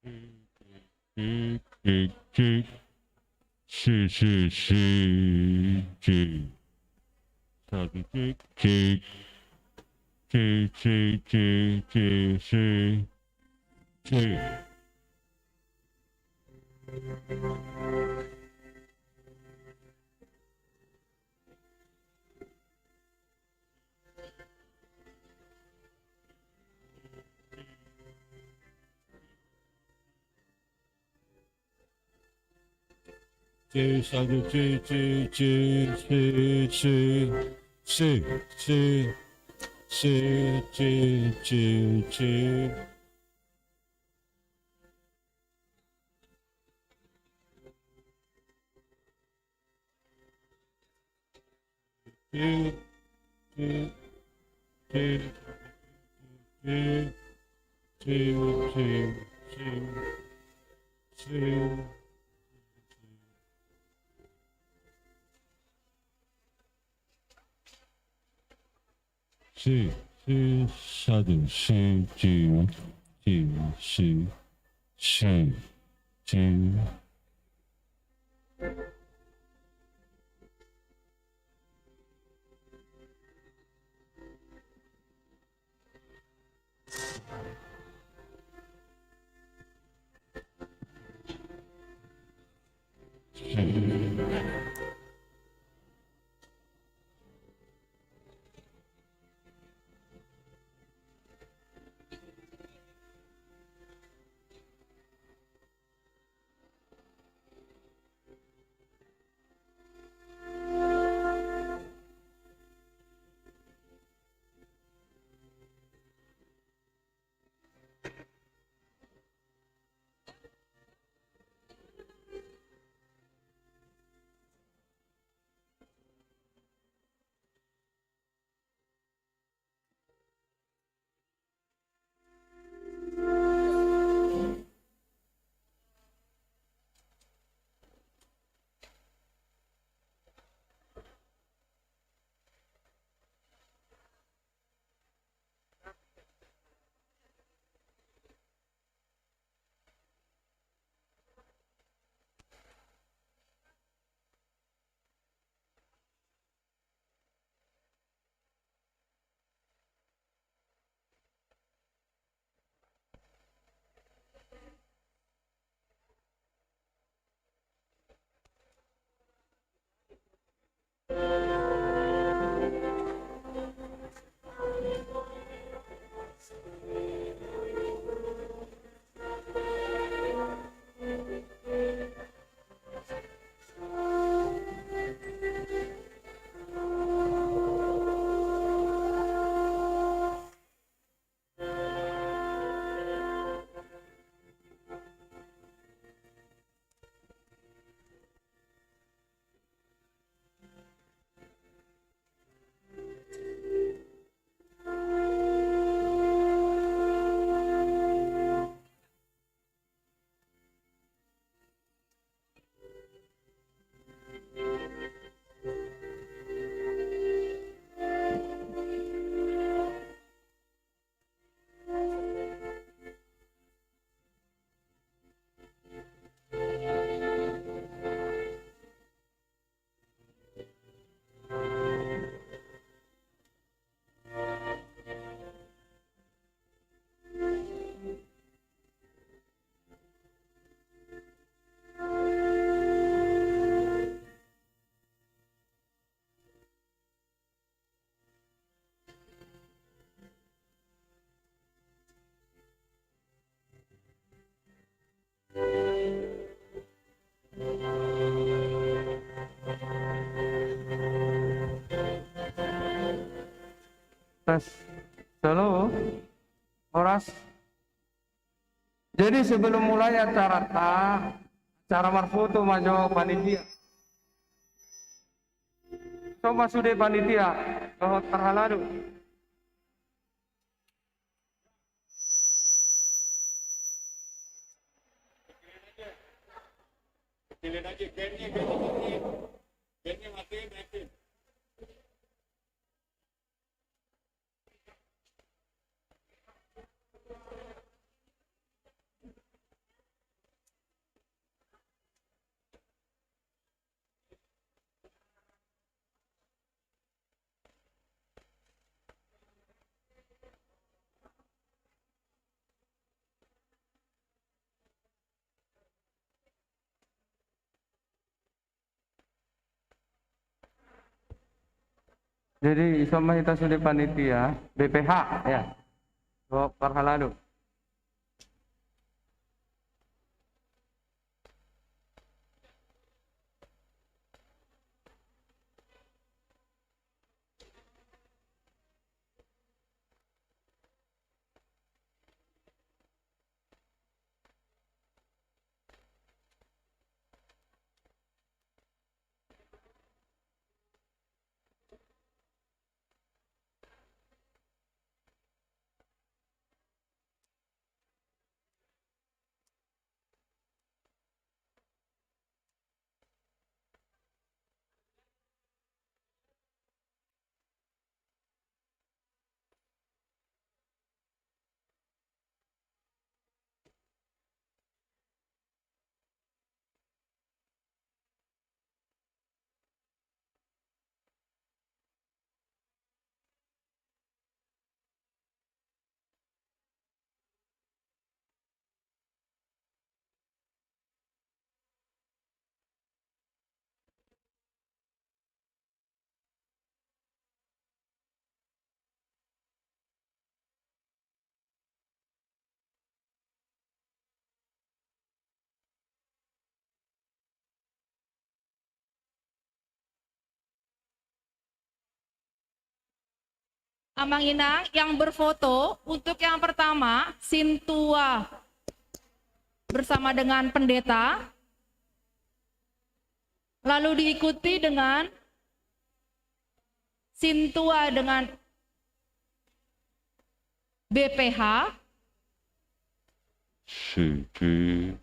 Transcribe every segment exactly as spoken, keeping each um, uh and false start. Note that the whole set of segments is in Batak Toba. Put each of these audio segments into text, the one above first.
Cek, cek, cek. Si, si, si, cek. Satu, cek, cek. Cek, cek, cek, cek, si. Cek. Cek, satu, cek, cek, cek, cek, cek, cek, cek, cek, cek, cek, cek. Si, si, satu, si, si, si, si, si, si. Tes. Halo. Horas. Jadi sebelum mulai acara ta, acara marfoto ma jo panitia. So ma sude panitia, dohot parhalado. Jadi, ison ma hita sude panitia, B P H, ya. Dohot parhalado. Amang Inang, yang berfoto untuk yang pertama, sintua bersama dengan pendeta, lalu diikuti dengan sintua dengan B P H. Siki.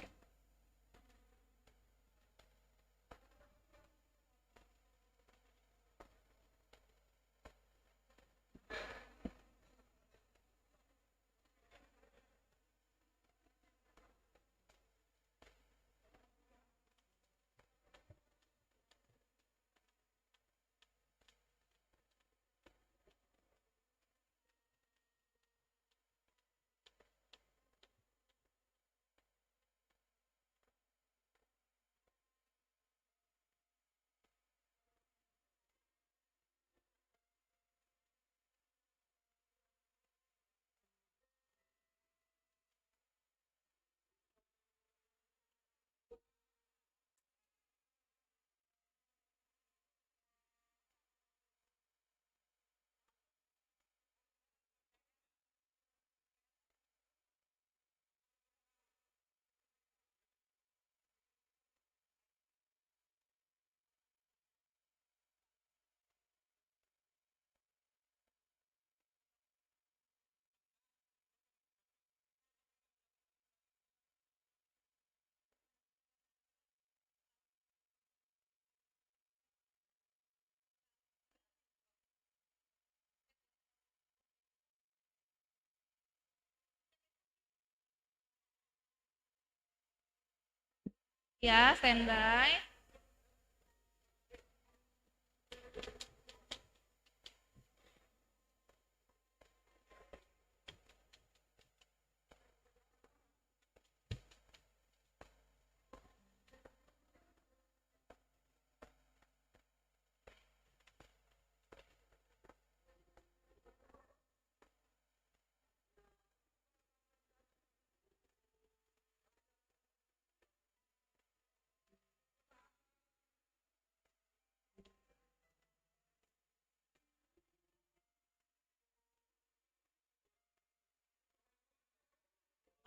Ya, standby.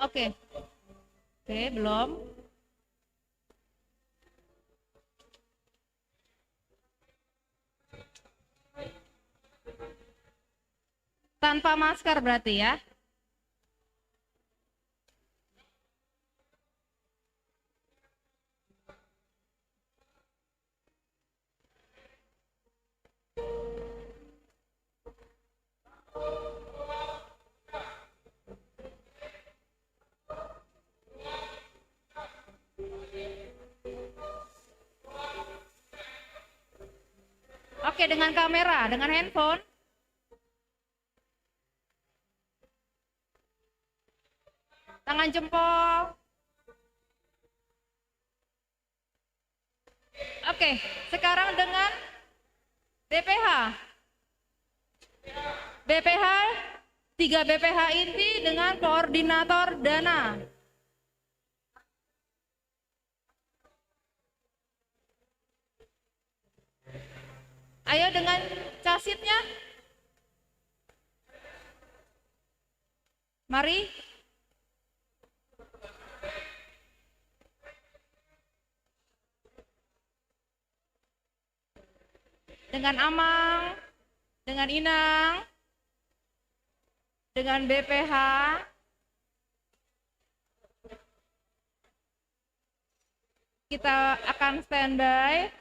Oke. Oke, belum. Tanpa masker berarti ya. Oke, dengan kamera, dengan handphone. Tangan jempol. Oke, sekarang dengan B P H. B P H, tiga B P H inti dengan koordinator dana. Ayo dengan casitnya. Mari. Dengan amang, dengan inang, dengan B P H. Kita akan standby.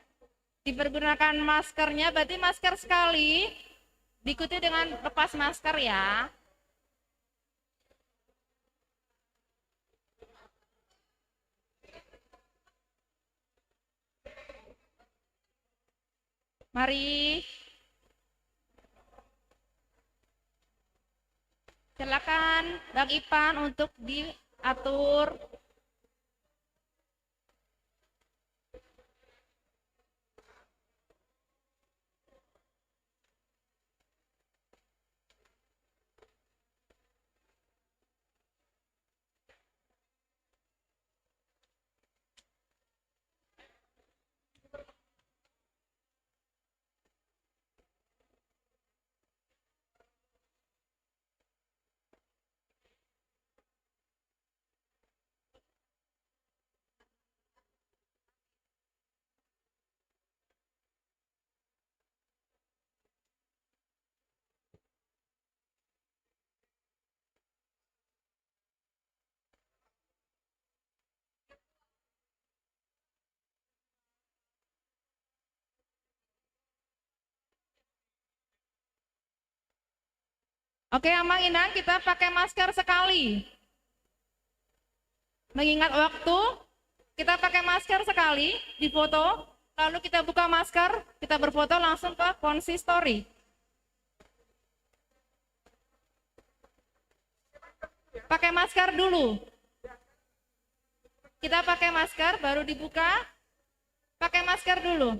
Dipergunakan maskernya, berarti masker sekali, diikuti dengan lepas masker ya. Mari. Silakan Bang Ipan untuk diatur. Oke, Amang Inang, kita pakai masker sekali. Mengingat waktu, kita pakai masker sekali di foto, lalu kita buka masker, kita berfoto langsung ke konsistori. Pakai masker dulu. Kita pakai masker, baru dibuka. Pakai masker dulu.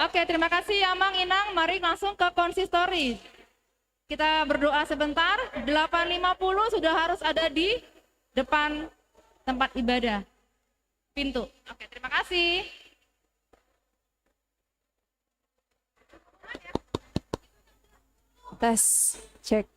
Oke, terima kasih Amang Inang. Mari langsung ke konsistori. Kita berdoa sebentar. Delapan lima puluh sudah harus ada di depan tempat ibadah. Pintu. Oke, terima kasih. Tes, cek.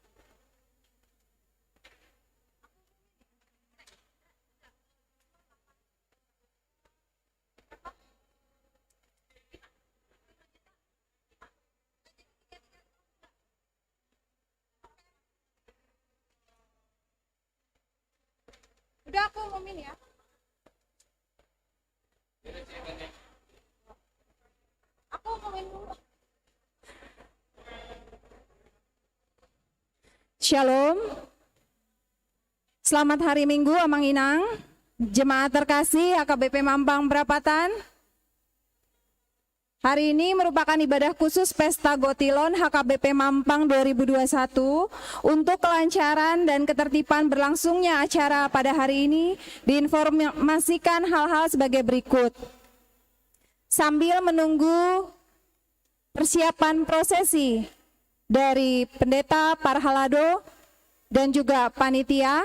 Udah, aku umumin ya. Aku umumin dulu. Shalom. Selamat hari Minggu, Amang Inang. Jemaat terkasih H K B P Mampang Prapatan. Hari ini merupakan ibadah khusus Pesta Gotilon H K B P Mampang dua ribu dua puluh satu. Untuk kelancaran dan ketertiban berlangsungnya acara pada hari ini, diinformasikan hal-hal sebagai berikut. Sambil menunggu persiapan prosesi, dari Pendeta Parhalado dan juga panitia,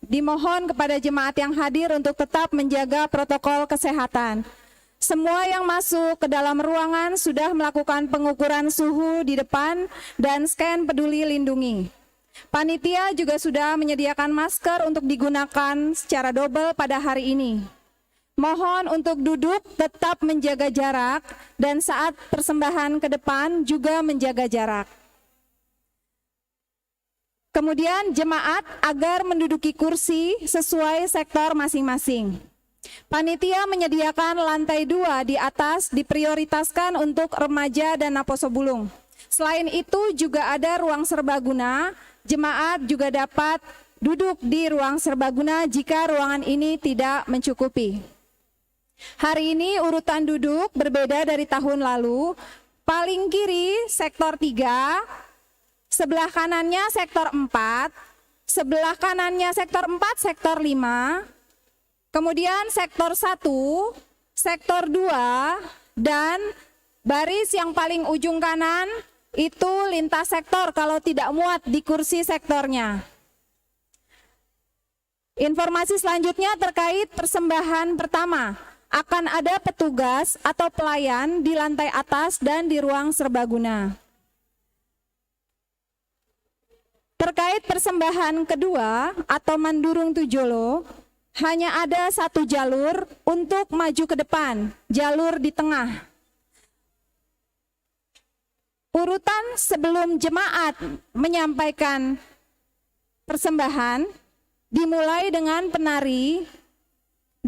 dimohon kepada jemaat yang hadir untuk tetap menjaga protokol kesehatan. Semua yang masuk ke dalam ruangan sudah melakukan pengukuran suhu di depan dan scan Peduli Lindungi. Panitia juga sudah menyediakan masker untuk digunakan secara double pada hari ini. Mohon untuk duduk, tetap menjaga jarak, dan saat persembahan ke depan juga menjaga jarak. Kemudian, jemaat agar menduduki kursi sesuai sektor masing-masing. Panitia menyediakan lantai dua di atas diprioritaskan untuk remaja dan naposo bulung. Selain itu, juga ada ruang serbaguna. Jemaat juga dapat duduk di ruang serbaguna jika ruangan ini tidak mencukupi. Hari ini urutan duduk berbeda dari tahun lalu. Paling kiri sektor tiga, sebelah kanannya sektor empat, sebelah kanannya sektor empat, sektor lima, kemudian sektor satu, sektor dua, dan baris yang paling ujung kanan itu lintas sektor kalau tidak muat di kursi sektornya. Informasi selanjutnya terkait persembahan pertama. Akan ada petugas atau pelayan di lantai atas dan di ruang serbaguna. Terkait persembahan kedua atau mandurung tu jolo, hanya ada satu jalur untuk maju ke depan, jalur di tengah. Urutan sebelum jemaat menyampaikan persembahan dimulai dengan penari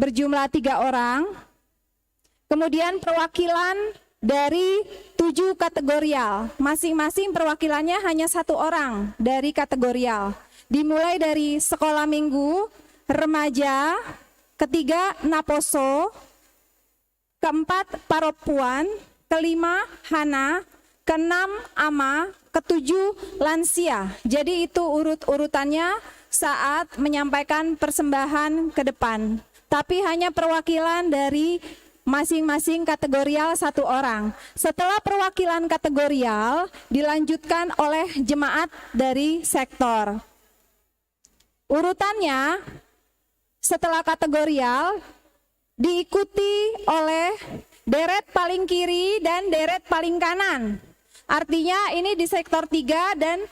berjumlah tiga orang, kemudian perwakilan dari tujuh kategorial, masing-masing perwakilannya hanya satu orang dari kategorial. Dimulai dari sekolah minggu, remaja, ketiga naposo, keempat parompuan, kelima hana, keenam ama, ketujuh lansia. Jadi itu urut-urutannya saat menyampaikan persembahan ke depan. Tapi hanya perwakilan dari masing-masing kategorial satu orang. Setelah perwakilan kategorial, dilanjutkan oleh jemaat dari sektor. Urutannya, setelah kategorial, diikuti oleh deret paling kiri dan deret paling kanan. Artinya, ini di sektor tiga dan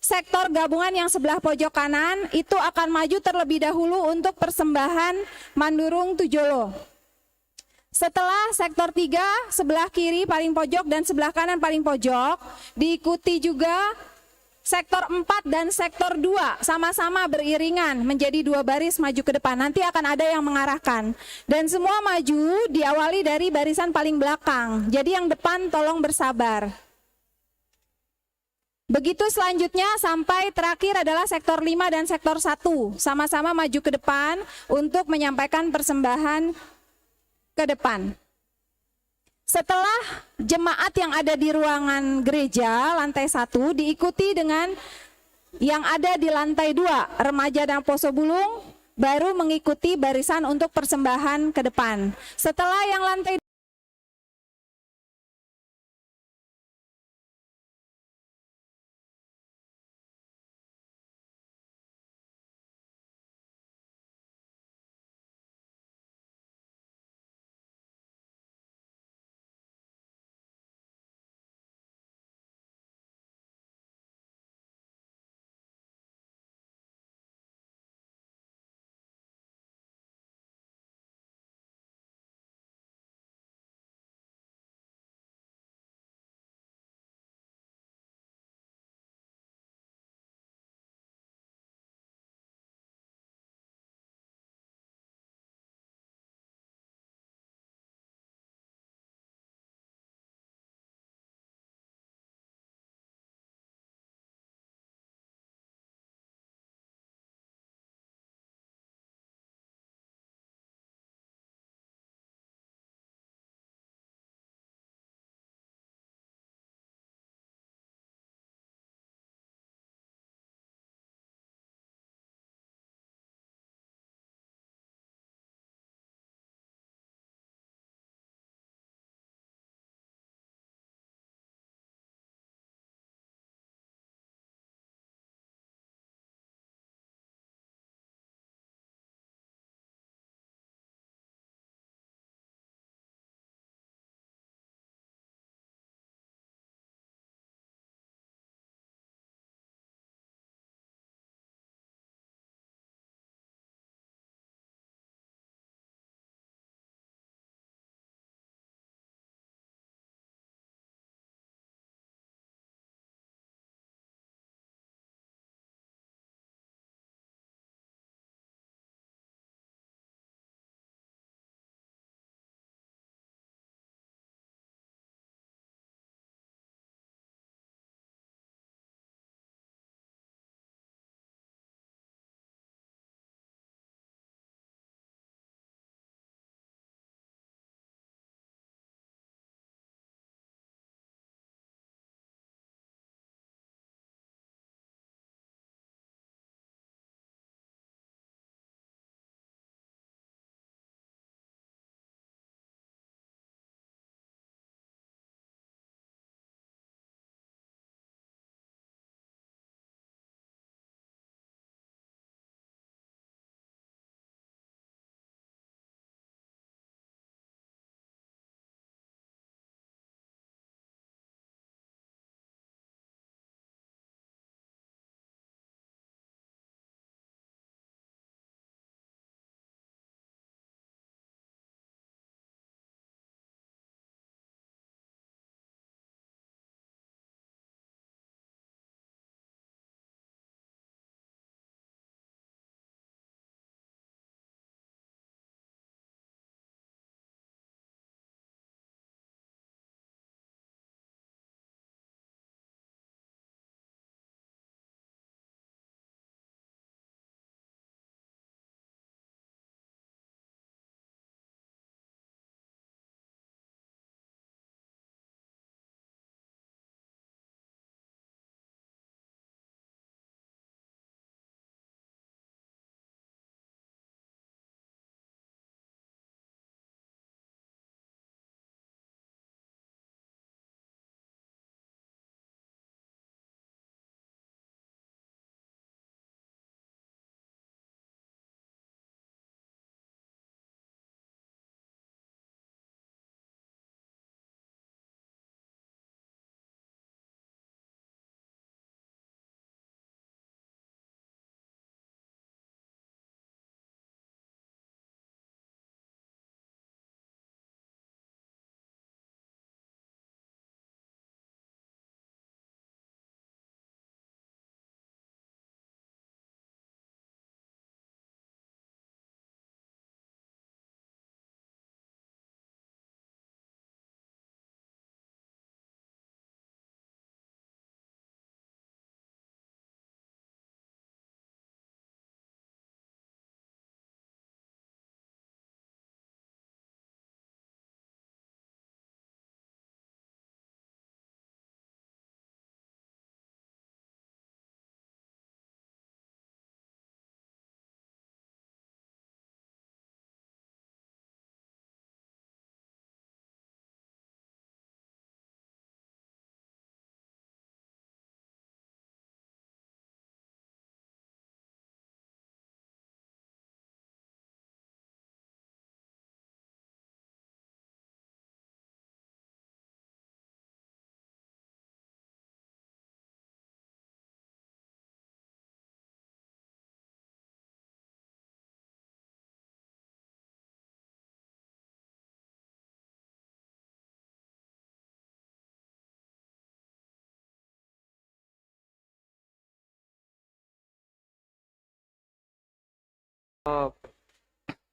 sektor gabungan yang sebelah pojok kanan itu akan maju terlebih dahulu untuk persembahan mandurung tu jolo. Setelah sektor tiga, sebelah kiri paling pojok dan sebelah kanan paling pojok, diikuti juga sektor empat dan sektor dua, sama-sama beriringan menjadi dua baris maju ke depan. Nanti akan ada yang mengarahkan. Dan semua maju diawali dari barisan paling belakang. Jadi yang depan tolong bersabar. Begitu selanjutnya sampai terakhir adalah sektor lima dan sektor satu. Sama-sama maju ke depan untuk menyampaikan persembahan ke depan. Setelah jemaat yang ada di ruangan gereja lantai satu diikuti dengan yang ada di lantai dua, remaja dan poso bulung, baru mengikuti barisan untuk persembahan ke depan. Setelah yang lantai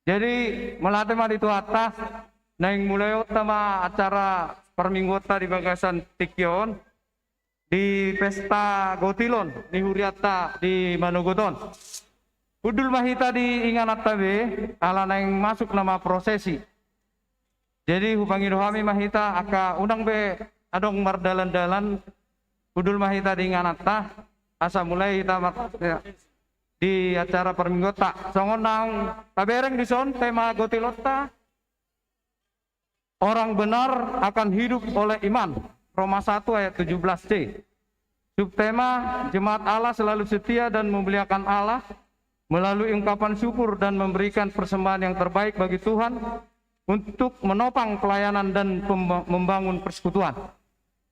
Jadi, mauliate ma di Tuhanta, naeng mulaionta ma acara parmingguonta di bagasan tingki on, di pesta gotilon ni hurianta di Manogot on. Hundul ma hita di ingananta be, ala naeng masuk nama prosesi. Jadi, hupangido hami ma hita, angka unang be adong mardalan-dalan, hundul ma hita di ingananta, asa mulai hita mar-, ya, di acara parmingguonta. Songon naung tabereng dison tema gotilonta, orang benar akan hidup oleh iman. Roma satu ayat tujuh belas C. Subtema, jemaat Allah selalu setia dan memuliakan Allah melalui ungkapan syukur dan memberikan persembahan yang terbaik bagi Tuhan untuk menopang pelayanan dan pemba-, membangun persekutuan.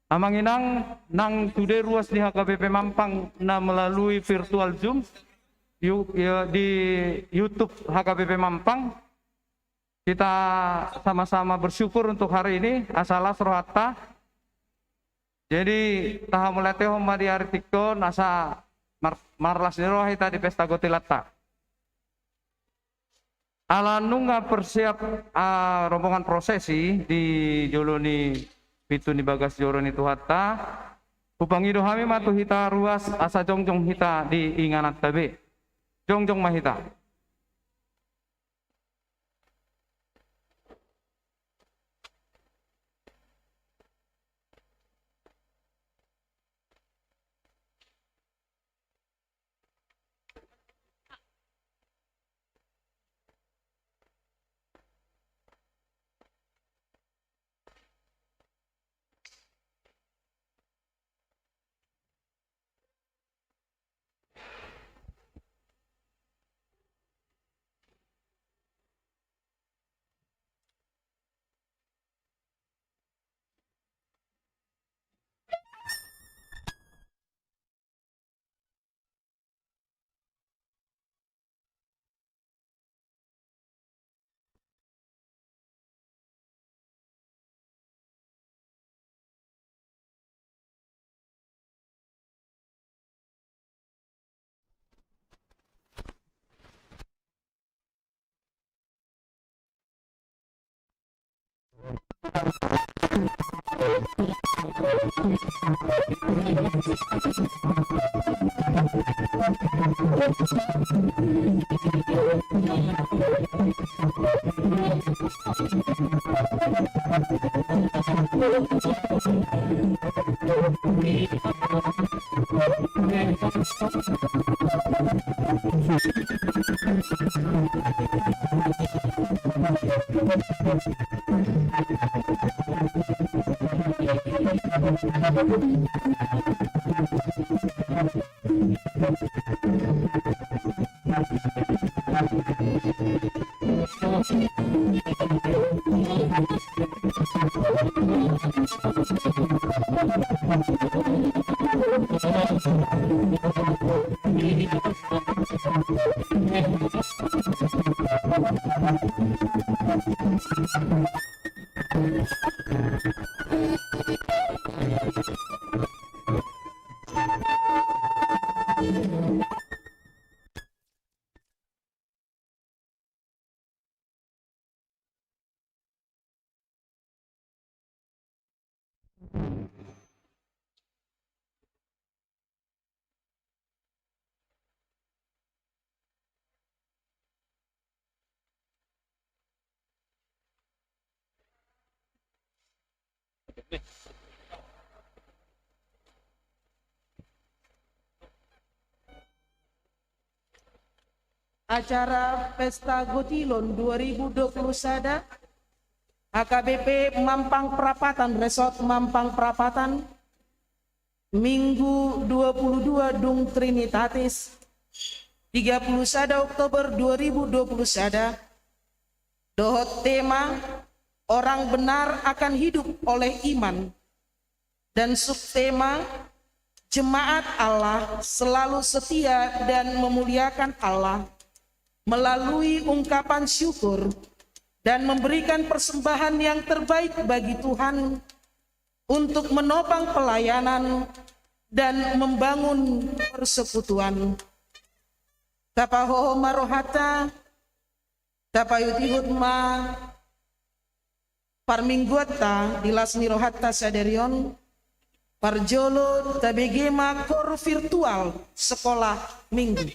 Amang inang, nang sude ruas ni H K B P Mampang na melalui virtual Zoom, yu-, ya, di YouTube H K B P Mampang, kita sama-sama bersyukur untuk hari ini, asa las rohanta. Jadi, tahamauliatehon ma di ari tingki on, asa mar-, marlas ni roha hita di pesta gotilonta. Ala nunga persiap, ah, rombongan prosesi di jolo ni pintu ni bagas joro ni Tuhanta, hupangido hami ma tu hita ruas asa jongjong hita di ingananta be. Jongjong ma hita. Acara Pesta Gotilon dua ribu dua puluh sada, H K B P Mampang Prapatan, Resort Mampang Prapatan, Minggu dua puluh dua Dung Trinitatis, tiga puluh sada Oktober dua ribu dua puluh sada, dohot tema, Orang Benar Akan Hidup Oleh Iman, dan subtema, Jemaat Allah Selalu Setia dan Memuliakan Allah melalui ungkapan syukur dan memberikan persembahan yang terbaik bagi Tuhan untuk menopang pelayanan dan membangun persekutuan. Tapahohom ma rohanta, Tapaihut-ihut ma parmingguanta di las ni rohanta sadari on, parjolo tabege ma koor virtual sekolah minggu.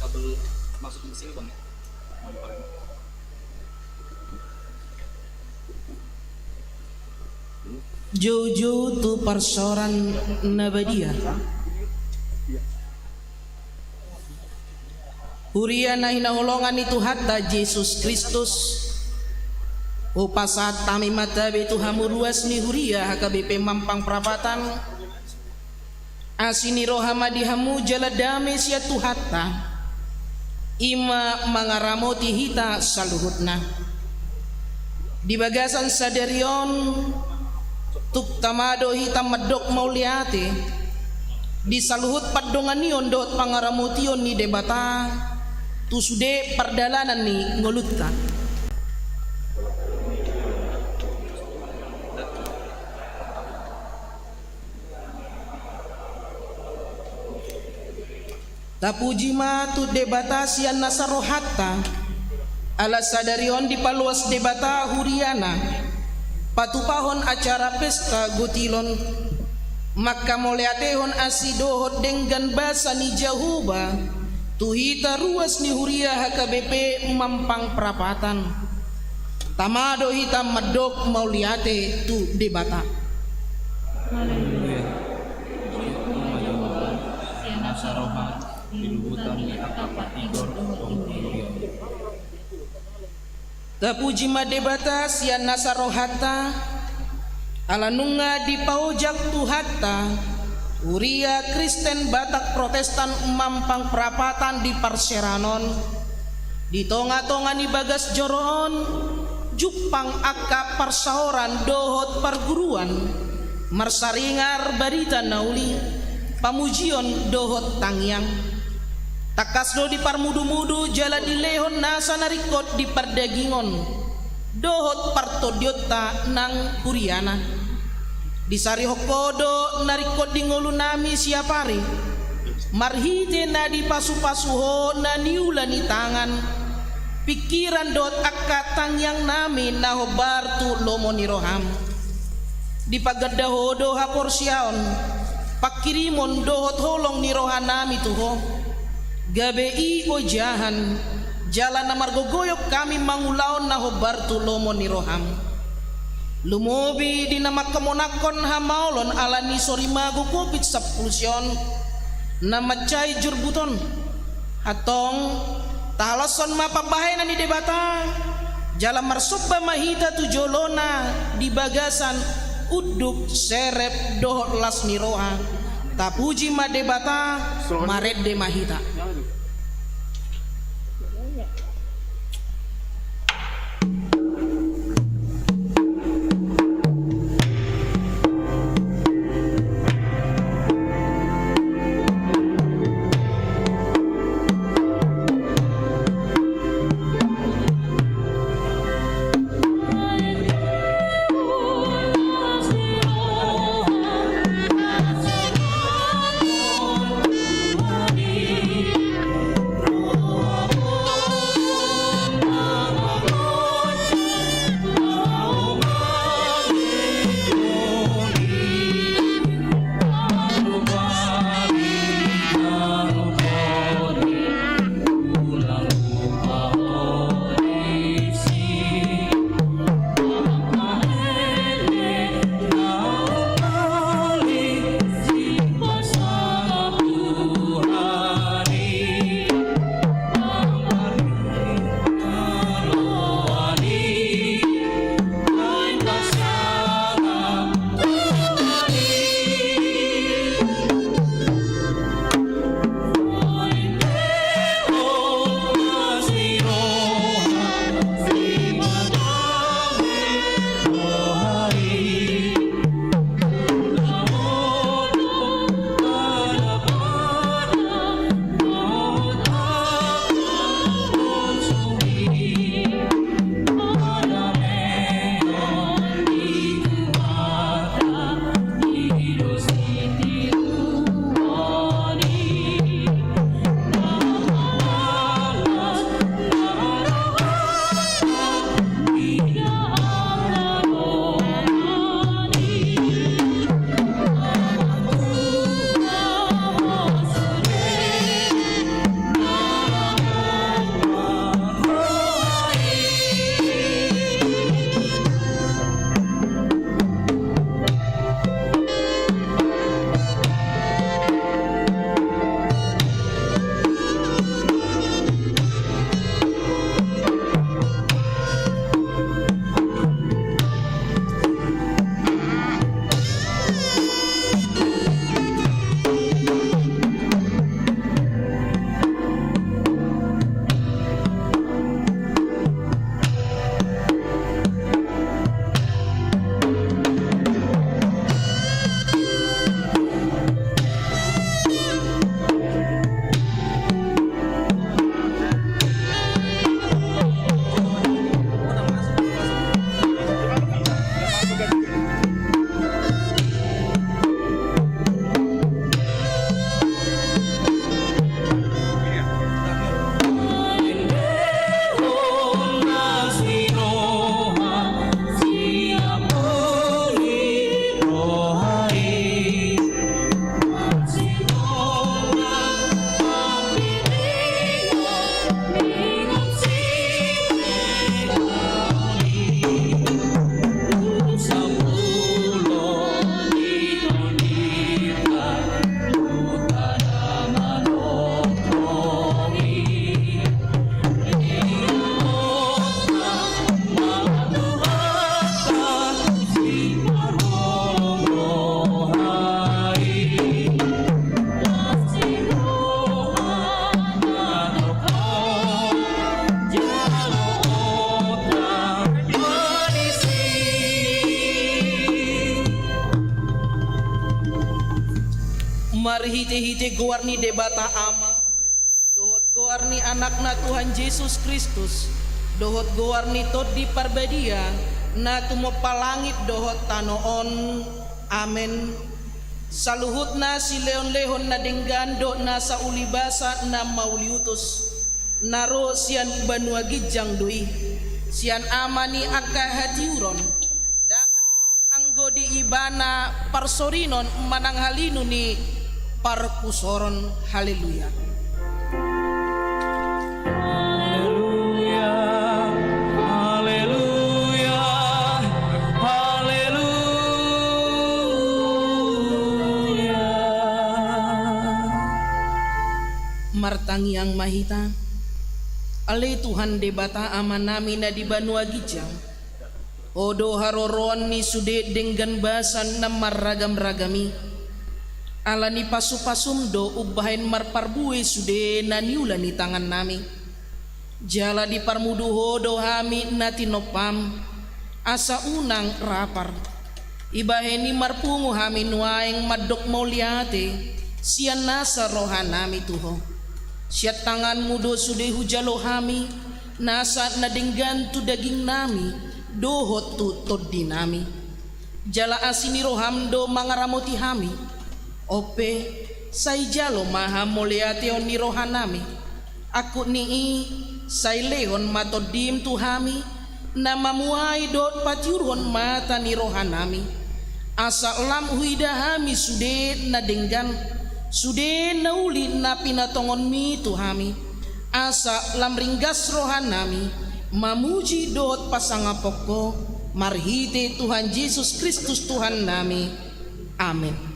Kabel masuk di sini, Bang, ya? Joujou tu parsaoran na badia. Huria na hinaholongan ni Tuhanta Jesus Kristus, hupasahat hami ma tabe tu hamu ruas ni huria H K B P Mampang Prapatan, asi ni roha ma di hamu jala dame sian Tuhanta, i ma mangaramoti hita saluhutna. Di bagasan sadari on, tung tama do hita mandok mauliate di saluhut pandonganion dohot pangaramotion ni Debata tu sude pardalanan ni ngolunta. Tapuji ma tu Debata sian nasa rohanta, ala sadari on dipaloas Debata huriana, patupahon acara pesta gotilon, mangkamauliatehon asi dohot denggan basa ni Jahowa tu hita ruas ni huria H K B P Mampang Prapatan. Tama do hita mandok mauliate tu Debata. Haleluya. Sian nasa roha di luhutan ni angka partigor dohot parjolo. Tapuji ma Debata sian nasa rohanta, ala nunga dipaojak Tuhanta huria Kristen Batak Protestan Mampang Prapatan di parseran on. Di tonga-tonga ni bagas joro on, jumpang angka parsaoran dohot parguruan, marsaringar barita na uli, pamujion dohot tangiang. Tangkas do diparmudu-mudu jala dilehon nasa na ringkot di pardagingon dohot partondionta nang huriana. Disarihon Ho do na ringkot di ngolunami siapari, marhite na dipasu-pasu Ho na niula ni tangan, pingkiran dohot angka tangiangnami na hombar tu lomo ni roham. Dipaganda Ho do haporseaon, pangkirimon dohot holong ni rohanami tu Ho, gabe i ojahan jala na margogoyong hami mangulahon na hombar tu lomo ni roham. Lumobi di na mangkamonangkon hamaolon ala ni sorimago Covid sampulu sia on, na mansai jurbuton. Antong, Tahaloshon ma pambahenan ni Debata, jala marsomba ma hita tu jolona di bagasan unduk, serep dohot las ni roha. Tapuji ma Debata, marende ma hita. Marhitehite goar ni Debata Ama, dohot goar ni Anakna Tuhan Jesus Kristus, dohot goar ni Tondi Parbadia, na tumompa langit dohot tano on. Amen. Saluhutna silehonlehon na denggan dohot nasa ulibasa na mauliutus, na ro sian banua ginjang do i, sian Ama ni angka hatiuron. Ndang adong anggo di Ibana parsorinon manang halinu ni parpusoron. Haleluya. Haleluya, haleluya, haleluya. Martangiang ma hita. Ale Tuhan Debata Amanami na di banua ginjang, Ho do haroroan ni sude denggan basa na marragam-ragam i. Ala ni pasu-pasum do umbahen marparbue sude na niula ni tangannami. Jala diparmudu Ho do hami na tinompaM, asa unang rapar. Ibahen i marpungu hami nuaeng mandok mauliate sian nasa rohanami tu Ho. Sian tanganMu do sude hujalo hami nasa na denggan tu dagingnami dohot tu tondinami. Jala asi ni rohaM do mangaramoti hami. On pe, sai jalo ma hamauliateon ni rohanami. Angkup ni i, sai lehon ma TondiM tu hami, na mamuhai dohot patiurhon mata ni rohanami, asa lam huida hami sude na denggan, sude na uli na pinatongonMi tu hami, asa lam ringgas rohanami mamuji dohot pasangapon Ho, marhite Tuhan Jesus Kristus Tuhannami. Amen.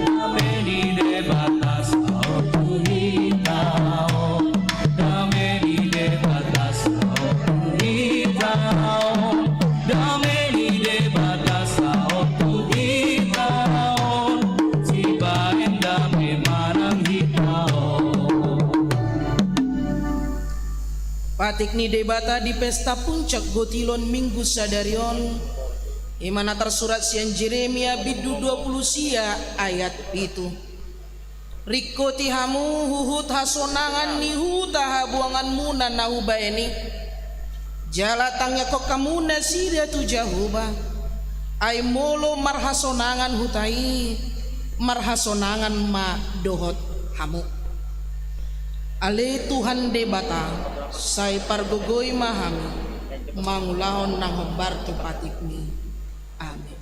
Dame ni Debata saut tu hita on. Dame ni Debata saut tu hita on. Dame ni Debata saut tu hita on. Sibaen dame manang hita on. Patik ni Debata di pesta puncak gotilon Minggu sadari on, i ma na tarsurat sian Jeremia bindu dua pulu sia ayat pitu. Ringkoti hamu huhut hasonangan ni huta habuanganmuna na hubaen i. Jala tangiangkon hamu nasida tu Jahowa. Ai molo marhasonangan huta i, marhasonangan ma dohot hamu. Ale Tuhan Debata, sai pargogoi ma hami mangulahon na hombar tu patikMi. Amen.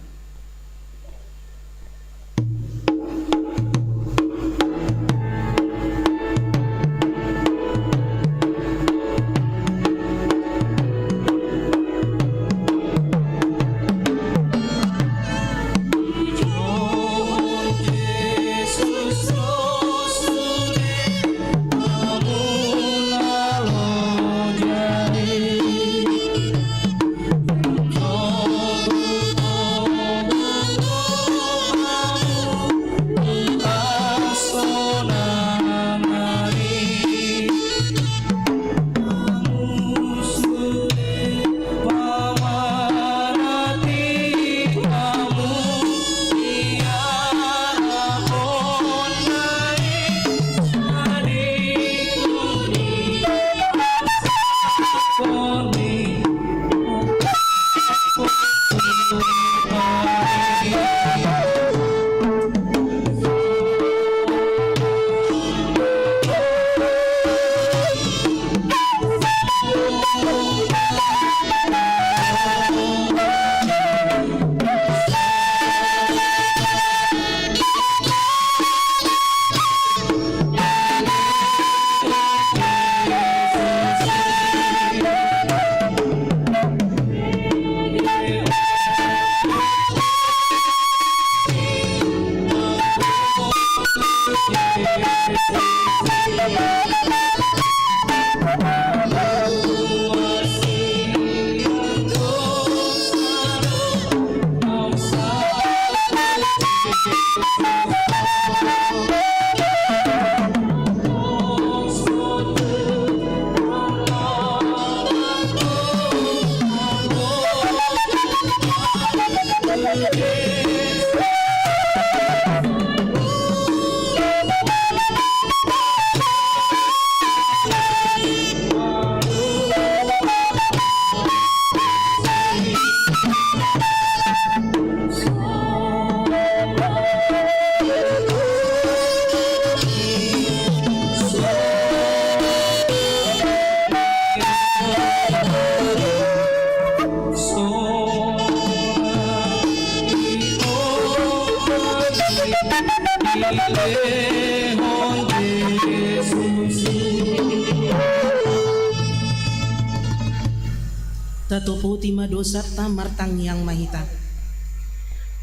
Tatopoti ma dosanta, martangiang ma hita.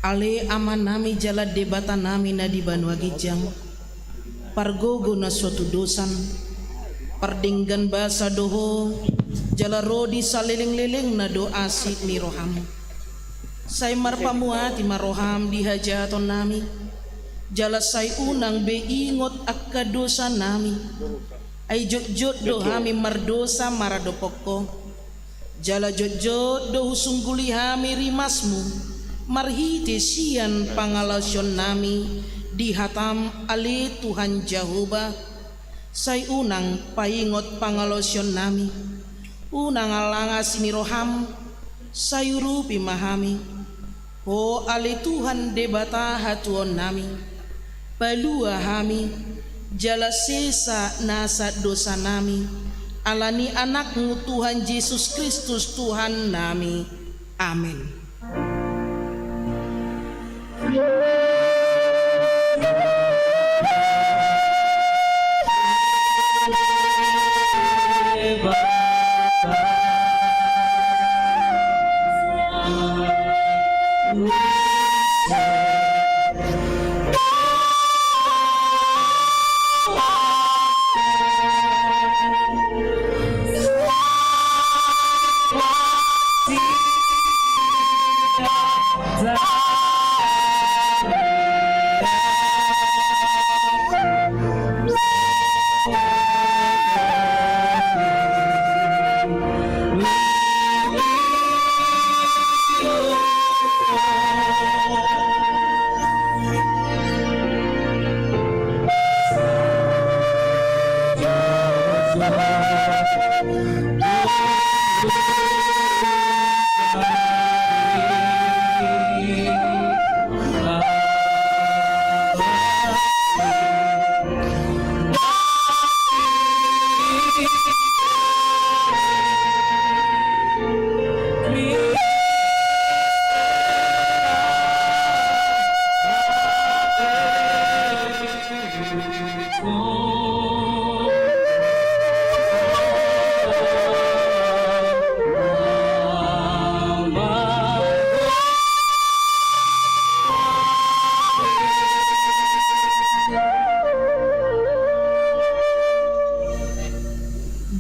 Ale Amanami jala Debatanami na di banua ginjang, pargogo na so tudosan, pardenggan basa do Ho, jala ro di salelenglelengna do asi ni roham. Sai marpamuati ma roham di hajahatonnami, jala sai unang be ingot angka dosanami. Ai jotjot do hami mardosa maradophon Ho. Jala jotjot do husungguli hami rimasmu, marhite sian pangalaosionnami di hatam, ale Tuhan Jahowa. Sai unang paingot pangalaosionnami, unang allang asi ni roham, sai urupi ma hami. Ho ale Tuhan Debata hatuaonnami, palua hami, jala sesa nasa dosanami, ala ni Anakmu Tuhan Jesus Kristus Tuhannami. Amen.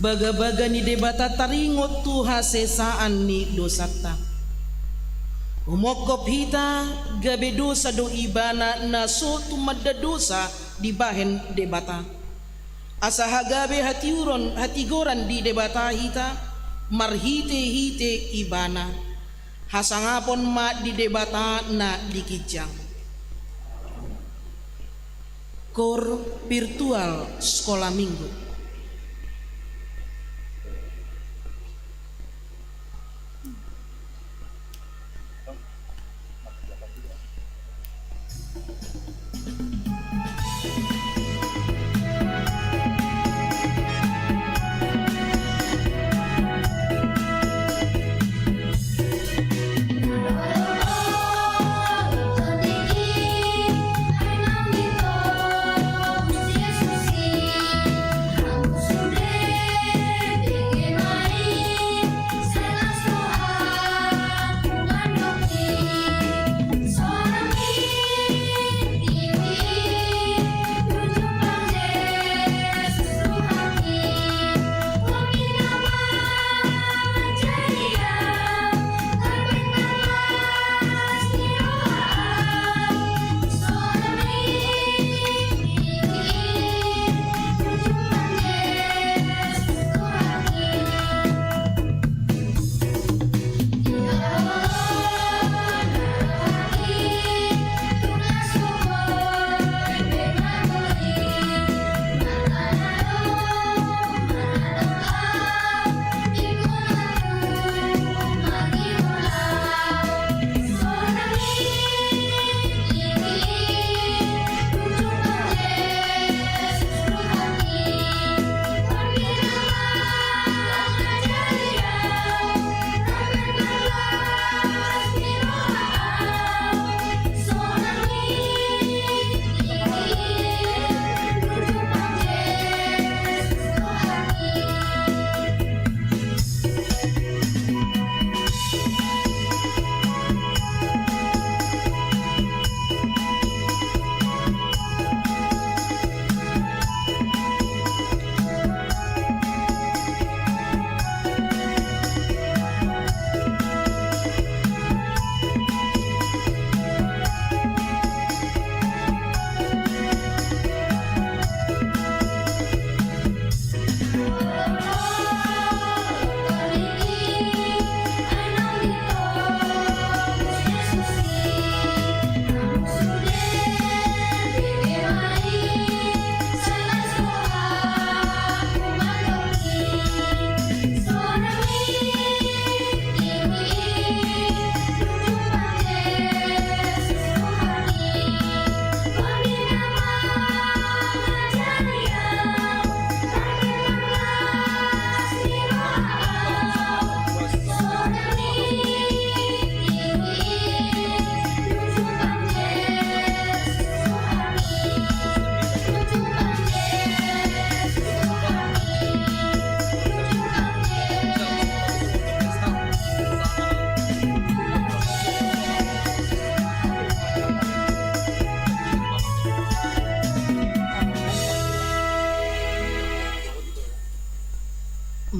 Bagabaga ni Debata taringot tu hasesaan ni dosanta. Umongkop hita, gabe dosa do ibana na so tumanda dosa dibahen Debata. Asa hagabe hatiuron, hatigoran di Debata hita, marhitehite ibana. Hasangapon ma di Debata na di ginjang. Koor virtual Sekolah Minggu.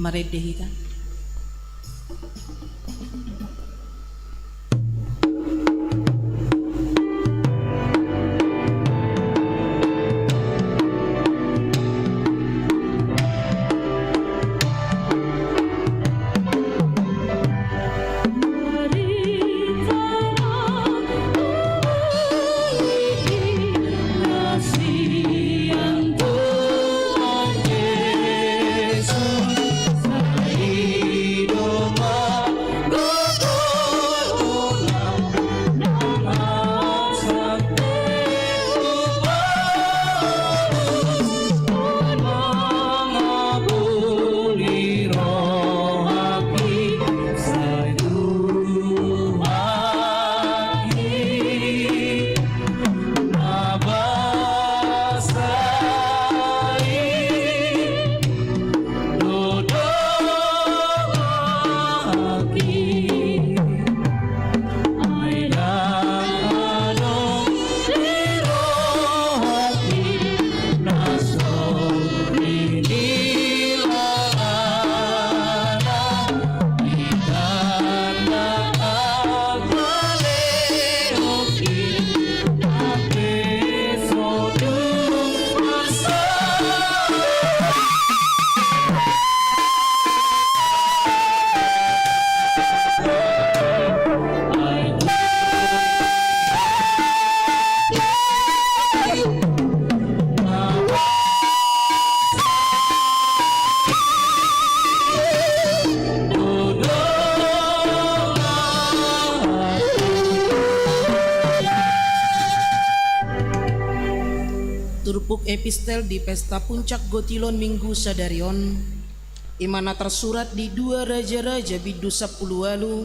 Marende hita. Turpuk epistel di pesta puncak gotilon Minggu sadari on, i ma na tarsurat di dua Raja-raja bindu sampulu ualu,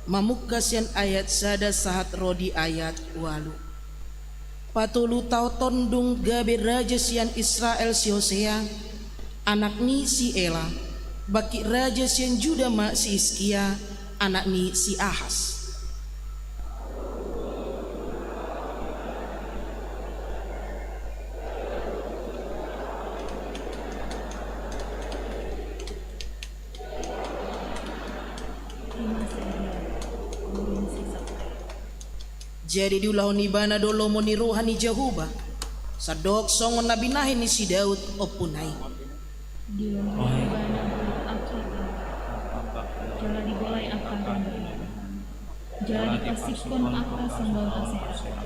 mamungka sian ayat sada sahat ro di ayat ualu. Patolu taon on dung gabe raja sian Israel si Hosea, anak ni si Ela, bangkit raja sian Juda ma si Hiskia, anak ni si Ahas. Jadi diulahon ibana do lomo ni roha ni Jahowa, sandok songon na binahen ni si Daud ompuna i. Dilomohon ibana do angka tamba, jala dibolai angka tamba i, jala dipasikkon angka songgal hasea,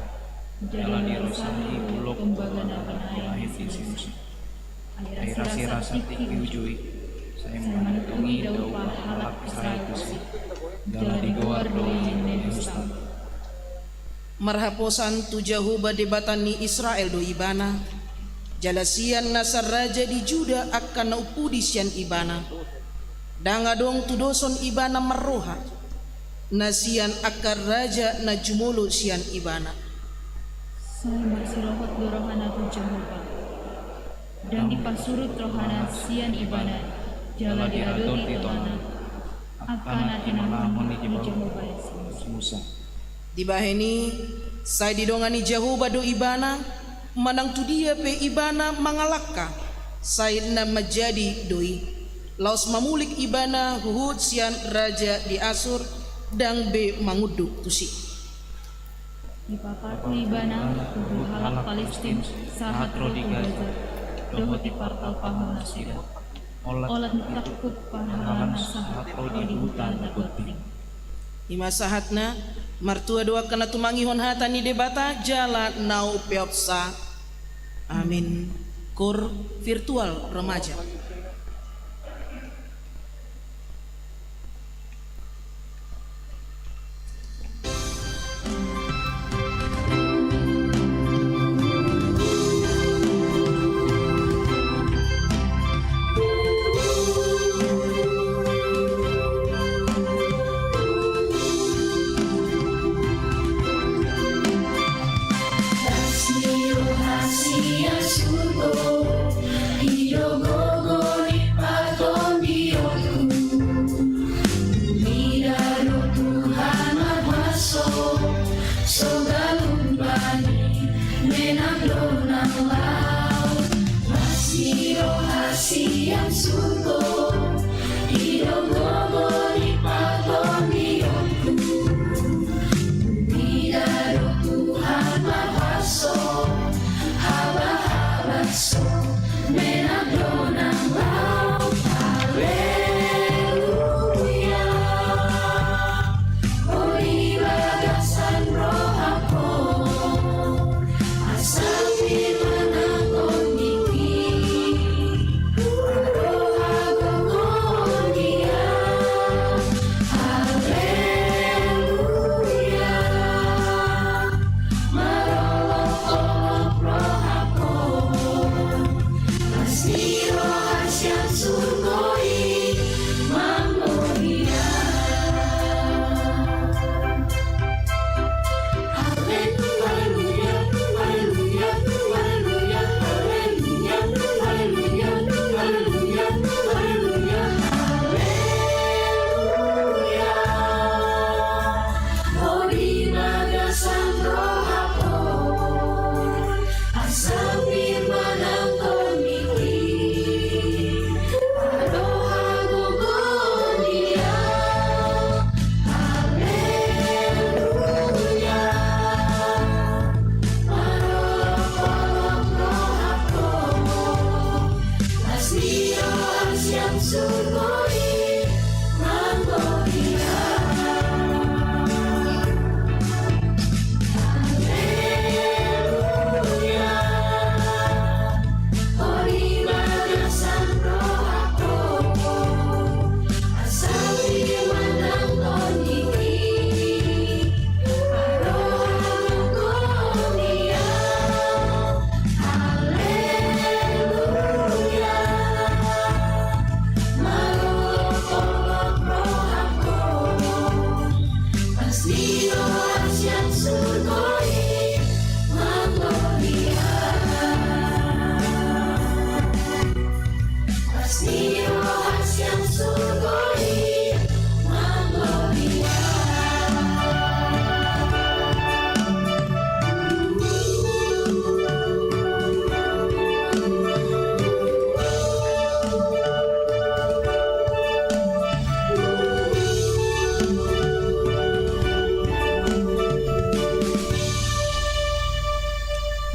jala dirosahi do ulok tombaga na binahen ni si Musa. Ai rasirasa tingki uju i, sai manuturi dao pahalak Israel tusi, jala digoar do i Nehustan. Marhaposan tu Jahowa Debata ni Israel do ibana, jala sian nasa raja di Juda angka na umpudi sian ibana. Ndang adong tudoson ibana marroha, na sian angka raja na jumolo sian ibana. Sai marsirohot do rohana tu Jahowa. Ndang dipasurut rohana sian ibana, jala diadoti tongana angka na tinangion ni Jahowa i si Musa. Dibahen i, sai didongani Jahowa do ibana, manang tu dia pe ibana mangalangka, sai na manjadi do i. Laos mamulik ibana huhut sian raja di Asur, ndang be mangunduk tusi. Dipapatu ibana huhut halak Palistin sahat ro tu Gaza, dohot di partalpahon nasida. Olat ni tangkup parhalangna sahat ro di huta na gonting. I ma sahatna, martua do angka na tumangihon hata ni Debata jala na umpeopsa. Amin. Kor virtual remaja. Mida do Tuhan marhuaso, so galung bani menang do nang laho. Las ni roha sian surgo,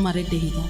Marende hita.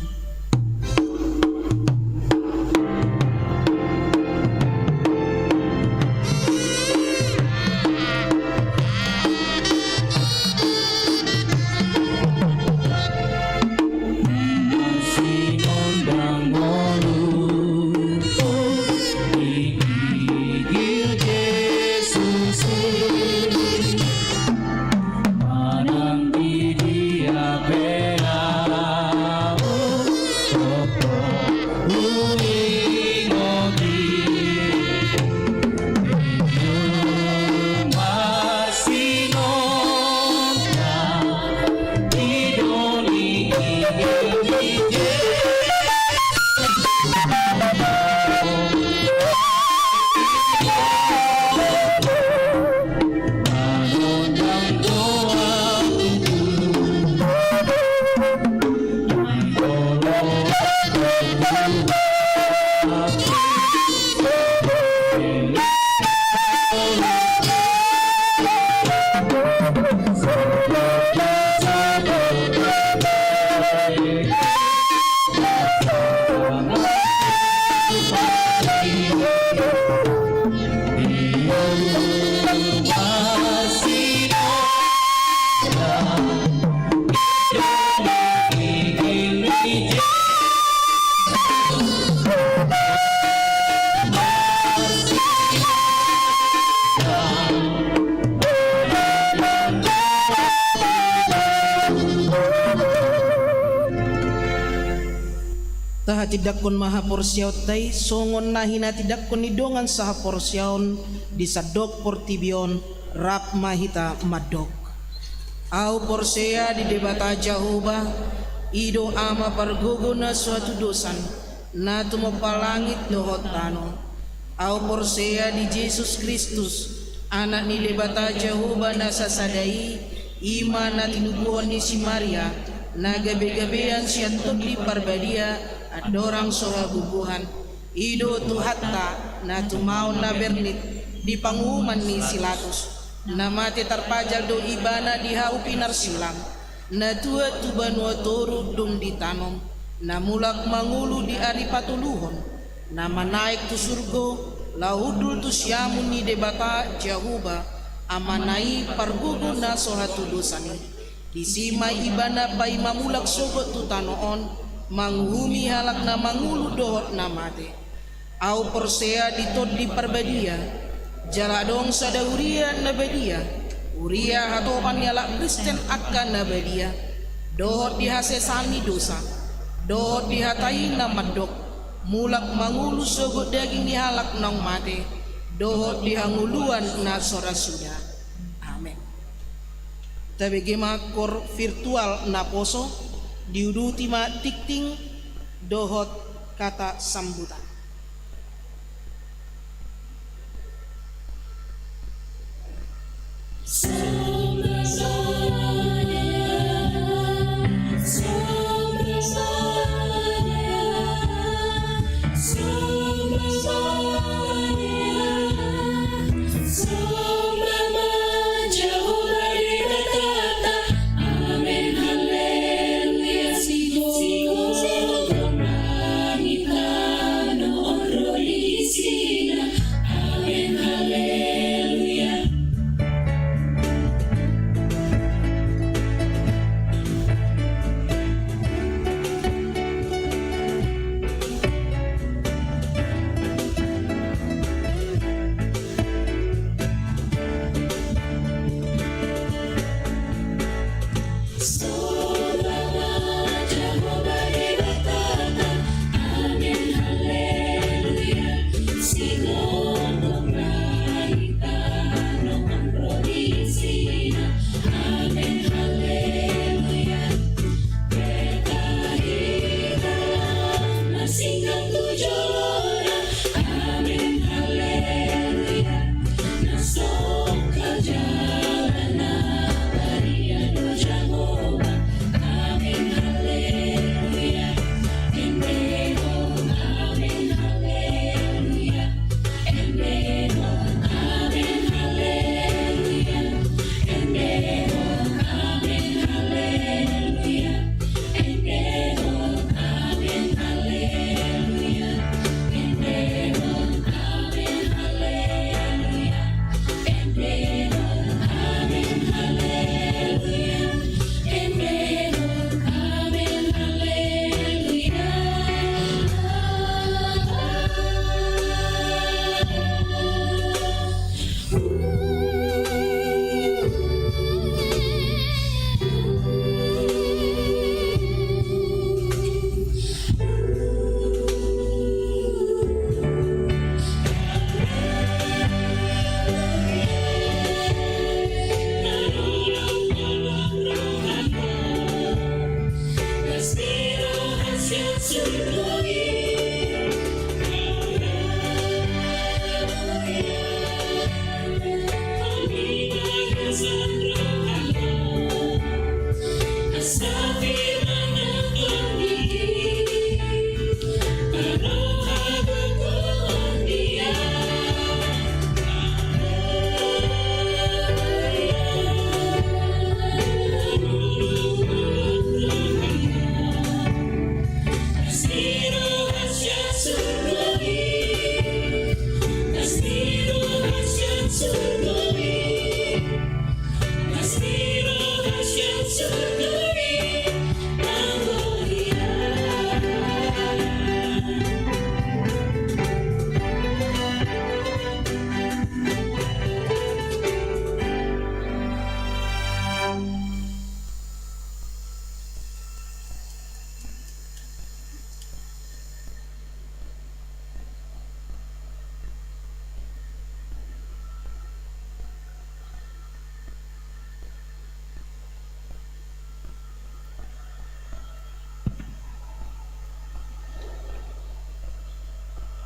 Tahatindanghon ma haporseaonta i songon na hinatindanghon ni dongan sahaporseaon di sandok portibi on. Rap ma hita mandok. Ahu porsea di Debata Jahowa, i do Ama pargogo na so hatudosan, na tumompa langit dohot tano. Ahu porsea di Jesus Kristus, Anak ni Debata Jahowa na sasada i, i ma na tinubuhon ni si Maria, na gabegabean sian Tondi Parbadia, andorang so habubuhan. I do Tuhanta, na tumaon na bernit di panguhuman ni si Latus, na mate tarpajal do Ibana di hau pinarsilang, na tuat tu banua toru dung ditanom, na mulak mangolu di ari patoluhon, na manaek tu surgo, laho hundul tu siamun ni Debata Jahowa, Amana i pargogo na so hatudosan i. Disi ma Ibana paima mulak sogot tu tano on, manguhumi halak na mangolu dohot na mate. Ahu porsea di Tondi Parbadia, jala adong sada huria na badia, huria hatopan ni halak Kristen angka na badia, dohot di hasesaan ni dosa, dohot di hata i na mandok, mulak mangolu sogot daging ni halak naung mate, dohot di hangoluan na so ra suda. Amen. Tabege ma kor virtual naposo, diuduti ma tingting dohot kata sambutan.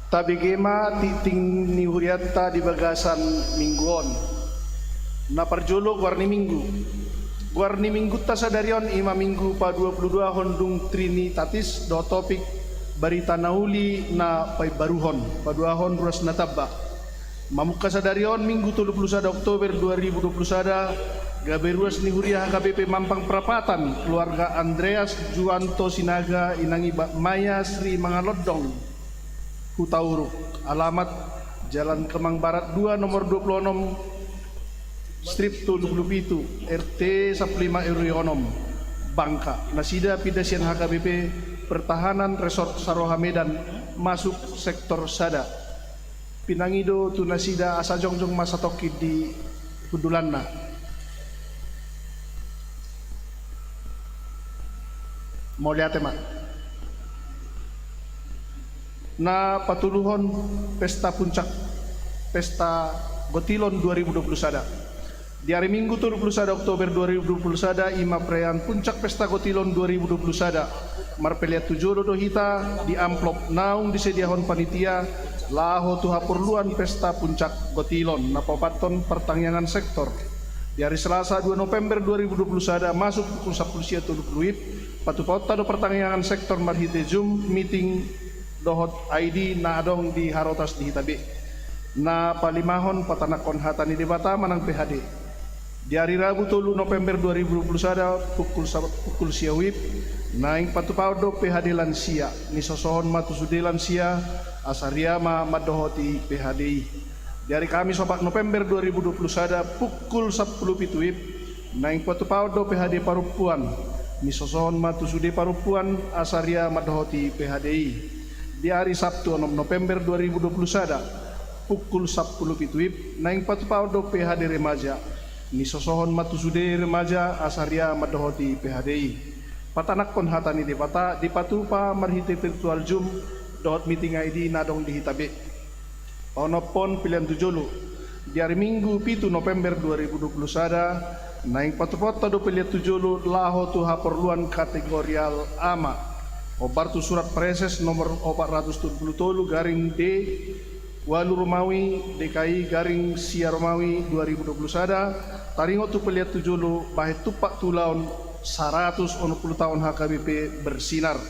Tabege ma tingting ni hurianta di bagasan minggu on. Na parjolo, goar ni minggu. Goar ni minggunta sadari on i ma minggu paduapuluduahon dung Trinitatis, dohot topik barita na uli na paimbaruhon, paduahon ruas na tamba. Mamungka sadari on, Minggu tolupulu sada Oktober dua ribu dua pulu sada, gabe ruas ni huria H K B P Mampang Prapatan, keluarga Andreas Juanto Sinaga, inang i Mbak Maya Sri Mangalondong, Hutauruk, alamat Jalan Kemang Barat dua, nomor dua puluh enam, strip tolupulu pitu, R T sampulu lima R W onom, Bangka. Nasida pinda sian H K B P Pertahanan Resort Saroha Medan, masuk sektor sada. Pinangido tu nasida asa jongjong ma satongkin di hundulanna. Mauliate ma. Na patoluhon, pesta puncak, pesta Gotilon dua ribu dua pulu sada. Di ari Minggu tolupulu sada Oktober dua ribu dua pulu sada, i ma perayaan puncak pesta Gotilon dua ribu dua pulu sada. Marpelean tu jolo do hita di amplop naung disediahon panitia laho tu haporluan pesta puncak Gotilon na paopathon partangiangan sektor. Di ari Selasa dua November dua ribu dua puluh sada, masuk pukul sampulu sia tolupulu WIB, patupaonta do partangiangan sektor marhite Zoom meeting dohot I D na adong di harotas di hita be. Na palimahon, patanakhon hata ni Debata manang P H D. Di ari Rabu tolu November dua ribu dua puluh sada, pukul sa-, pukul sia WIB, naeng patupaon do P H D lansia, nisosohon ma tu sude lansia, asa ria ma mandohoti P H D i. Di ari Kamis opat November dua ribu dua puluh sada, pukul sampulu pitu WIB, naeng patupaon do P H D parompuan, nisosohon ma tu sude parompuan, asa ria mandohoti P H D i. Di ari Sabtu onom November dua ribu dua puluh sada, pukul sampulu pitu WIB, naeng patupaon do P H D remaja, nisosohon ma tu sude remaja, asa ria mandohoti P H D i. Patanakhon hata ni Debata, dipatupa marhite virtual Zoom dohot meeting I D na adong di hita be. Paonomhon, pelean tu jolo. Di ari Minggu pitu November dua ribu dua puluh sada, naeng patupaonta do pelean tu jolo laho tu haporluan kategorial ama. Hombar tu surat Praeses nomor opat ratus tolu pulu tolu garing D ualu Romawi, D K I garing sia Romawi dua ribu dua puluh sada, taringot tu pelean tu jolo bahen tumpak tu ulaon saratus onom pulu taon H K B P Bersinar.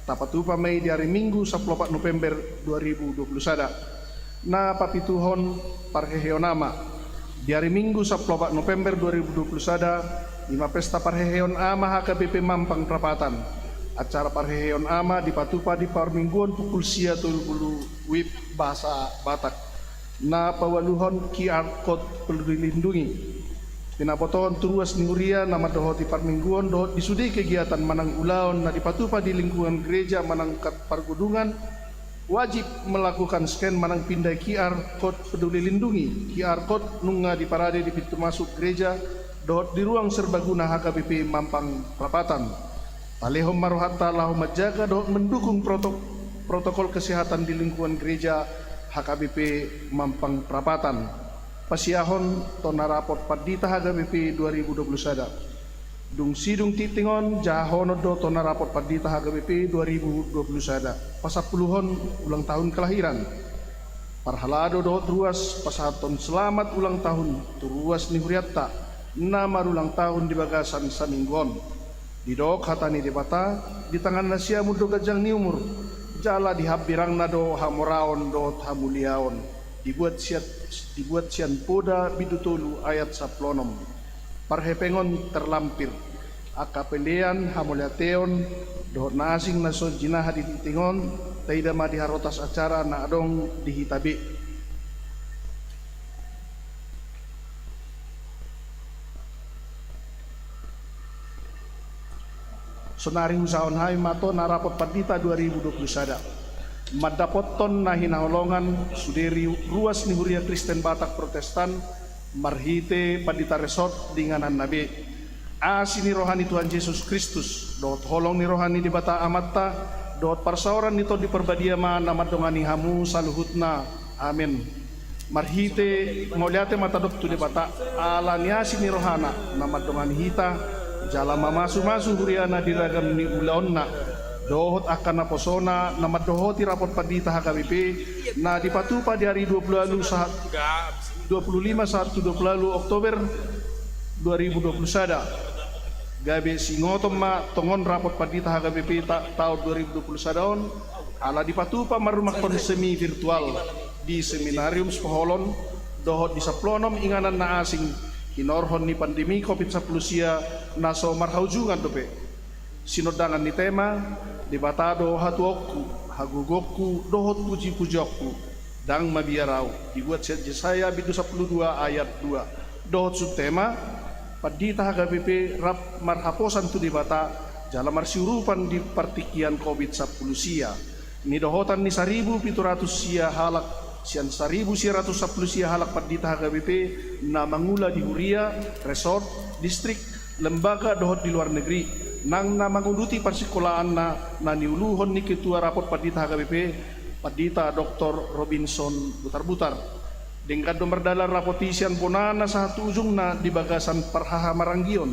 Tapatupa ma i di ari Minggu sampulu opat November dua ribu dua puluh sada. Na papituhon, parheheon ama. Di ari Minggu sampulu opat November dua ribu dua puluh sada, i ma pesta parheheon ama H K B P Mampang Prapatan. Acara parheheon ama dipatupa di parmingguon pukul sia tolu pulu WIB bahasa Batak. Na paualuhon, Q R code Peduli Lindungi. Pinabotohon tu ruas ni huria na mandohoti parmingguon dohot di sude kegiatan manang ulaon na dipatupa di lingkungan gereja manang angka pargodungan, wajib melakukan scan manang pindai Q R code Peduli Lindungi. Q R code nunga diparade di pintu masuk gereja dohot di ruang serbaguna H K B P Mampang Prapatan. Talehon ma rohanta laho manjaga dohot mendukung proto-, protokol kesehatan di lingkungan gereja H K B P Mampang Prapatan. Pasiahon tona rapot pandita H K B P dua ribu dua puluh sada. Dung sidung tingting on, jahahonon do tona rapot pandita H K B P dua ribu dua puluh sada. Pasampuluhon ulang tahun kelahiran. Parhalado dohot ruas pasahathon selamat ulang tahun tu ruas ni hurianta na marulang tahun di bagasan saminggu on. Didok hata ni Debata, di tangan nasiam do ganjang ni umur, jala di hambirangna do hamoraon dohot hamuliaon, dibuat sian, dibuat sian Poda bindu tolu ayat sampulu onom. Parhepengon terlampir, angka pelean, hamauliateon, dohot na asing na so jinaha di tingting on, taida ma di harotas acara na adong di hita be. Sonari huusahon hami ma tona rapot pandita dua ribu dua puluh sada. Mandapothon na hinaholongan sude ri-, ruas ni Huria Kristen Batak Protestan, marhite pandita resort di ingananna be. Asi ni roha ni Tuhan Jesus Kristus, dohot holong ni roha ni Debata Amanta, dohot parsaoran ni Tondi Parbadia ma na mandongani hamu saluhutna. Amen. Marhite mauliate ma tadok tu Debata, ala ni asi ni rohana na mandongani hita, jala mamasumasu huriana di ragam ni ulaonna, dohot angka naposona na mandohoti rapot pandita H K B P, na dipatupa di ari dua puluh ualu sahat, dua puluh lima sahat tu dua puluh ualu Oktober dua ribu dua puluh sada. Gabe siingoton ma tongon rapot pandita H K B P ta-, taon dua ribu dua puluh sada on, ala dipatupa marrumahkon semi virtual di Seminarium Sipoholon, dohot di sampulu onom inganan na asing, hinorhon ni pandemi covid sampulu sia na so marhaujungan dope. Sinondangan ni tema, Debata do hatuaonku, hagogoonku, dohot pujipujionku, ndang mabiar ahu, dibuat sian Jesaya bindu sampulu dua ayat dua. Dohot subtema, pandita H K B P rap marhaposan tu Debata, jala marsiurupan di partingkian covid sampulu sia. Nidohotan ni saribu pitu ratus sia halak, sian saribu sia ratus sampulu sia halak pandita H K B P na mangula di huria, resort, distrik, lembaga dohot di luar negeri, nang na manguduti parsingkolaanna na niuluhon ni Ketua Rapot Pandita H K B P, Pandita Doktor Robinson Butarbutar. Denggan do mardalan rapot i sian bonana sahat tu ujungna di bagasan parhahamaranggion,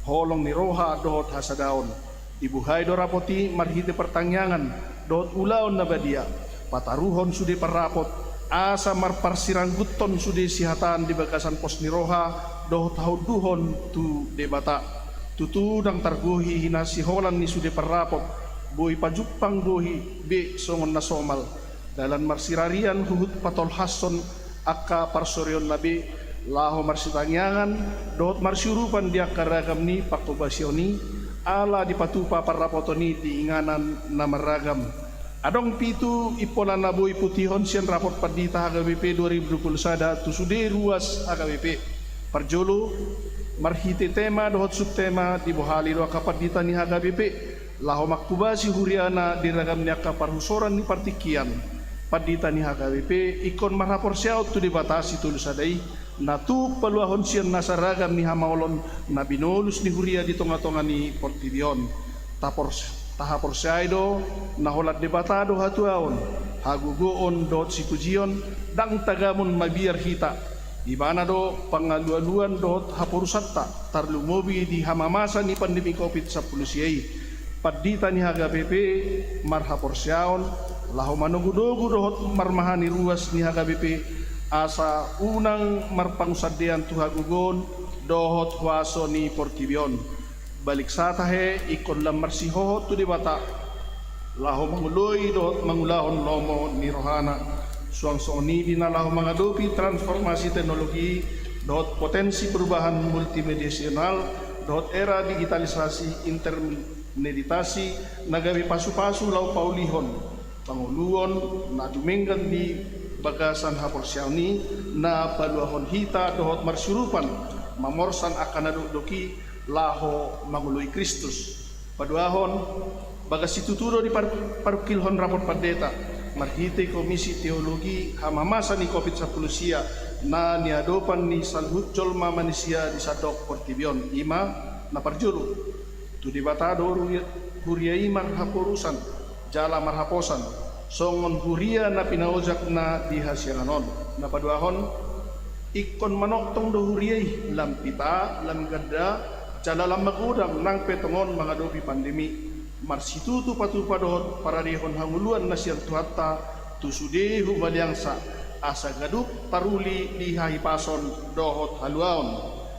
holong ni roha dohot hasadaon. Dibuhai do rapot i marhite partangiangan dohot ulaon na badia, pataruhon sude parrapot, asa marparsirangguthon sude sihataan di bagasan pos ni roha dohot hahunduhon tu Debata. Tutu ndang targohi hinasiholan ni sude parrapot, boi pajumpang do i be songon na somal. Dalan marsirarian huhut patolhashon angka parsorionna be, laho marsitangiangan dohot marsiurupan di angka ragam ni pangkobasion i, ala dipatupa parrapoton i di inganan na marragam. Adong pitu impola na boi putihon sian rapot pandita H K B P dua ribu dua puluh sada tu sude ruas H K B P. Parjolo, marhite tema dohot subtema dibohali do angka pandita ni H K B P laho manghobasi huriana di ragam ni angka parhusoran ni partingkian. Pandita ni H K B P ingkon marhaporseaon tu Debata Sitolu Sada i, na tuk paluahon sian nasa ragam ni hamaolon na binolus ni huria di tongatonga ni portibi on. Tapors-, tahaporseai do na holan Debata do hatuaon, hagogoon dohot sipujion, ndang tagamon mabiar hita. Ibana do pangalualuan dohot haporusanta, tarlumobi di hamamasa ni pandemi covid sampulu sia i. Pandita ni H K B P marhaporseaon laho manogunogu dohot marmahani ruas ni H K B P, asa unang marpangunsandean tu hagogoon dohot huaso ni portibi on. Balik sata he, ingkon lam marsihohot tu Debata laho mangoloi dohot mangulahon lomo ni rohana. Suang songon i di na laho mangadopi transformasi teknologi dohot potensi perubahan multidimensional dohot era digitalisasi, intermediasi na gabe pasupasu laho paulihon pangoluon na dumenggan di bagasan haporseaon i, na paluahon hita dohot marsiurupan mamorsan angka na dokdok i laho mangoloi Kristus. Paduahon, bagas situtu do di par-, parungkilhon rapot pandita marhite Komisi Teologi hamamasa ni covid sampulu sia na niadopan ni saluhut jolma manisia di sandok portibi on, i ma na parjolo. Tu Debata do huria, huria i marhaporusan jala marhaposan, songon huria na pinaojak na di hasiangan on. Na paduahon, ingkon manongtong do huria i lam pita, lam ganda, jala lam magodang nang pe tongon mangadopi pandemi. Marsitutu patupa dohot paradehon hangoluan na sian Tuhanta tu sude humaliangsa, asa ganup taruli di hahipason dohot haluaon.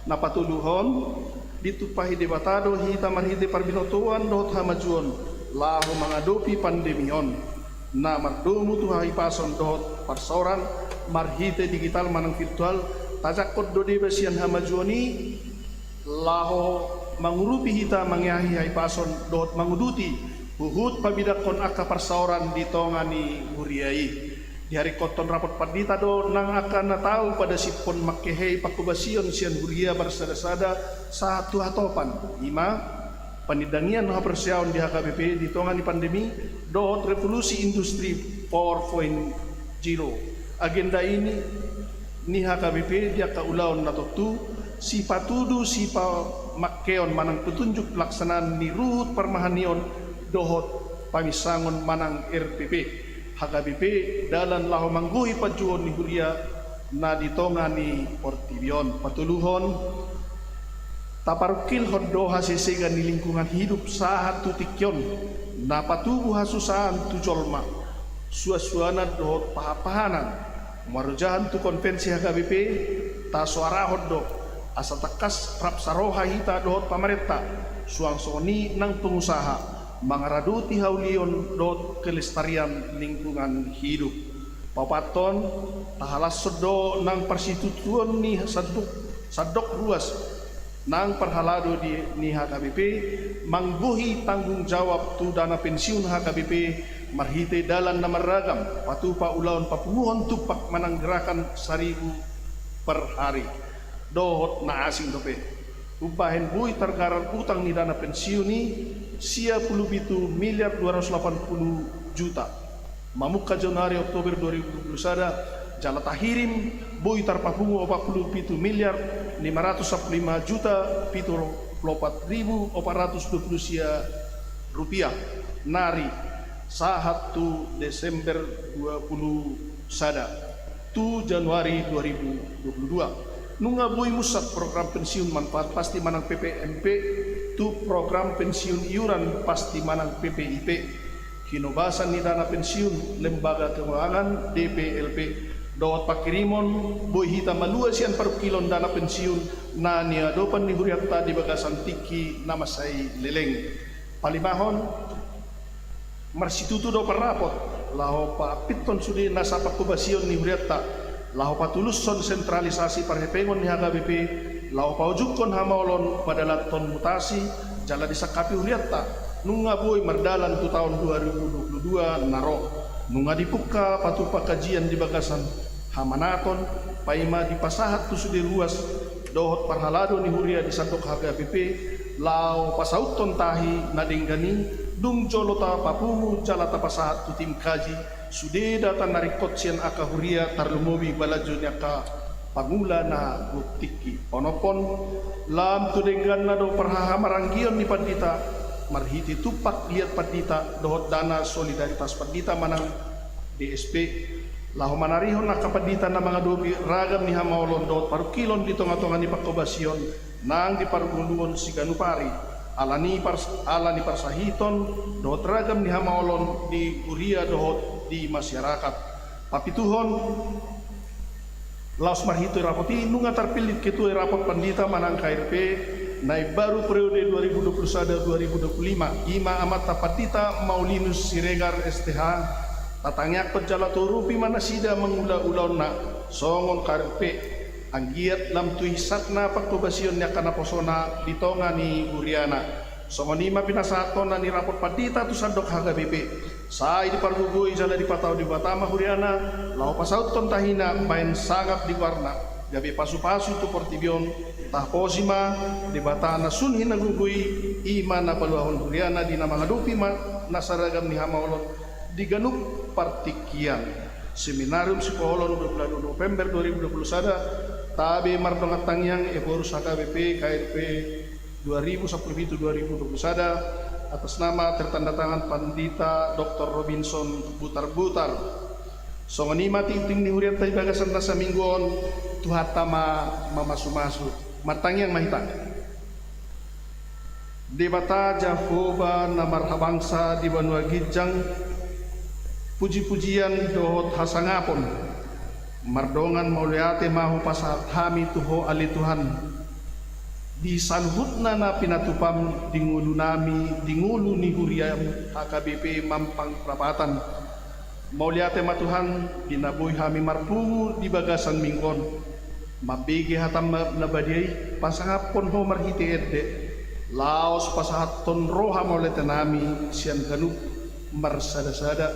Na patoluhon, Ditumpahi Debata do hita marhite parbinotoan dohot hamajuon laho mangadopi pandemi on. Na mardomu tu hahipason dohot parsaoran marhite digital manang virtual, tajangkon do deba sian hamajuon i laho mangurupi hita mangeahi hahipason dohot manguduti huhut pabidangkon angka parsaoran di tonga ni huria i. Diharingkothon rapot pandita do nang angka na tau padasiphon mangkehei pangkobasion sian huria marsadasada sahat tu hatopan, i ma panindangian haporseaon di H K B P di tonga ni pandemi dohot revolusi industri four point zero. Agenda inti ni H K B P di angka ulaon na tontu sipatudu sipamangkeon manang petunjuk pelaksanaan ni ruhut parmahanion dohot paminsangon manang R P P. H K B P dalan laho manggohi panjouon ni huria na di tonga ni portibi on. Patoluhon, taparungkilhon do hasesegan ni lingkungan hidup sahat tu tingki on na patubu hasusaan tu jolma, suansuanan dohot pahanpahanan. Marojahan tu konvensi H K B P, tasoarahon do asa tangkas rap saroha hita dohot pamarenta, suang songon i nang pengusaha, mangaradoti haulion dohot kelestarian lingkungan hidup. Paopathon, tahalashon do nang parsitutuon ni sandok, sandok ruas nang parhalado di, ni H K B P, manggohi tanggung jawab tu dana pensiun H K B P marhite dalan na marragam, patupa ulaon papunguhon tumpak manang gerakan saribu per hari. Dohot na asing dope. Umbahen boi targarar utang ni dana pensiun i sia pulu pitu miliar dua ratus lapan pulu juta. Mamungka Januari Oktober dua ribu dua puluh sada, jala tahirim boi tarpapungu opat pulu pitu miliar lima ratus sampulu lima juta pitu pulu opat ribu opat ratus dua pulu sia rupiah, nari sahat tu Desember dua pulu sada tu Januari dua ribu dua puluh dua. Nunga boi musat program pensiun manfaat pasti manang P P M P tu program pensiun iuran pasti manang P P I P. Hinobasan ni dana pensiun lembaga keuangan D P L P dohot pangkirimon boi hita malua sian parungkilon dana pensiun na niadopan ni hurianta di bagasan tingki na mansai leleng. Palimahon, marsitutu do parrapot laho paampithon sude nasa pangkobasion ni hurianta, laho patulushon sentralisasi parhepengon ni H K B P, laho paujungkon hamaolon padalanhon mutasi, jala disangkapi hurianta nunga boi mardalan tu taon dua ribu dua puluh dua na ro. Nunga dipungka patupa kajian di bagasan hamanaton, paima dipasahat tu sude ruas dohot parhalado ni huria di sandok H K B P, laho pasauthon tahi na denggan i, dung jolo tapapungu jala tapasahat tu tim kaji sude data na ringkot sian angka huria tarlumobi balanjo ni angka pangula na gok tingki. Onomhon, lam tu dengganna do parhahamaranggion ni pandita marhite tumpak liat pandita dohot dana solidaritas pandita manang D S P, laho manarihon angka pandita na mangadopi ragam ni hamaolon dohot parungkilon di tongatonga ni pangkobasion nang di parngoluon siganup ari, ala ni pars-, ala ni parsahiton dohot ragam ni hamaolon di huria dohot di masyarakat. Papituhon, laos marhite rapot i nunga tarpillit ketua rapot pandita manang K R P na imbaru periode dua ribu dua puluh sada dua ribu dua puluh lima, i ma amanta pandita Maulinus Siregar S T H. Tatangiangkon jala taurupi ma nasida mangula ulaonna songon K R P, anggiat lam tu hisatna pangkobasion ni angka naposona di tonga ni huriana. Songon i ma pinasahathonna ni rapot pandita tu sandok H K B P. Sai dipargogoi jala dipatau Debata ma huriana laho pasauthon tahina baen sangap di goarna, gabe pasupasu tu portibi on. Tahaposi ma Debata na sun hinagogo i, i ma na paluahon huriana di na mangadopi ma na saragam ni hamaolon di ganup partingkian. Seminarium Sipoholon, dua puluh dua November dua ribu dua puluh sada. Tabe mardongan tangiang, Ephorus H K B P, K R P dua ribu sampulu pitu dua ribu dua puluh sada, atas nama tertanda tangan Pandita Doktor Robinson Butarbutar. Songon i ma tingting ni hurianta di bagasan na saminggu on. Tuhanta ma mamasumasu. Martangiang ma hita. Debata Jahowa na marhabangsa di banua ginjang, pujipujian dohot hasangapon, mardongan mauliate ma hupasahat hami tu Ho ale Tuhan. Di saluhutna na pinatupam di ngolunami, di ngolu ni huriam H K B P Mampang Prapatan. Mauliate ma Tuhan, di na boi hami marpungu di bagasan minggu on. Mambege hatam na badia i, pasangaphon Ho marhite ende, laos pasahathon roha mauliatenami sian ganup marsadasada.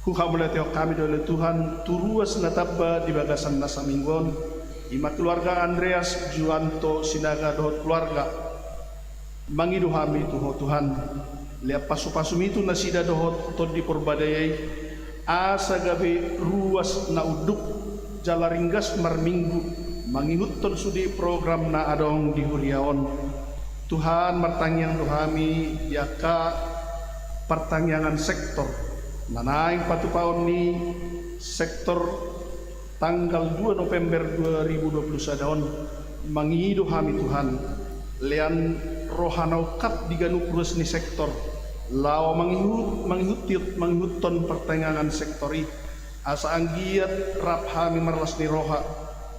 Huhamauliatehon hami do ale Tuhan tu ruas na tamba di bagasan na saminggu on, i ma keluarga Andreas Juanto Sinaga dohot keluarga. Mangido hami tu Ho Tuhan, lean pasupasumi tu nasida dohot Tondi Porbadia i, asa gabe ruas na unduk jala ringgas marminggu, mangihuthon sude program na adong di huria on. Tuhan, martangiang do hami di angka partangiangan sektor na naeng patupaon ni sektor tanggal dua November dua ribu dua puluh sada on. Mangido hami Tuhan, lean roha na ungkap di ganup ruas ni sektor, laho mangihut, mangihut, mangihuthon partangiangan sektor i, asa anggiat rap hami marlas ni roha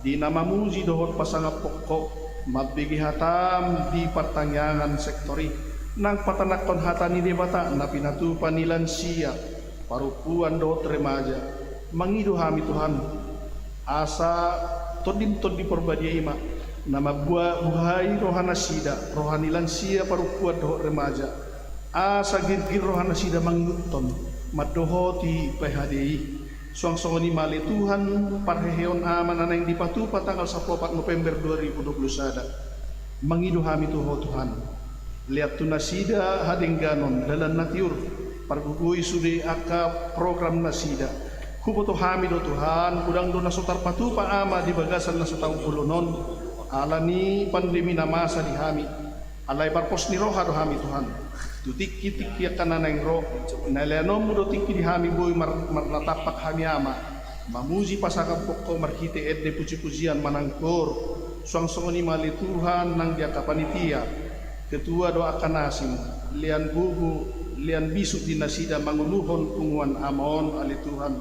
di na mamuji dohot pasangaphon Ho, mambege hatam di partangiangan sektor i, nang patanakhon hata ni Debata na pinatupa ni lansia, parompuan dohot remaja. Mangido hami Tuhan, asa Tondim Tondi Porbadia i ma na mambuat buhai roha nasida, roha ni lansia, parompuan dohot remaja, asa girgir roha nasida mangihuthon, mandohoti P H D I. Suang songon i ma ale Tuhan, parheheon Ama na naeng dipatupa tanggal sampulu opat November dua ribu dua puluh sada. Mangido hami tu Ho Tuhan, lean tu nasida hadengganon, dalan na tiur, pargogoi sude angka program nasida. Huboto hami do Tuhan, godang do na so tarpatupa Ama di bagasan na sataon bolon on, ala ni pandemi na masa di hami. Alai parpos ni roha do hami Tuhan tu tingki-tingki angka na naeng ro, na leanonmu do tingki di hami boi mar-, marnatampak hami Ama, mamuji pasangaphon Ho marhite ende puji-pujian manang koor. Suang songon i ma ale Tuhan nang di angka panitia, ketua do angka na asing, lean gogo, lean bisuk di nasida manguluhon punguan Ama on ale Tuhan.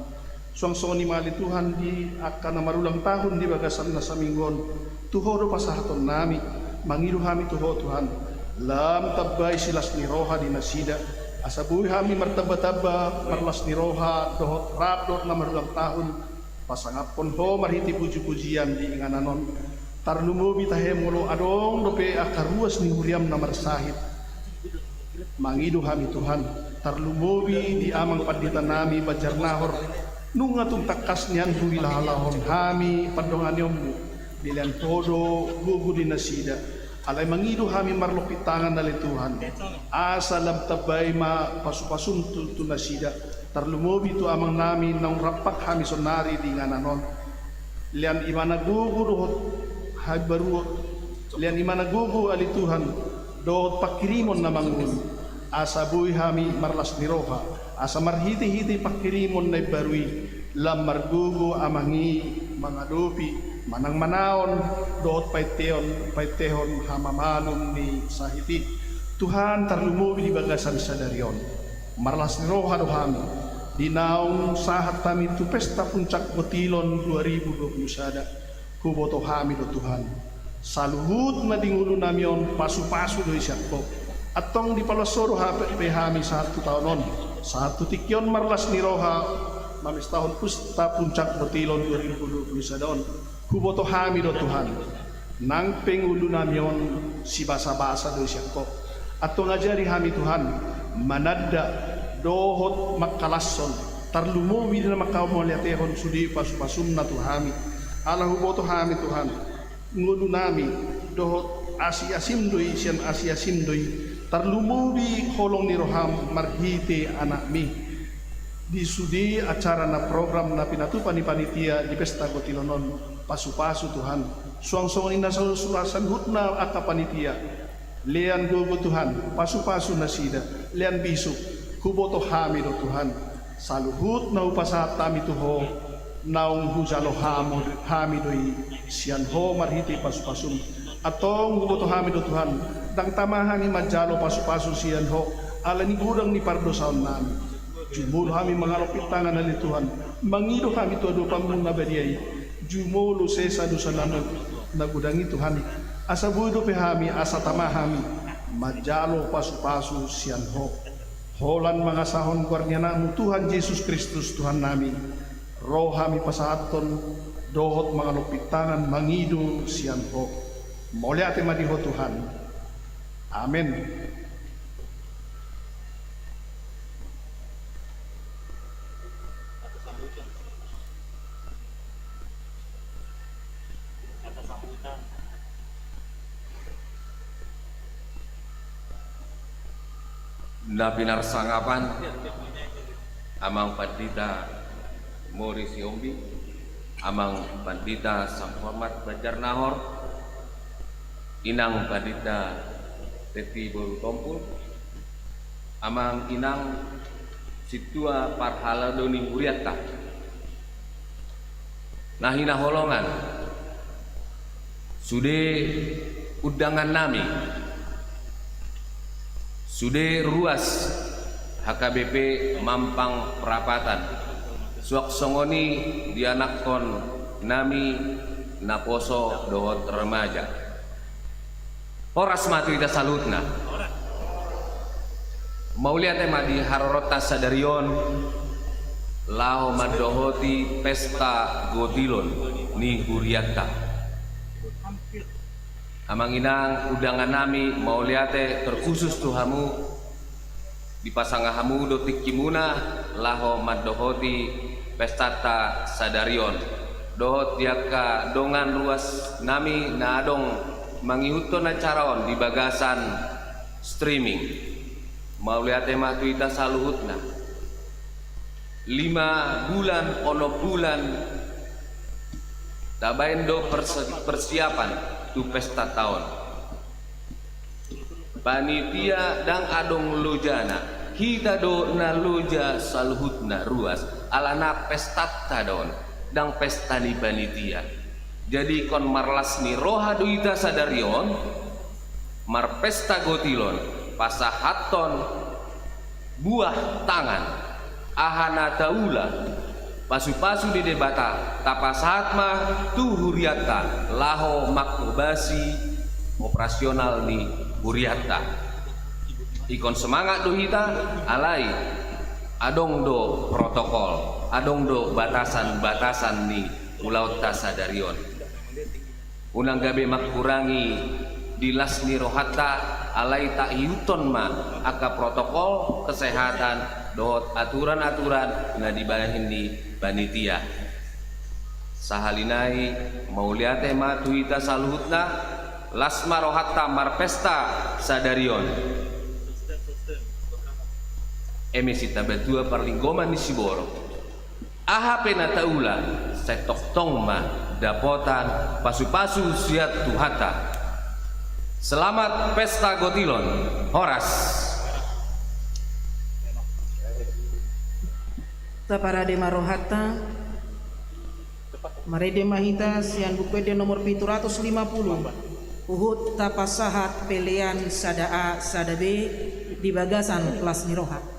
Suang songon i ma ale Tuhan di angka na marulang tahun di bagasan na saminggu on, tu Ho do pasahatonnami. Mangido hami tu Ho Tuhan, lam tambai silas ni roha di nasida, asa boi hami martamba-tamba marlas ni roha dohot rap dohot na marulang tahun, pasangaphon Ho marhite puji-pujian di inganan on. Tarlumobi tahe molo adong dope angka ruas ni huriam na marsahit. Mangido hami Tuhan, tarlumobi di amang panditanami Banjar Nahor, nunga tung tangkas nian huilahalahon hami pandonganionmu, dilean Ho do gogo di nasida. Alai mangido hami marlompit tangan ale Tuhan, asa lam tambai ma pasu-pasum tu, tu nasida, tarlumobi tu amangnami naung rampak hami saonnari di inganan on. Lean imana gogo dohot habaruon, lean imana gogo ale Tuhan, dohot pangkirimon na mangolu, asa boi hami marlas ni roha, asa marhite-hite pangkirimon na imbaru i, lam margogo amang i mangadopi manang manaon dohot painteon, paintehon hamamalum ni sahit i. Tuhan, tarlumobi di bagasan sadari on, marlas ni roha do hami di naung sahat hami tu pesta puncak botilon dua ribu dua puluh sada. Huboto hami do Tuhan, saluhutna di ngolunami on pasu-pasu do i sian Ho. Antong dipalas Ho do hape hami sahat tu taon on, sahat tu tingki on marlas ni roha mamestahon pesta puncak botilon dua ribu dua puluh sada on. Huboto hami do Tuhan, nang pe ngolunami on sibasa-basa do i sian Ho. Antong ajari hami Tuhan mananda dohot mangkalashon, tarlumobi di na manghamauliatehon sude pasu-pasumna tu hami. Ala huboto hami Tuhan, ngolunami dohot asi-asim do i sian asi-asim do i, tarlumobi holong ni roham marhite anakmi. Di sude acara na program na pinatupa ni panitia di pesta botilon on, pasu-pasu Tuhan. Suang songon i na so-, sula saluhutna angka panitia. Lean gogo Tuhan, pasu-pasu nasida, lean bisuk, huboto hami do Tuhan. Saluhutna hupasahat hami tu Ho, naung hujalo hamu, hami do i sian Ho marhite pasu-pasum. Antong huboto hami do Tuhan, ndang tama hami manjalo pasu-pasu sian Ho, ala ni godang ni pardosaonnami. Jumolo hami mangalompit tangan ale Tuhan, mangido hami tu adopanmu na badia i. Jumolo sesa dosanami na godang i Tuhan. Asa boi dope hami, asa tama hami manjalo pasu-pasu sian Ho, holan mangasahon goar ni Anakmu Tuhan Jesus Kristus Tuhannami, ro hami pasahathon dohot mangalompit tangan mangido sian Ho. Mauliate ma di Ho Tuhan. Amen. Na pinarsangapan, Amang Pandita Mori Sihombing, Amang Pandita Sanghormat Banjarnahor, Inang Pandita Tetti boru Tompul, Amang Inang sintua parhalado ni hurianta, na hinaholongan, sude undangannami, sude ruas H K B P Mampang Prapatan, suang songon i di anakkonnami naposo dohot remaja. Horas ma tu hita saluhutna. Mauliate ma di haroronta sadari on laho mandohoti pesta gotilon ni hurianta. Amang inang, undangannami, mauliate terkhusus tu hamu, dipasanga hamu do tingkimuna laho mandohoti pestanta sadari on, dohot di angka dongan ruasnami na adong mangihuthon acara on di bagasan streaming. Mauliate ma tu hita saluhutna. Lima bulan, onom bulan tabaen do perse-, persiapan tu pestanta on. Panitia ndang adong lojana, hita do na loja saluhutna ruas, alana pestanta do on, ndang pesta ni panitia. Jadi ingkon marlas ni roha do hita sadari on, marpesta gotilon, pasahathon buah tangan, aha na taula, pasu-pasu ni Debata, tapasahat ma tu hurianta, laho mangkobasi operasional ni hurianta. Ingkon semangat do hita, alai adong do protokol, adong do batasan-batasan ni ulaonta sadari on. Unang gabe mangkurangi di las ni rohanta, alai taihuthon ma angka protokol kesehatan dohot aturan-aturan na dibahen ni panitia. Sahali nai, mauliate ma tu hita saluhutna, las ma rohanta marpesta sadari on. Eme sitabatua parlinggoman ni siborok. Aha pe na taula, sai tongtong ma dapotan pasu-pasu sian Tuhanta. Selamat pesta gotilon, horas. Taparade ma rohanta. Marende ma hita sian Buku Ende nomor pitu ratus lima puluh. Huhut tapasahat pelean sada A sada B di bagasan las ni roha.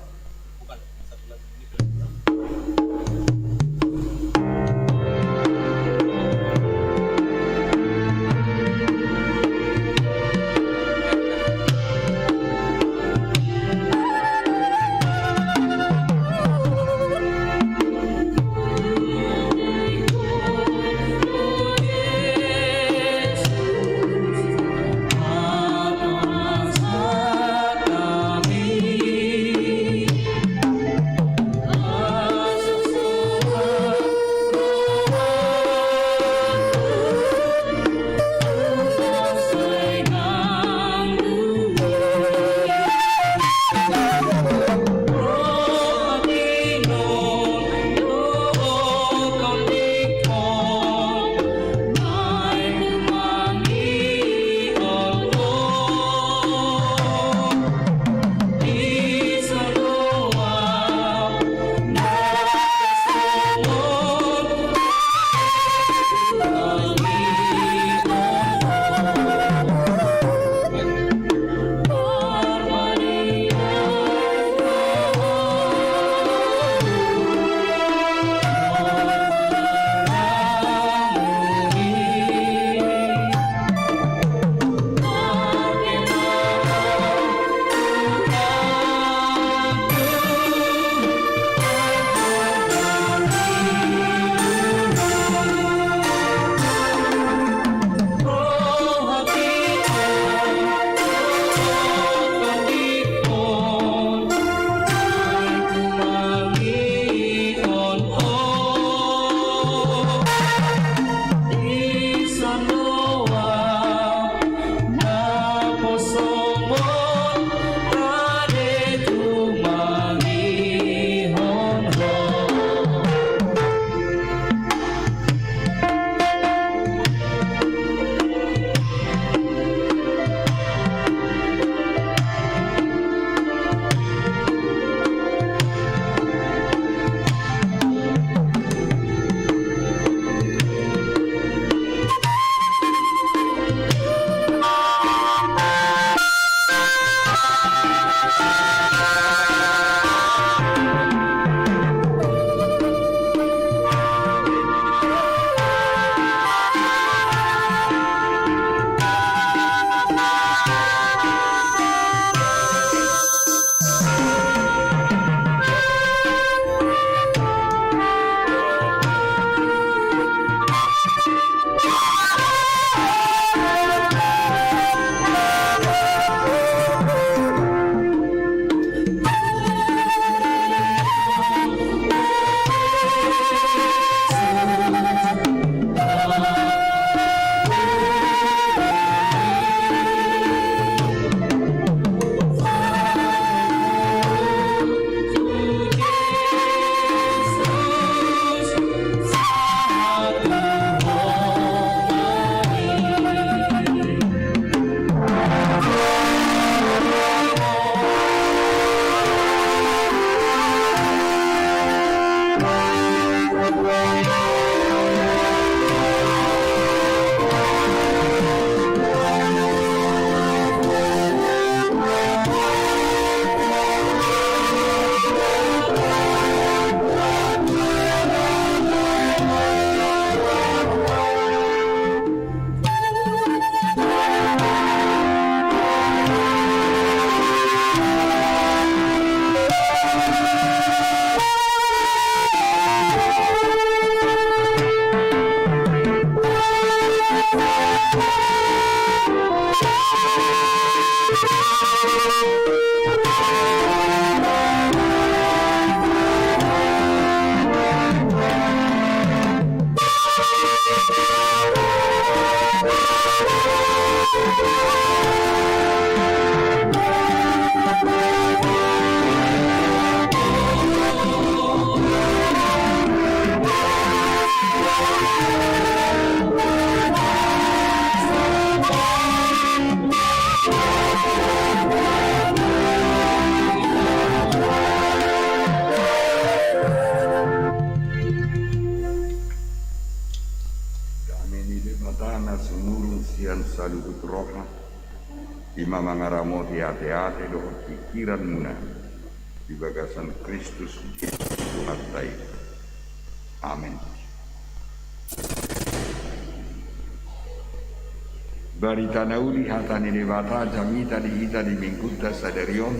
I ma mangaramoti ateate dohot pingkiranmuna di bagasan Kristus Jesus Tuhanta i. Amen. Barita na uli hata ni Debata jamita di hita di Minggunta sadari on,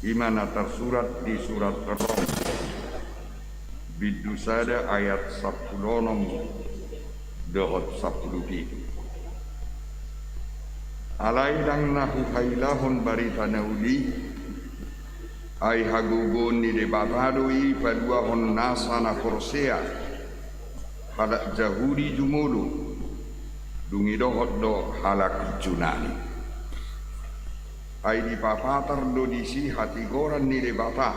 i ma na tarsurat di surat Rom, bindu sada ayat sampulu onom dohot sampulu pitu. Alai ndang na huhailahon barita na uli, ai hagogoon ni Debata do i paluahon nasa na porsea, halak Jahudi jumolo, dung i dohot do halak Junani. Ai dipapatar do disi hatigoran ni Debata,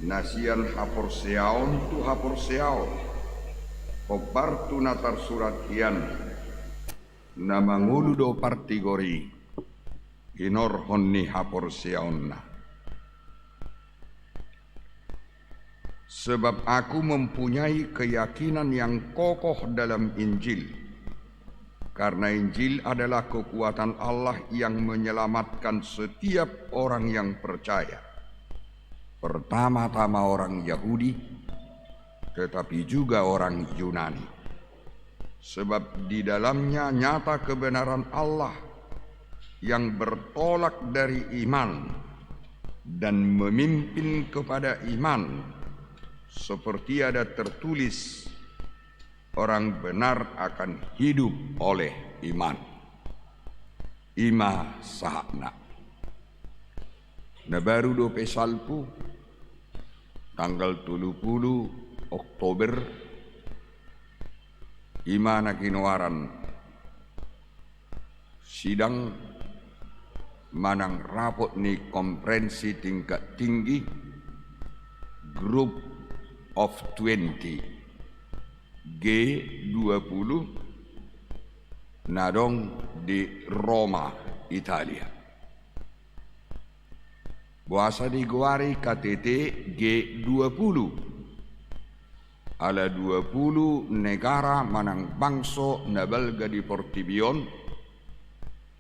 na sian haporseaon tu haporseaon, hombar tu na tarsurat hian, na mangolu do partigor i hinorhon ni haporseaonna. Sebab aku mempunyai keyakinan yang kokoh dalam Injil, karena Injil adalah kekuatan Allah yang menyelamatkan setiap orang yang percaya, pertama-tama orang Yahudi, tetapi juga orang Yunani. Sebab di dalamnya nyata kebenaran Allah yang bertolak dari iman dan memimpin kepada iman, seperti ada tertulis, "Orang benar akan hidup oleh iman." I ma sahatna. Na baru dope salpu, tanggal tolu pulu Oktober, i ma na ginoaran sidang manang rapot ni konferensi tingkat tinggi Group of Twenty, G dua puluh, na adong di Roma, Italia. Boasa digoari K T T G dua puluh? Ala dua puluh negara manang bangso na balga di portibi on,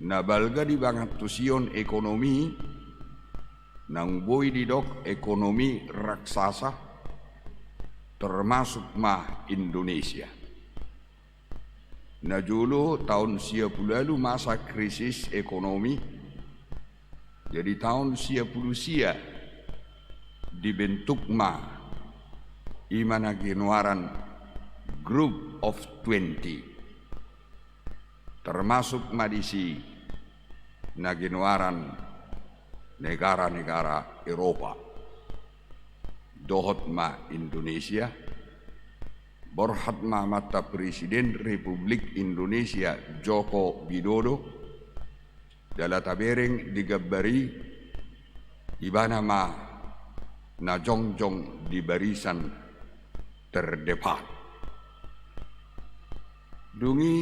na balga di pangantusion ekonomi, naung boi didok ekonomi raksasa, termasuk ma Indonesia. Na jolo taon sia pulu ualu masa krisis ekonomi, jadi taon sia pulu sia dibentuk ma i ma na ginoaran Group of Twenty. Termasuk ma disi na ginoaran negara-negara Eropa. Dohot ma Indonesia, borhat ma amanta Presiden Republik Indonesia Joko Widodo, jala tabereng di gambar i, ibana ma na jongjong di barisan terdepan. Dung i,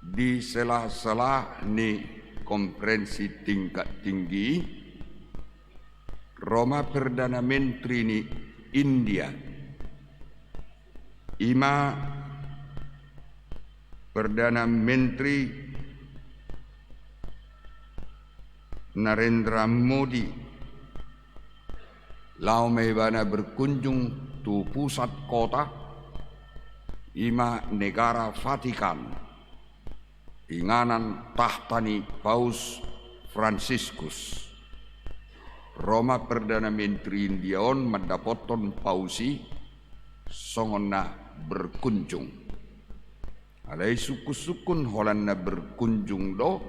di sela-sela ni konferensi tingkat tinggi i, ro ma Perdana Menteri ni India, i ma Perdana Menteri Narendra Modi, laho ma ibana berkunjung tu pusat kota, i ma negara Vatikan, inganan tahta ni Paus Fransiskus. Ro ma Perdana Menteri India on mandapothon Paus i songon na berkunjung. Alai sungkun-sungkun holan na berkunjung do,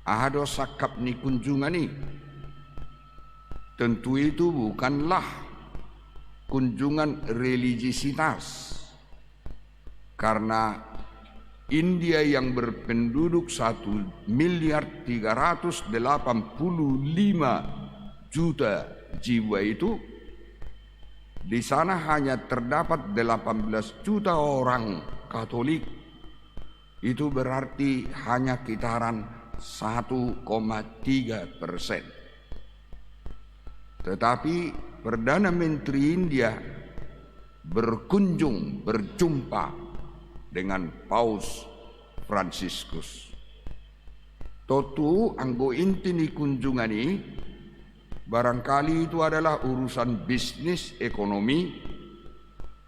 aha do sangkap ni kunjungan i? Tentu itu bukanlah kunjungan religiositas. Karena India yang berpenduduk satu miliar tiga ratus delapan puluh lima juta jiwa itu, di sana hanya terdapat delapan belas juta orang Katolik. Itu berarti hanya kitaran satu koma tiga persen. Tetapi Perdana Menteri India berkunjung, berjumpa dengan Paus Fransiskus. Tontu anggo inti ni kunjungan i, barangkali itu adalah urusan bisnis, ekonomi,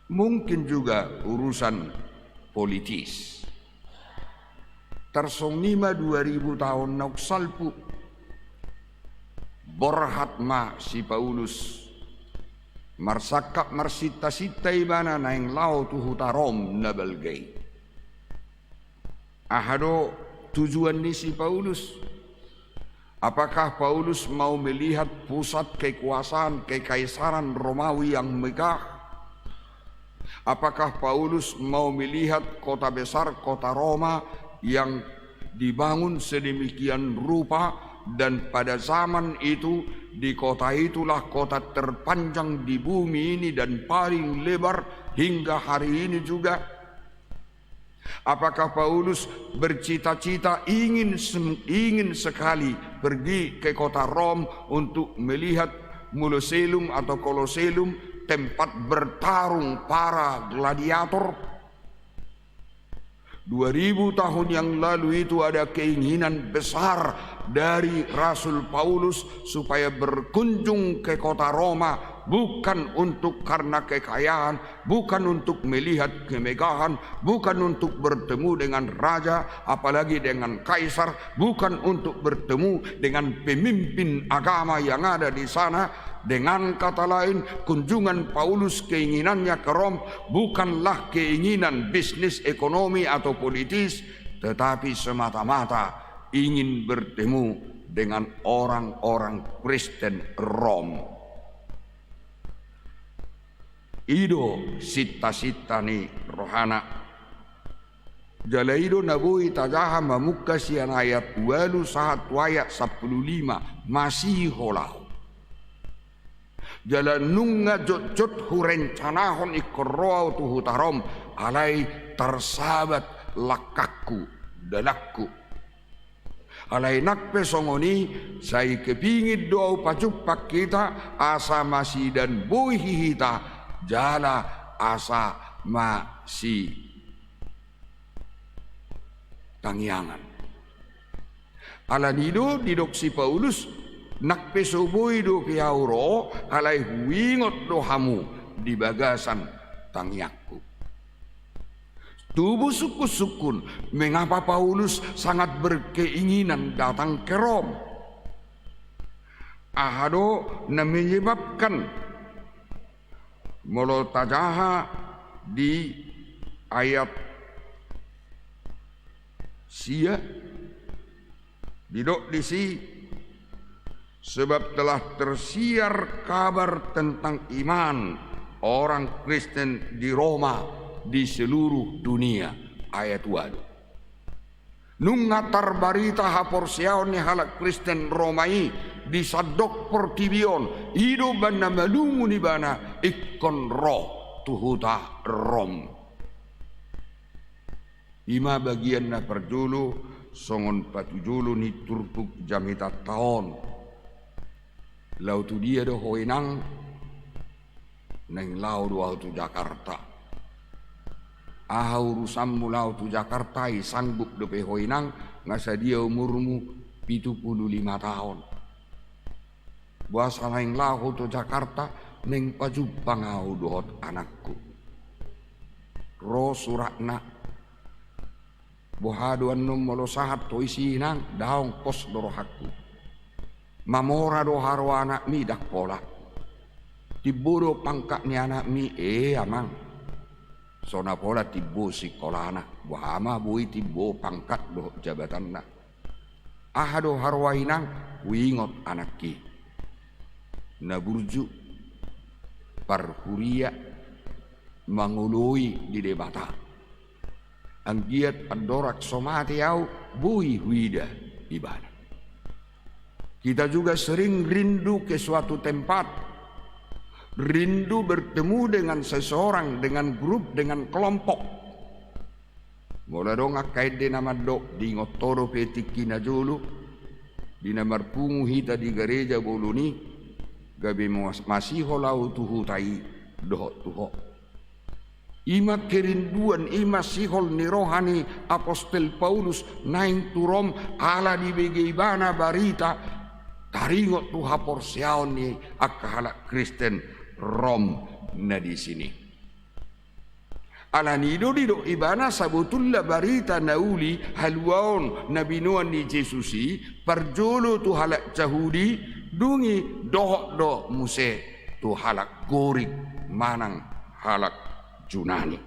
mungkin juga urusan politis. Tarsongon i ma dua ribu taon naung salpu, borhat ma si Paulus marsangkap marsinta-sinta ibana naeng laho tu huta Rom na balga i. Aha do tujuan ni si Paulus? Apakah Paulus mau melihat pusat kekuasaan kekaisaran Romawi yang megah? Apakah Paulus mau melihat kota besar, kota Roma yang dibangun sedemikian rupa, dan pada zaman itu di kota itulah kota terpanjang di bumi ini dan paling lebar hingga hari ini juga? Apakah Paulus bercita-cita ingin sem-, ingin sekali pergi ke kota Rom untuk melihat Muloselum atau Koloselum, tempat bertarung para gladiator? Dua ribu tahun yang lalu itu ada keinginan besar dari Rasul Paulus supaya berkunjung ke kota Roma, bukan untuk karena kekayaan, bukan untuk melihat kemegahan, bukan untuk bertemu dengan raja, apalagi dengan kaisar, bukan untuk bertemu dengan pemimpin agama yang ada di sana. Dengan kata lain, kunjungan Paulus keinginannya ke Rom bukanlah keinginan bisnis, ekonomi, atau politis, tetapi semata-mata ingin bertemu dengan orang-orang Kristen Rom. I do sinta-sinta ni rohana. Jala i do na boi tajaha mamungka sian ayat ualu sahat tu ayat sampulu lima, masihi ho laho. Jala nunga jotjot hurencanahon ingkon ro ahu tu huta Rom, alai tarsabat langkangku, dalanku. Alai nang pe songon i, sai kepingin do ahu pajumpang hita, asa masidan boi hita, jala asa masitangiangan. Alani i do didok si Paulus, nang pe so boi dope ahu ro, alai huingot do hamu di bagasan tangiangku. Tubu sungkun-sungkun, mengapa Paulus sangat berkeinginan datang ke Rom? Aha do na menyebabkan? Molo tajaha di ayat sia, didok disi, sebab telah tersiar kabar tentang iman orang Kristen di Roma di seluruh dunia. Ayat ualu. Nunga tarbarita haporseaon ni halak Kristen Roma i di sandok portibi on, i do umbahen na malungun ibana ingkon ro tu huta Rom. I ma bagian na parjolo songon patujolo ni turpuk jamitanta on. Laho tu dia do ho inang? Naeng laho do ahu tu Jakarta. Aha urusanmu laho tu Jakarta, ai sanggup dope ho inang, nga sadia umurmu pitu pulu lima taon. Boasa naeng laho tu Jakarta? Naeng pajumpang ahu dohot anakku. Ro suratna. Boha do annon molo sahat ho isi inang? Daong, pos do rohangku. Mamora do haroa anakmi? Ndang pola. Timbo do pangkat ni anakmi? Ee amang. So na pola timbo sikolana. Boha ma boi timbo pangkat dohot jabatanna. Aha do haroa inang? Huingot anakki. Na burju, parhuria, mangoloi di Debata. Anggiat andorang so mate ahu, boi huida ibana. Kita juga sering rindu ke suatu tempat, rindu bertemu dengan seseorang, dengan grup, dengan kelompok. Molo adong angka ende na mandok, diingot ho dope tingki na jolo, di na marpungu hita di gareja bolon i, gabe mas-, masiho laho tu huta i dohot tu ho. I ma kerinduan, i ma sihol ni roha ni apostel Paulus naeng tu Rom, ala dibege ibana barita taringot tu haporseaon ni angka halak Kristen Rom na disi i. Alani i do didok ibana, sabotulna barita na uli, haluaon na binoan ni Jesus i, parjolo tu halak Jahudi, dung i dohot do muse tu halak Gorik manang halak Junani.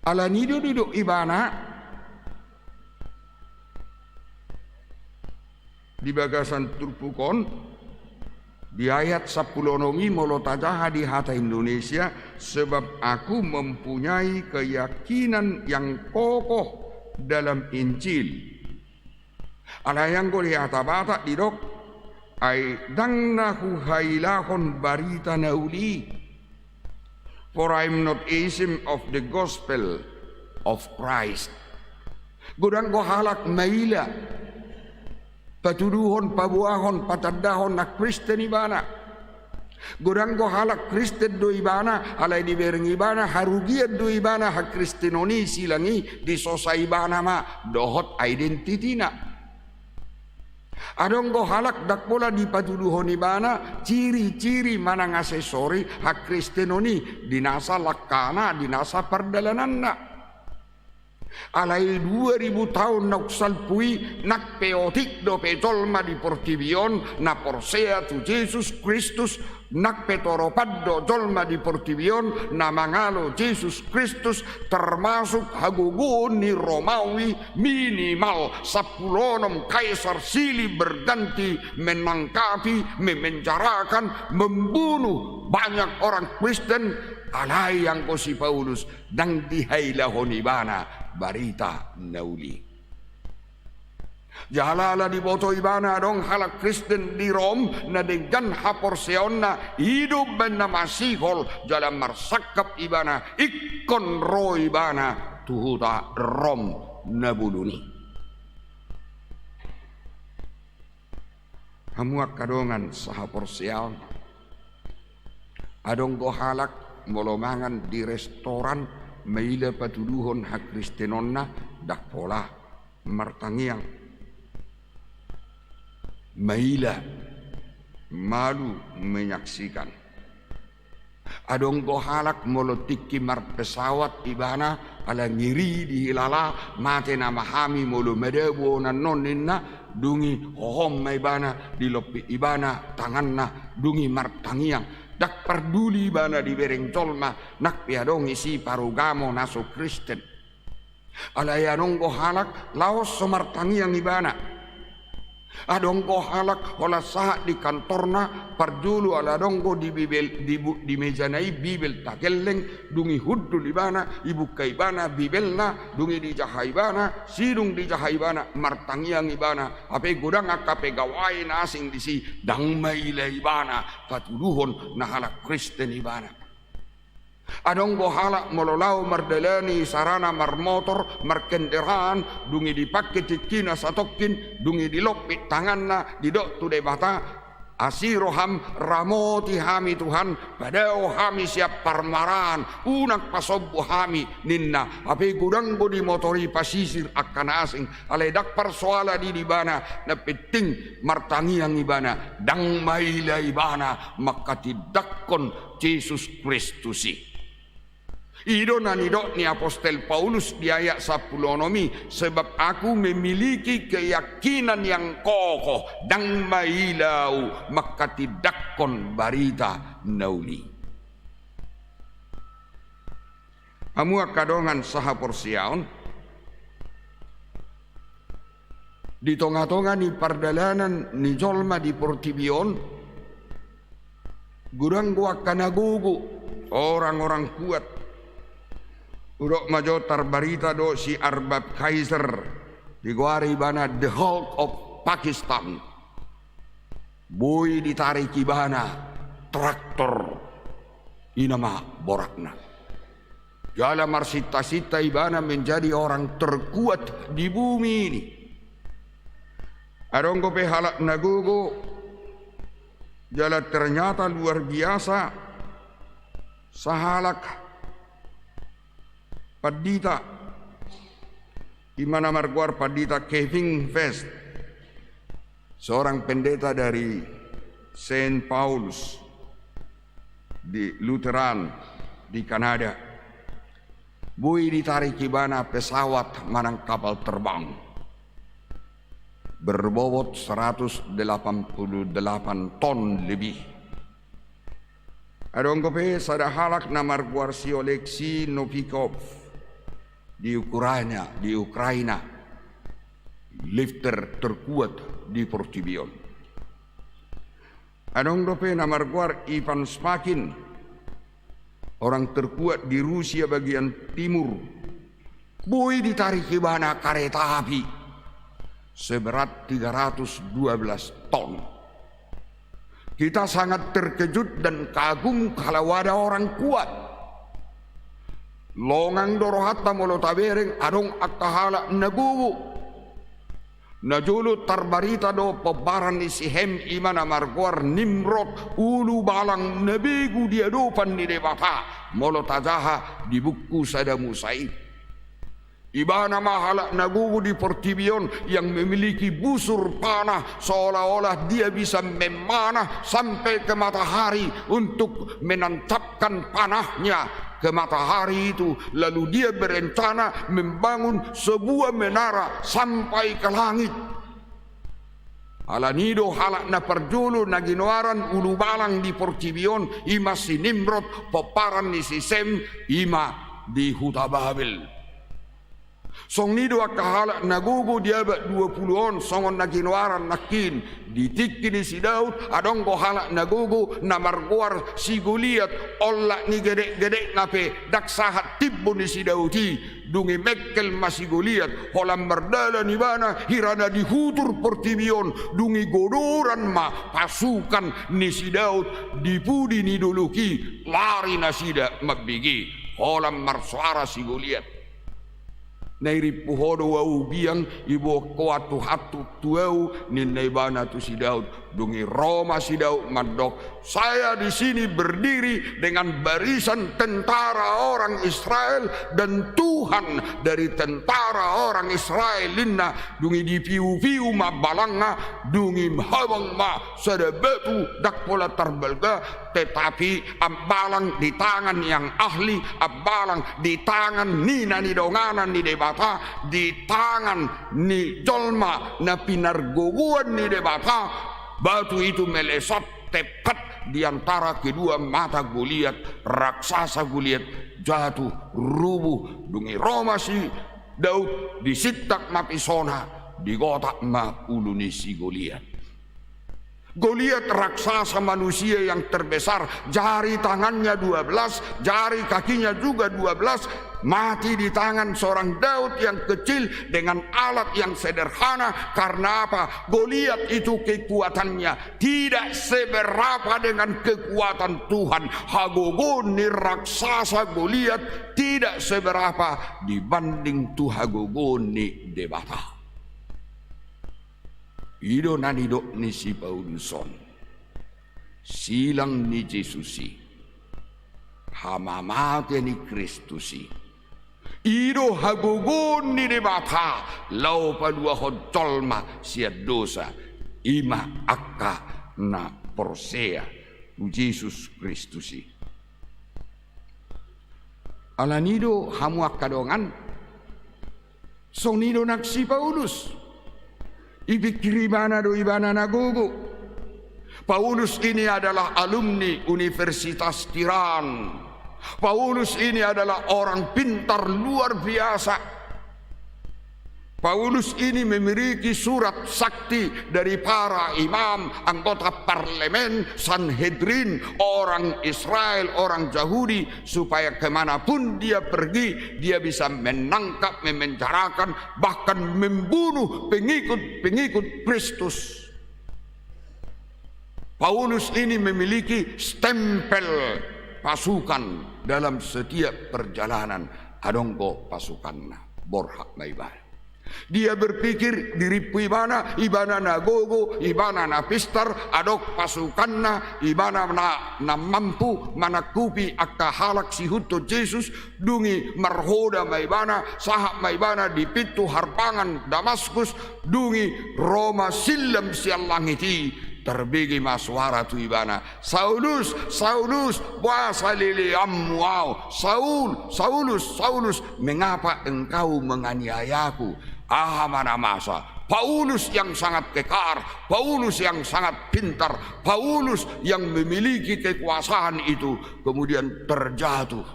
Alani i do didok ibana di bagasan turpuk on, di ayat sampulu onom i, molo tajaha di hata Indonesia, sebab aku mempunyai keyakinan yang kokoh dalam Injil. Alai anggo di hata Batak didok, ai ndang na huhailahon barita na uli. For I am not ashamed of the gospel of Christ. Godang do halak maila patuduhon, paboahon, patandahon na Kristen ibana. Godang do halak Kristen do ibana, alai dibereng ibana harugian do ibana hakristenon i, silang i disosa ibana ma dohot identitina. Adong do halak ndang pola dipatuduhon ibana ciri-ciri manang asesori hakristenon i, di nasa langkana, di nasa pardalananna. Alai dua ribu taon naung salpu i, nang pe otik dope jolma di portibi on na porsea tu Jesus Kristus, nang pe toropan do jolma di portibi on na mangalo Jesus Kristus, termasuk hagogoon ni Romawi, minimal sampulu onom kaisar silih berganti menangkapi, memenjarakan, membunuh banyak orang Kristen. Alai anggo si Paulus ndang dihailahon ibana barita na uli. Jala ala diboto ibana adong halak Kristen di Rom na denggan haporseaonna, i do umbahen na masihol jala marsangkap ibana ingkon ro ibana tu huta Rom na bolon i. Hamu angka dongan sahaporseaon, adong do halak molo mangan di restoran maila patuduhon hakristenonna, ndang pola, martangiang, maila, malu menyaksikan. Adong do halak molo tingki marpesawat ibana, ala ngeri dihilala, mate nama hami molo madabu onan on ninna, dung i hohom ma ibana, dilompit ibana tanganna, dung i martangiang. Ndang parduli ibana dibereng jolma, nang pe adong disi parugamo na so Kristen. Alai adong do halak laos so martangiang ibana. Adong do halak holan sahat di kantorna, parjolo ala adong do di Bibel, di bu-, di mejana i Bibel tagelleng, dung i hundul ibana, ibuka ibana Bibelna, dung i dijaha ibana, sidung dijaha ibana, martangiang ibana, hape godang angka pegawai na asing disi, ndang maila ibana patuduhon na halak Kristen ibana. Adong do halak molo laho mardalani sarana marmotor, markendaraan, dung i dipangke tingkina satongkin, dung i dilompit tanganna, didok tu Debata, asi roham, ramoti hami Tuhan, padao hami sian parmaraan, unang pasombu hami, ninna. Hape godang do di motor i pasisir angka na asing, alai ndang parsoalan i di ibana, na penting martangiang ibana, ndang maila ibana mangkatindangkon Jesus Kristus i. I do na nidok ni apostel Paulus di ayat sampulu onom i, sebab aku memiliki keyakinan yang kokoh, ndang maila ahu mangkatindangkon barita na uli. Hamu angka dongan sahaporseaon, di tonga-tonga ni pardalanan ni jolma di portibi on, godang do angka na gogo, orang-orang kuat. Hudok ma jo, tarbarita do si Arbab Kaiser, digoari ibana the Hulk of Pakistan. Boi ditarik ibana traktor, i nama borakna. Jala marsinta-sinta ibana menjadi orang terkuat di bumi ini. Adong dope halak na gogo, jala ternyata luar biasa, Sahalak pandita, i ma na margoar pandita Kevin Fest, seorang pendeta dari Saint Paul's di Lutheran di Kanada. Boi ditarik ibana pesawat manang kapal terbang berbobot seratus delapan puluh delapan ton lebih. Adong dope sada halak na margoar si Oleksiy Novikov di Ukraina, di Ukraina, lifter terkuat di portibi on. Adong dope na margoar Ivan Shpakin, orang terkuat di Rusia bagian timur. Boi ditarik ibana kareta api seberat tiga ratus dua belas ton. Kita sangat terkejut dan kagum kalau ada orang kuat. Longang do rohanta molo tabereng adong angka halak na gogo. Na jolo tarbarita do pomparan ni si Shem, i ma na margoar Nimrod, ulubalang na begu di adopan ni Debata, molo tajaha di buku Sada Musa i. Ibana ma halak na gogo di portibi on yang memiliki busur panah, seolah-olah dia bisa memanah sampai ke matahari untuk menancapkan panahnya ke matahari itu, lalu dia berencana membangun sebuah menara sampai ke langit. Alani i do halak na parjolo na ginoaran ulubalang di portibi on, i ma si Nimrod, pomparan ni si Shem, i ma di huta Babel. Songon i do angka halak na gogo di abad dua pulu on, songon na ginoaran nangkin. Di tingki ni si Daud, adong do halak na gogo na margoar si Goliat, olat ni gedek-gedekna pe ndang sahat timbo ni si Daud i. Dung i mengkel ma si Goliat, holan mardalan ibana, hira na dihutur portibi on, dung i godoran ma pasukan ni si Daud di pudi ni dolok i, lari nasida mambege, holan marsoara si Goliat. Na irimpu ho do ahu biang, iboan ho antukantu tu ahu, ninna ibana tu si Daud. Dung i ro ma si Daud mandok, "Saya di sini berdiri dengan barisan tentara orang Israel dan Tuhan dari tentara orang Israel," ninna. Dung i dipiu-piu ma balangna, dung i habang ma sada batu, ndang pola tarbalga, tetapi ambalang di tangan yang ahli, ambalang di tangan ni na nidonganan ni Debata, di tangan ni jolma na pinargogoan ni Debata, batu itu melesat tepat di antara kedua mata Goliat, raksasa Goliat jatuh rubuh. Dung i ro ma si Daud, disintak ma pisona, digotak ma ulu ni si Goliat. Goliat raksasa manusia yang terbesar, jari tangannya dua belas, jari kakinya juga dua belas, mati di tangan seorang Daud yang kecil dengan alat yang sederhana. Karena apa? Goliat itu kekuatannya tidak seberapa dengan kekuatan Tuhan. Hagogoon ni raksasa Goliat tidak seberapa dibanding tu hagogoon ni Debata. I do na nidok ni si Paulus on. Silang ni Jesus i, hamamate ni Kristus i, i do hagogoon ni Debata laho paluahon jolma sian dosa, i ma angka na porsea tu Jesus Kristus i. Alani i do hamu angka dongan, songon i do nang si Paulus. Ipikir ibana do ibana na gogo. Paulus ini adalah alumni Universitas Tiranë. Paulus ini adalah orang pintar luar biasa. Paulus ini memiliki surat sakti dari para imam, anggota parlemen, Sanhedrin, orang Israel, orang Yahudi, supaya ke mana pun dia pergi, dia bisa menangkap, memenjarakan, bahkan membunuh pengikut-pengikut Kristus. Paulus ini memiliki stempel pasukan dalam setiap perjalanan. Adong do pasukanna, borhat ma ibana. Dia berpikir dirimpu ibana, ibana na gogo, ibana na pintar, adong pasukanna, ibana na, na mampu manangkupi angka halak siihuthon Jesus. Dung i marhoda ma ibana, sahat ma ibana di pintu harbangan Damaskus. Dung i ro ma sillam sian langit i, tarbege ma soara tu ibana: "Saulus, Saulus, boasa leleanmu ahu? Saul, Saulus, Saulus, mengapa engkau menganiayaku?" Aha ma na masa? Paulus yang sangat kekar, Paulus yang sangat pintar, Paulus yang memiliki kekuasaan itu kemudian terjatuh.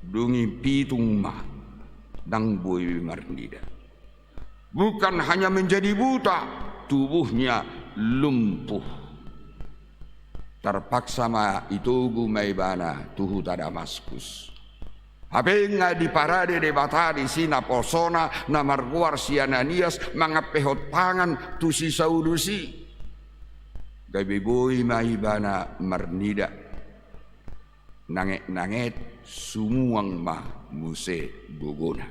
Dung i pitung ma, ndang boi marnida. Bukan hanya menjadi buta, tubuhnya lumpuh. Tarpaksa ma itogu ma ibana tu huta Damaskus. Hape nga diparade Debata disi naposona na margoar si Ananias mangampehon tangan tu si Saulus i. Gabe boi ma ibana marnida. Nanget-nanget sumuang ma muse gogona.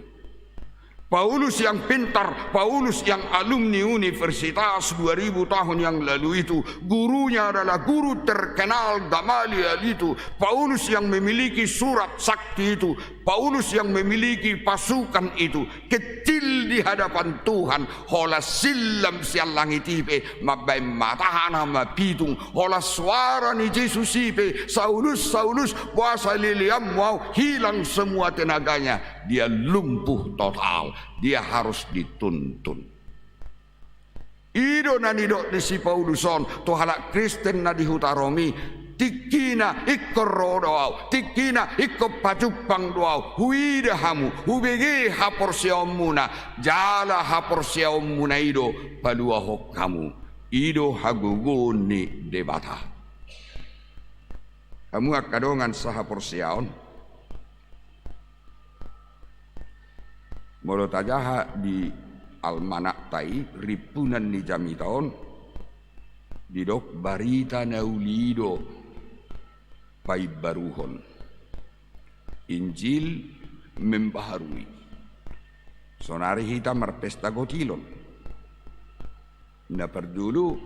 Paulus yang pintar, Paulus yang alumni universitas dua ribu tahun yang lalu itu, gurunya adalah guru terkenal Gamaliel itu, Paulus yang memiliki surat sakti itu, Paulus yang memiliki pasukan itu, kecil di hadapan Tuhan. Holan sillam sian langit i pe mambaen mata na mapitung. Holan soara ni Jesus i pe: "Saulus, Saulus, boasa leleanmu ahu?" Hilang semua tenaganya. Dia lumpuh total. Dia harus dituntun. I do na nidok ni si Paulus on tu halak Kristen na di huta Rom i: "Tingkina ingkon ro do ahu, tingkina ingkon pajumpang do ahu, huida hamu, hubege haporseaonmuna, jala haporseaonmuna i do paluahon hamu." I do hagogoon ni Debata. Hamu angka dongan sahaporseaon, molo tajaha di almanakta i, rimpunan ni jamita on, didok barita na uli i do paimbaruhon. Injil membaharui. Sonari hita marpesta gotilon. Na parjolo,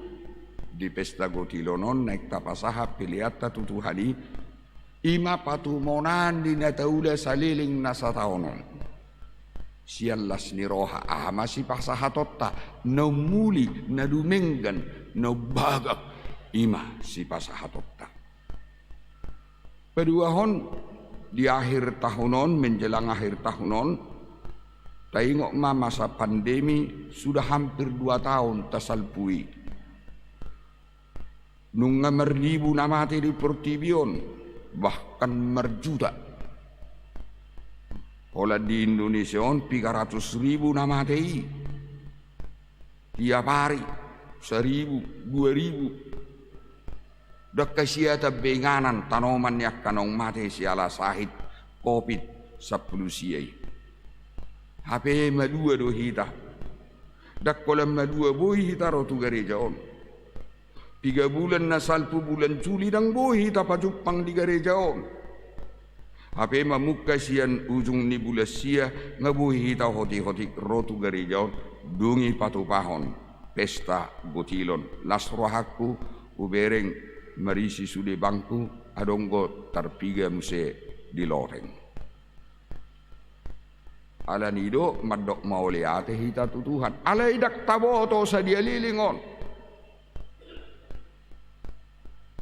di pesta gotilon on naeng tapasahat peleanta tu Tuhan i, i ma patumonaan ni na taula saleleng na sataon on. Sian las ni roha, aha ma sipasahatonta? Na ummuli, na dumenggan, na umbagak, i ma sipasahatonta. Paduahon, di akhir tahun on, menjelang akhir tahun on, taingot ma masa pandemi, sudah hampir dua tahun tasalpu i. Nunga marribu na mate di portibi on, bahkan marjuta. Holan di Indonesia on piga ratus ribu na mate i. Tiap ari, saribu, dua ribu. Ndang hasiatan be inganan tanoman ni angka naung mate siala sahit covid sampulu sia i. Hape malua do hita. Ndang holan malua boi hita ro tu gareja on. Piga bulan na salpu, bulan Juli, ndang boi hita pajumpang di gareja on. Hape mamungka sian ujung ni bulan sia, nga boi hita hotik-hotik ro tu gareja on, dung i patupahon pesta gotilon. Las rohangku, hubereng marisi sude bangku, adong do tarpiga muse di loteng. Alani i do mandok mauliate hita tu Tuhan. Alai ndang taboto sadia leleng on.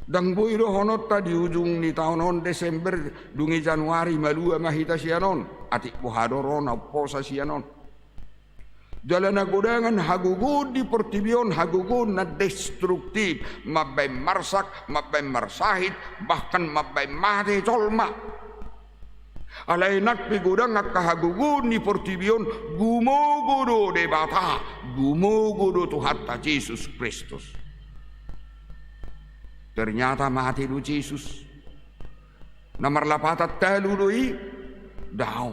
Ndang boi dohononta di ujung ni taon on, Desember, dung i Januari, malua ma hita sian on. Atik boha do ro na umposa sian on. Jala na godangan hagogoon di portibi on, hagogoon na destruktif, mambaen marsak, mambaen marsahit, bahkan mambaen mate jolma. Alai nang pe godang angka hagogoon ni portibi on, gumogo do Debata, gumogo do Tuhanta Jesus Kristus. Ternyata mate do Jesus. Na marlapatan talu do i? Daong.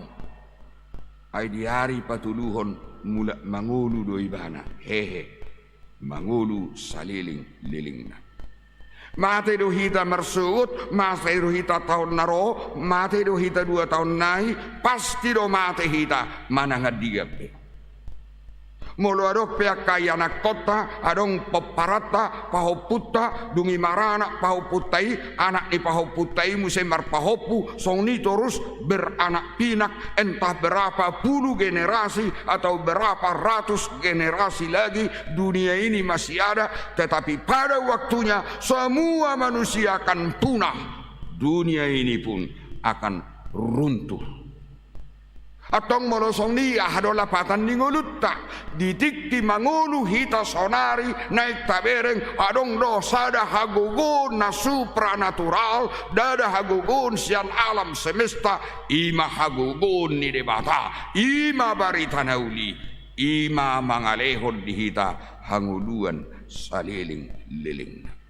Ai di ari patoluhon mulak mangolu do ibana, hehe, mangolu saleleng-lelengna. Mate do hita marsogot, mate do hita taon na ro, mate do hita dua taon nai, pasti do mate hita manang andigan pe. Molo adong pe angka ianakkonta, adong pomparanta, pahompunta, dung i maranak pahompunta i, anak ni pahompunta i muse marpahompu, songon i torus beranak pinak, entah berapa puluh generasi atau berapa ratus generasi lagi dunia ini masih ada, tetapi pada waktunya semua manusia akan punah. Dunia ini pun akan runtuh. Antong molo songon i, aha do lapatan ni ngolunta? Di tingki mangolu hita saonari, naeng tabereng, adong do sada hagogoon na supranatural, ndada hagogoon sian alam semesta, i ma hagogoon ni Debata, i ma barita na uli, i ma mangalehon di hita hangoluan saleleng-lelengna.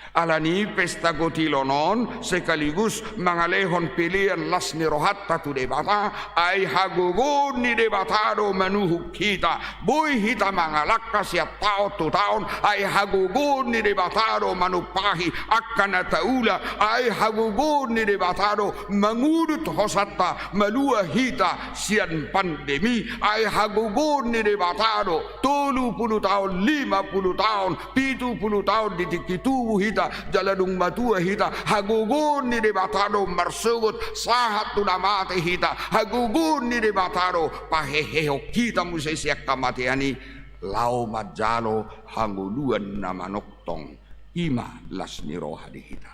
Alani i pesta gotilon on sekaligus mangalehon pelean las ni rohanta tu Debata, ai hagogoon ni Debata do manuhuk hita, boi hita mangalangka sian taon tu taon, ai hagogoon ni Debata do manumpahi angka na taula, ai hagogoon ni Debata do mangudut hosanta malua hita sian pandemi, ai hagogoon ni Debata do tolu pulu taon, lima pulu taon, pitu pulu taon di tingki tubu hita, jala dung matua hita, hagogoon ni Debata do marsogot sahat tu na mate hita, hagogoon ni Debata do pahehehon hita muse sian hamatean i, laho manjalo hangoluan na manongtong, i ma las ni roha di hita.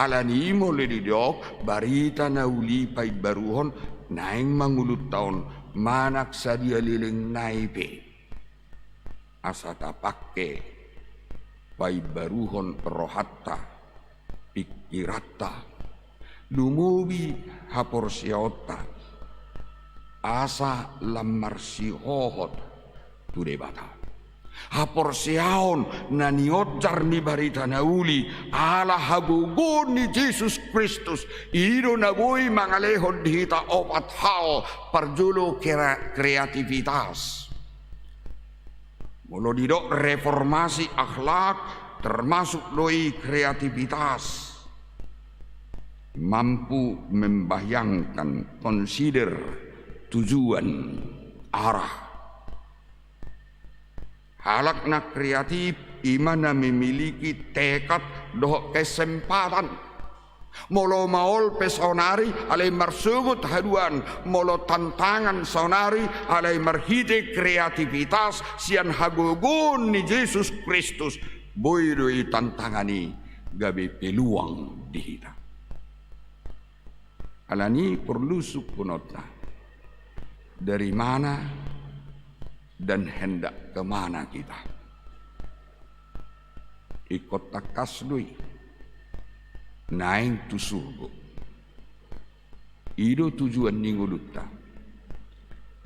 Alani i molo didok barita na uli paimbaruhon, naeng ma ngolunta on manang sadia leleng nai pe, asa tapangke paimbaruhon rohanta, pingkiranta, lumobi haporseaonta, asa lam marsihohot tu Debata. Haporseaon na nionjar ni barita na uli ala hagogoon ni Jesus Kristus, i do na boi mangalehon di hita opat hal. Parjolo kre-, kreativitas. Molo didok reformasi akhlak, termasuk do i kreativitas. Mampu membayangkan, consider, tujuan, arah. Halak na kreatif i ma na memiliki tekad dohot kesempatan. Molo maol pe saonari alai marsogot haduan, molo tantangan saonari alai marhite kreativitas sian hagogoon ni Jesus Kristus, boi do i tantangan i gabe peluang di hita. Alani i porlu sungkunonta, dari mana dan hendak ke mana kita? Ingkon tangkas do i, naeng tu surgo. I do tujuan ni ngolunta.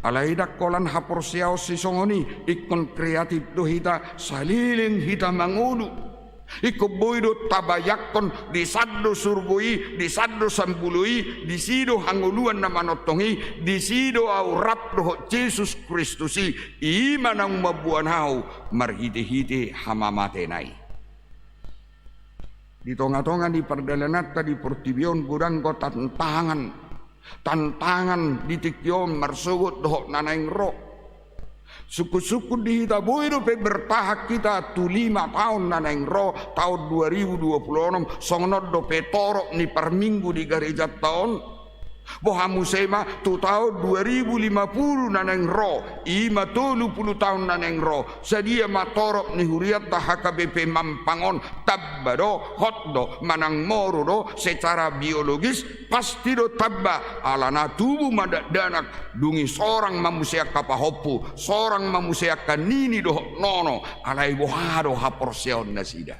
Alai ndang holan haporseaon sisongon i, ingkon kreatif do hita saleleng hita mangolu. Ingkon boi do tabayangkon, disan do surgo i, disan do sambulo i, disi do hangoluan na manongtong i, disi do ahu rap dohot Jesus Kristus i, i ma naung mamboan ahu marhitehite hamamatena i. Di tongatonga ni pardalananta di portibi on godang do tantangan. Tantangan di tingki on marsogot dohot na naeng ro. Sungkunsungkun di hita boi dope bertahan hita tu lima taon na naeng ro, taon dua ribu dua pulu onom, songon on dope torop ni parminggu di garejanta on. Boha muse ma tu taon dua ribu lima pulu na naeng ro, i ma tolu pulu taon na naeng ro, sadia ma torop ni hurianta H K B P Mampang on? Tamba do, hot do, manang moru do? Secara biologis pasti do tamba, alana tubu ma dakdanak, dung i sorang ma muse angka pahompu, sorang ma muse angka nini dohot nono, alai boha do haporseaon nasida?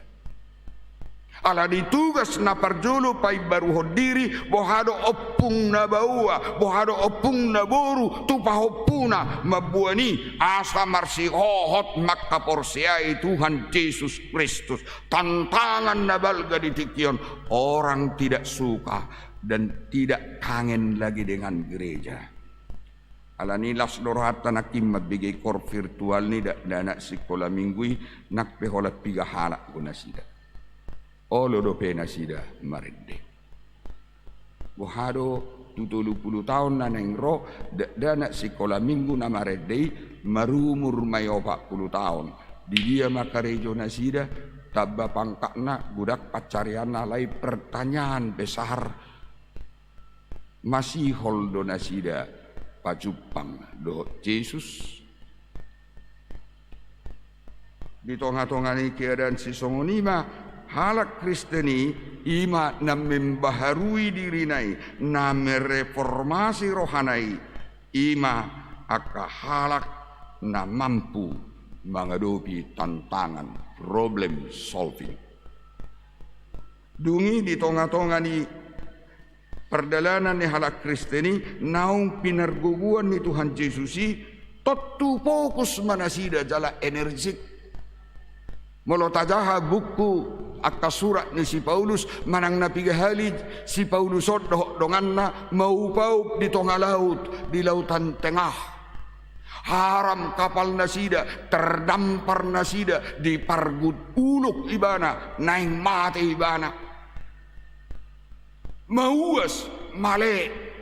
Alani tugas na parjolo paimbaruhon diri, boha do ompung na baoa, boha do ompung na boru tu pahompuna, mamboan i asa marsihohot mangkaporseai Tuhan Jesus Kristus. Tantangan na balga di tingki on, orang tidak suka dan tidak kangen lagi dengan gereja. Alani las do rohanta nangkin mambege koor virtual ni dakdanak sikola minggu i, nang pe holan piga halak do nasida. Olo dope nasida marende. Boha do tu tolu pulu taon na naeng ro, dakdanak sikola minggu na marende i, marumur ma i opat pulu taon. Di dia ma karejo nasida, tamba pangkatna, godang pansarianna, alai pertanyaan besar, masihol do nasida pajumpang dohot Jesus? Di tonga-tonga ni keadaan sisongon i ma, halak Kristen i, i ma na membaharui dirina i, na mereformasi rohana i, i ma angka halak na mampu mangadopi tantangan, problem solving. Dung i di tonga-tonga ni pardalanan ni halak Kristen i, naung pinargogoan ni Tuhan Jesus i, tontu fokus ma nasida jala energik. Molo tajaha buku angka surat ni si Paulus, manang na piga hali si Paulus on dohot donganna maup-aup di tonga laut, di Lautan Tengah. Haram kapal nasida, terdampar nasida, dipargut ulok ibana, naeng mate ibana. Mauas, male.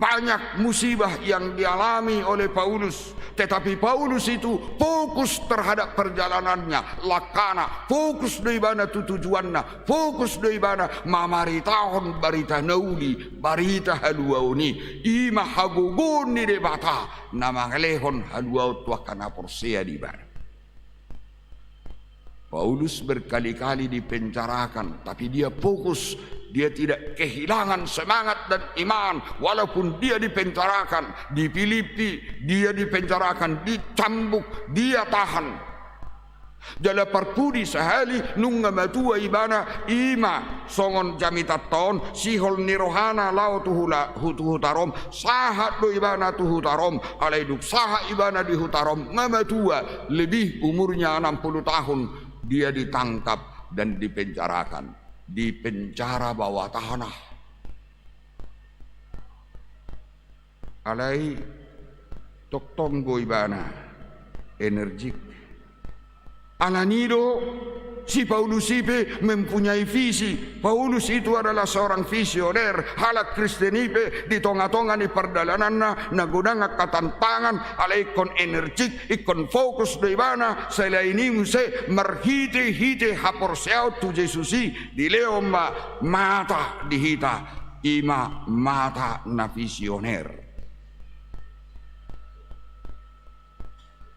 Banyak musibah yang dialami oleh Paulus, tetapi Paulus itu fokus terhadap perjalanannya, langkana, fokus do ibana tu tujuanna, fokus do ibana mamaritahon barita na uli, barita haluaon i. I ma hagogoon ni Debata na mangalehon haluaon tu angka na porsea di ibana. Paulus berkali-kali dipenjarakan, tapi dia fokus, dia tidak kehilangan semangat dan iman, walaupun dia dipenjarakan. Di Filipi, dia dipenjarakan, dicambuk, dia tahan. Jala parpudi sahali nunga matua ibana, i ma songon jamitanta on, sihol ni rohana laho tu hula-, hu-, tu huta Rom, sahat do ibana tu huta Rom, alai dung sahat ibana di huta Rom, nga matua, lebih umurnya enam puluh tahun, dia ditangkap dan dipenjarakan di penjara bawah tanah. Alai tongtong do ibana energik. Alani do si Paulus i pe mempunyai visi. Paulus itu adalah seorang visioner. Halak Kristen i pe di tonga-tonga ni pardalananna na godang angka tantangan, alai ingkon energik, ingkon fokus do ibana. Selain i muse marhite-hite haporseaon tu Jesus i, dilehon ma mata di hita. I ma mata na visioner.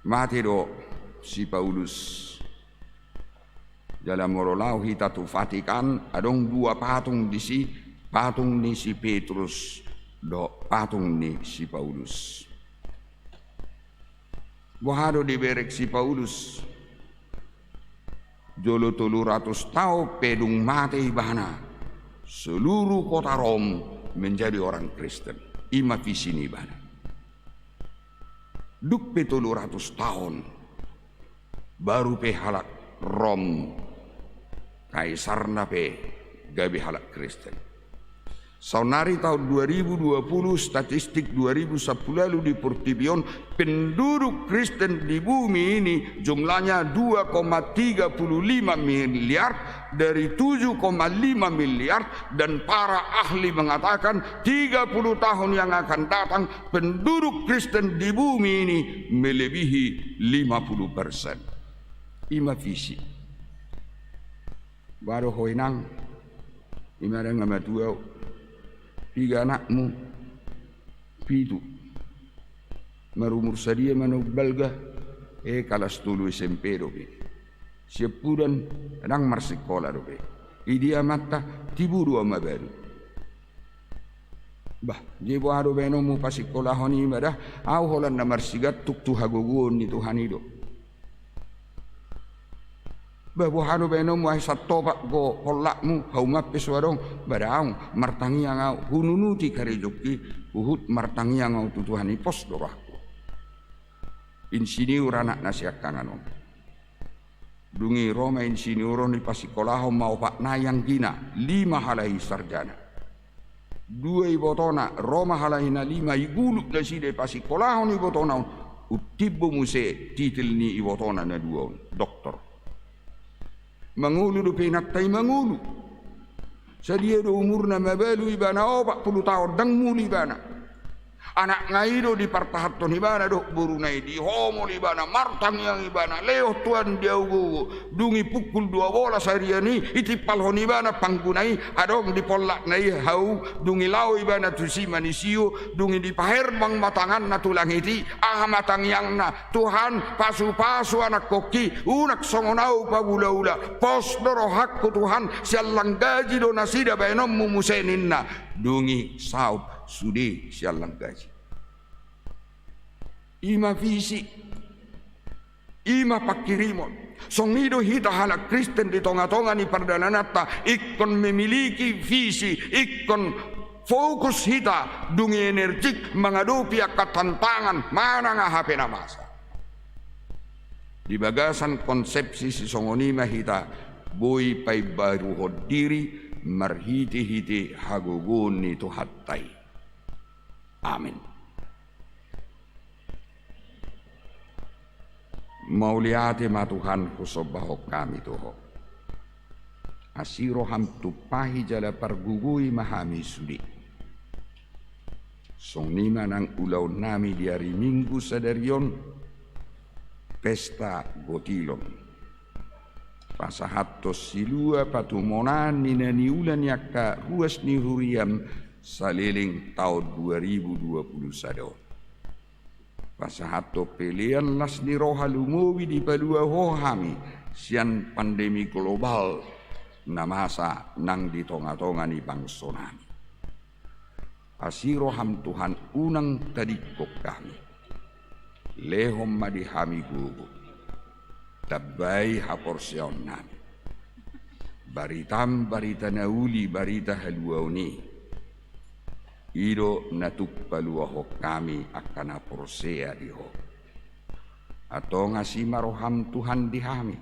Mate do si Paulus. Jala molo laho hita tu Vatikan, adong dua patung disi, patung ni si Petrus dohot patung ni si Paulus. Boha do dibereng si Paulus? Jolo tolu ratus taon pe dung mate ibana, seluruh kota Rom menjadi orang Kristen. I ma visi ni ibana. Dung pe tolu ratus taon, baru pe halak Rom, kaisarna pe gabe halak Kristen. Saonnari taon dua ribu dua puluh, statistik dua ribu sampulu ualu di portibi on, penduduk Kristen di bumi ini jumlahnya dua koma tiga puluh lima miliar dari tujuh koma lima miliar, dan para ahli mengatakan tiga puluh tahun yang akan datang penduduk Kristen di bumi ini melebihi lima puluh persen. I ma visi. Boha do ho inang, i ma ndang nga matua. Piga anakmu? Pitu. Marumur sadia ma naung balga? E, kalas tolu S M P dope. Siampudan ndang marsikola dope. Idia amanta? Tibu do au ma baru. Bah, jadi boha do baenonmu, pasikolahon i ma da? Au holan na marsigantung tu hagogoon ni Tuhan i do. Bah, boha do baenonmu, ai santopak do hollakmu, hauma pe so adong? Bah, daong, martangiang au, hununuti karejongki, huhut martangiang au tu Tuhan i, pos do rohangku. Insinyur anakna siangkangan on. Dung i ro ma insinyur on, dipasikolahon ma opat nai anggina, lima halak i sarjana. Dua ibotona, ro ma halak i na lima, iguluk nasida, dipasikolahon ibotona on. Umtimbo muse titel ni ibotona na dua on, doktor. Mangolu dope inanta i mangolu. Sadia do umurna? Mabalu ibana opat pulu taon, ndang muli ibana. Anakna i do dipartahanhon ibana dohot boruna i, dihomol ibana, martangiang ibana, lehon Tuhan di hagogo. Dung i pukul dua bolas arian i, itimpalhon ibana pangguna i, adong di pollakna i hau, dung i laho ibana tusi manisio, dung i dipaherbang ma tanganna tu langit i, aha ma tangiangna? Tuhan, pasupasu anakkonki, unang songon ahu pabulaula. Pos do rohangku Tuhan, sian langgaji do nasida baenonmu muse ninna. Dung i saut sude sian langgaji. I ma visi, i ma pangkirimon. Songon i do hita halak Kristen di tongatonga ni pardalananta, ingkon memiliki visi, ingkon fokus hita, dung i energik mangadopi angka tantangan manang aha pe na masa. Di bagasan konsepsi sisongon i ma hita boi paimbaruhon diri marhitehite hagogoon ni Tuhanta i. Amen. Mauliate ma Tuhan, husombahon hami tu Ho. Asi roham tumpahi jala pargogoi ma hami sude. Songon i ma nang ulaonnami di ari Minggu sadari on, pesta gotilon. Pasahathon silua patumonaan ni na niula ni angka ruas ni huriam saleleng taon dua ribu dua pulu sada on. Pasahathon pelean las ni roha lumobi dipalua Ho hami sian pandemi global na masa nang di tongatonga ni bangsonami. Asi roham Tuhan, unang tadingkon hami. Lehon ma di hami gogo. Tambai haporseaonnami. Baritam barita na uli, barita haluaon i. I do na tuk paluahon hami angka na porsea di Ho. Antong asi ma roham Tuhan di hami.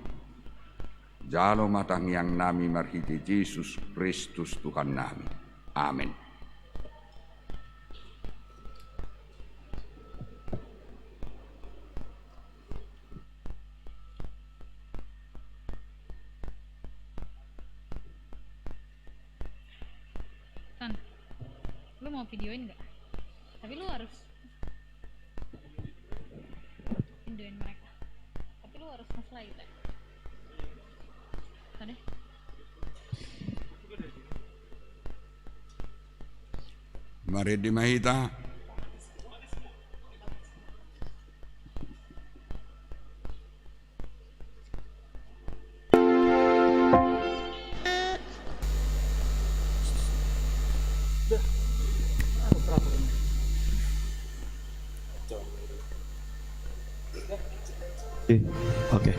Jalo ma tangiangnami marhite Jesus Kristus Tuhannami. Amen. Tan, lu mau videoin nggak? Tapi lu harus Indoin mereka. Tapi lu harus nge-fly gitu ya. Tadi. Mari di Mahita. Oke.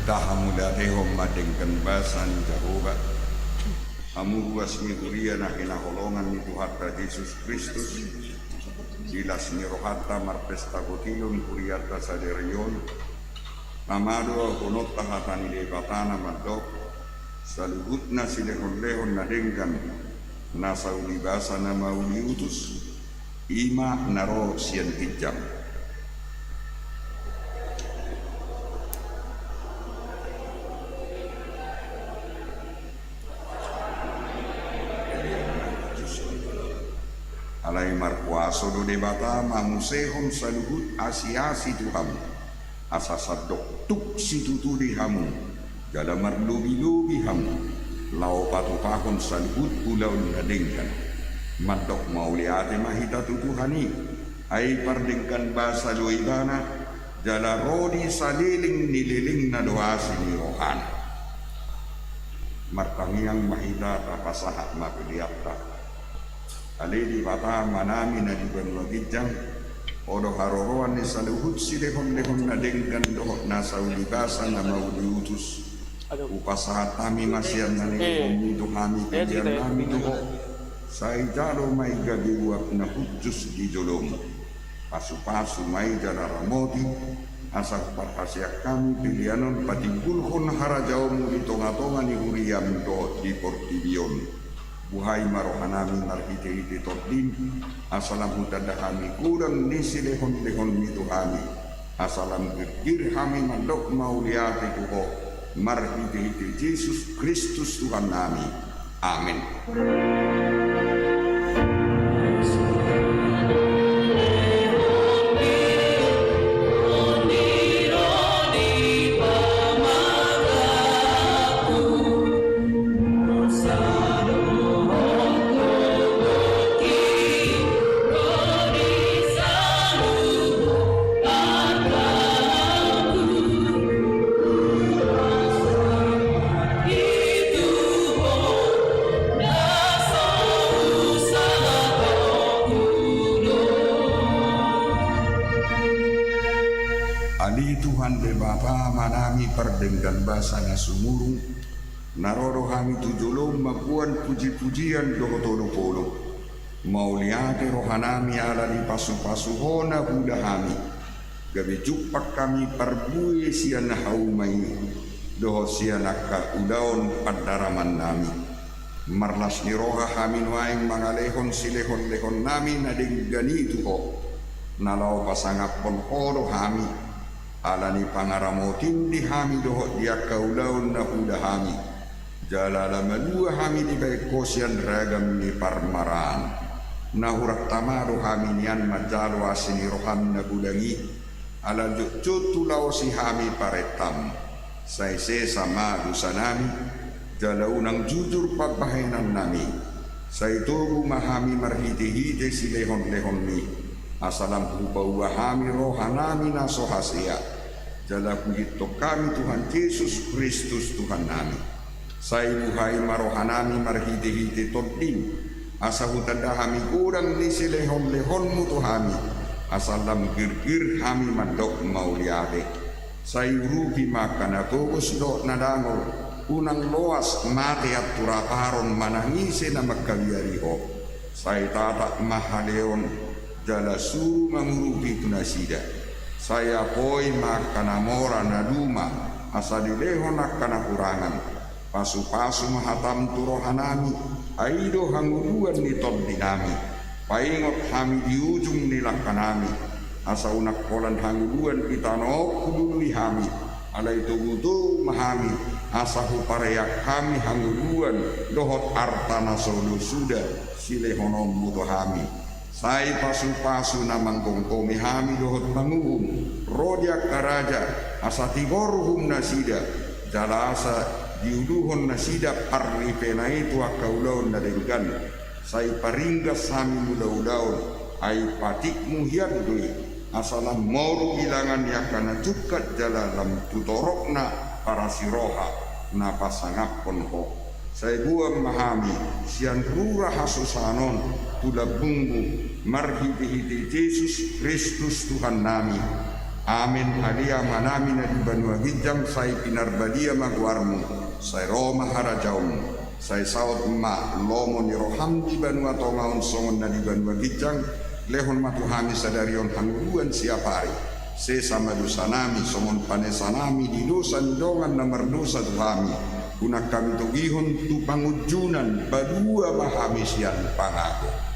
Tahamauliatehon ma denggan basa ni Jahowa, hamu ruas ni huria na hinaholongan ni Tuhanta Jesus Kristus. Di las ni rohanta marpesta potilon hurianta sadari on, na madua dohononta hata ni Debata na mandok, saluhutna silehonlehon na denggan, na saulibasa na mauliutus, i ma na ro sian ginjang. Alai markuaso do Debata mamusehon saluhut asiasi tu hamu. asa sandok tuk situtu di hamu, jala marlobi-lobi hamu, laho patupahon saluhut ulaon na denggan. Mandok mauliate ma hita tu Tuhan i, ai pardenggan basa do Ibana, jala ro di saleleng ni lelengna do asi ni rohana. Martangiang ma hita, tapasahat ma peleanta. Ale Debata Amanami na di banua ginjang, Ho do haroroan ni saluhut silehon-lehon na denggan dohot na sauli basa na mauliutus. Hupasahat hami ma sian na nilehonMi tu hami peleannami tu Ho. Sai jalo ma i gabe uap na hujus di joloMu. Pasu-pasu ma i jala ramoti, asa huparhaseang hami pelean on patimbulhon harajaonMu di tonga-tonga ni huriaM dohot di portibi on. Buhai ma rohanami marhite-hite TondiM, asa lam hutanda hami godang ni silehon-lehonMi tu hami, asa lam girgir hami mandok mauliate tu Ho, marhite-hite Jesus Kristus Tuhannami. Amen. Ale Tuhan Debata Amanami pardenggan basa na sumurung, na ro do hami tu joloM mamboan puji-pujian dohot olop-olop. Mauliate rohanami ala ni pasu-pasu Ho na huula hami, gabe jumpang hami parbue sian hauma i, dohot sian angka ulaon pandaramannami. Marlas ni roha hami nuaeng mangalehon silehon-lehonnami na denggan i tu Ho, na laho pasangaphon Ho do hami, ala ni pangaramotiM di hami dohot di angka ulaon na huula hami. Jala ala malua hami dibahen Ho sian ragam ni parmaraan. Na hurang tama do hami nian manjalo asi ni rohaM na godang i, ala jotjot hulaosi hami parentaM. Sai sesa ma dosanami, jala unang jujur pambahenannami. Sai togu ma hami marhite-hite silehon-lehonMi, asa lam hupaua hami rohanami na so hasea, jala huihuthon hami Tuhan Jesus Kristus Tuhannami. Sai buhai ma rohanami marhite-hite TondiM, asa hutanda hami godang ni silehon-lehonMu tu hami, asa lam girgir hami mandok mauliate. Sai urupi ma angka na togos dohot na dangol, unang loas mate anturaparon manang ise na mangkabiari Ho. Sai tatap ma haleon, jala suru mangurupi tu nasida. Sai apoi ma angka na mora na duma, asa dilehon angka na hurangan. Pasu-pasu ma hataM tu rohanami, ai i do hangoluan ni tondinami. Paingot hami di ujung ni langkanami, asa unang holan hangoluan di tano on hulului hami. Alai togu-togu ma hami, asa hupareang hami hangoluan dohot arta na so olo suda silehononMu tu hami. Sai pasu-pasu na manggomgomi hami dohot panguhum, ro di angka raja, asa tigor uhum nasida, jala asa diuluhon nasida parripena i tu angka ulaon na denggan. Sai paringgas hami mangula ulaon, ai patikMu hian do i, asa lam moru ilangan ni angka na jungkat jala lam tu torop na parasi roha na pasangaphon Ho. Sai boan ma hami sian rura hasusaan on tu lambungMu marhite-hite Jesus Kristus Tuhannami. Amen. Ale Amanami na di banua ginjang, sai pinarbadia ma goarMu, sai ro ma harajaonMu, sai saut ma lomo ni rohaM di banua tonga on songon na di banua ginjang. Lehon ma tu hami sadari on hangoluan siapari. Sesa ma dosanami songon panesanami di dosa ni dongan na mardosa tu hami. Unang hami togihon tu pangunjunan, palua ma hami sian pangago.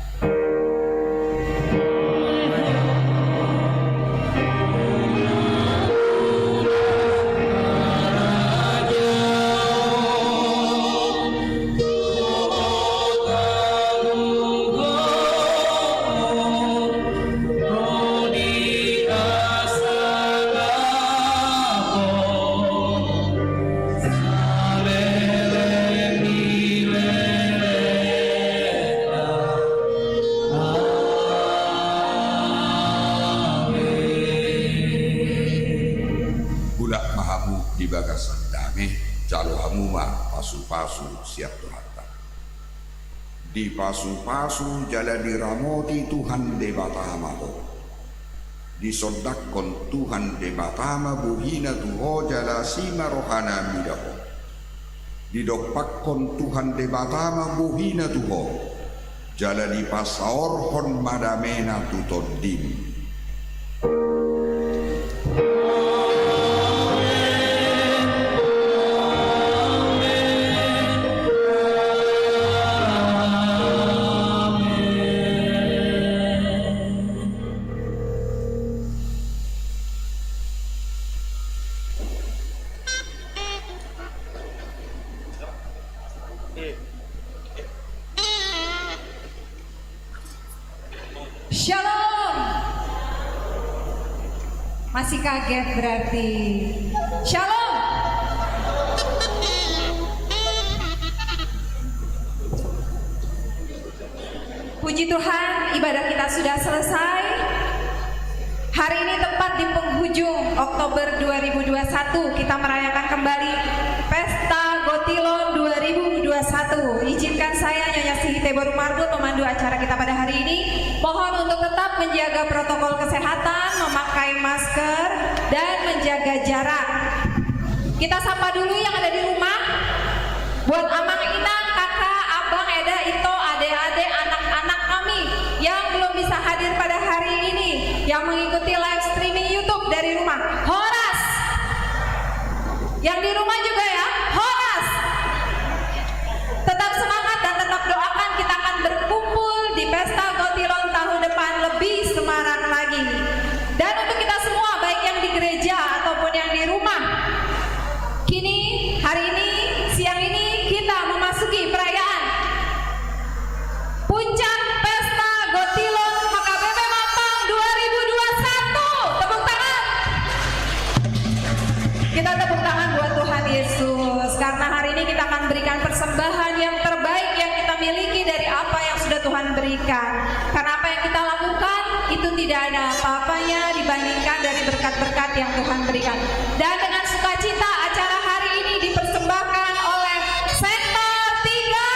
Di bagasan dame, jalo hamu ma pasu-pasu sian Tuhanta. Dipasupasu jala diramoti Tuhan Debata ma ho. Disondangkon Tuhan Debata ma bohina tu ho jala asi ma rohana mida ho. Didompakkon Tuhan Debata ma bohina tu ho, jala dipasaorhon ma damena tu tondim. Shalom. Masih kaget berarti. Shalom. Puji Tuhan, ibadah kita sudah selesai. Hari ini tepat di penghujung Oktober dua ribu dua satu, kita merayakan kembali Pesta Gotilon dua ribu dua satu. Izinkan saya, Nyonya Sihite Boru Marbun, memandu acara kita pada hari ini. Mohon untuk tetap menjaga protokol kesehatan, memakai masker, dan menjaga jarak. Kita sapa dulu yang ada di rumah. Buat amang, inang, kakak, abang, eda, ito, ade-ade, anak-anak kami yang belum bisa hadir pada hari ini, yang mengikuti live streaming YouTube dari rumah. Horas. Yang di rumah juga ya, horas. Tetap semangat dan tetap doakan, kita akan berkumpul di Pesta Gotilon tahun depan lebih semarak lagi. Dan untuk kita semua, baik yang di gereja ataupun yang di rumah, kini, hari ini, siang ini, kita memasuki perayaan puncak Pesta Gotilon H K B P Mampang dua ribu dua satu. Tepuk tangan. Kita tepuk tangan buat Tuhan Yesus, karena hari ini kita akan berikan persembahan yang terbaik yang kita miliki dari apa yang sudah Tuhan berikan. Karena apa yang kita lakukan itu tidak ada apa-apanya dibandingkan dari berkat-berkat yang Tuhan berikan. Dan dengan sukacita acara hari ini dipersembahkan oleh Sektor tiga.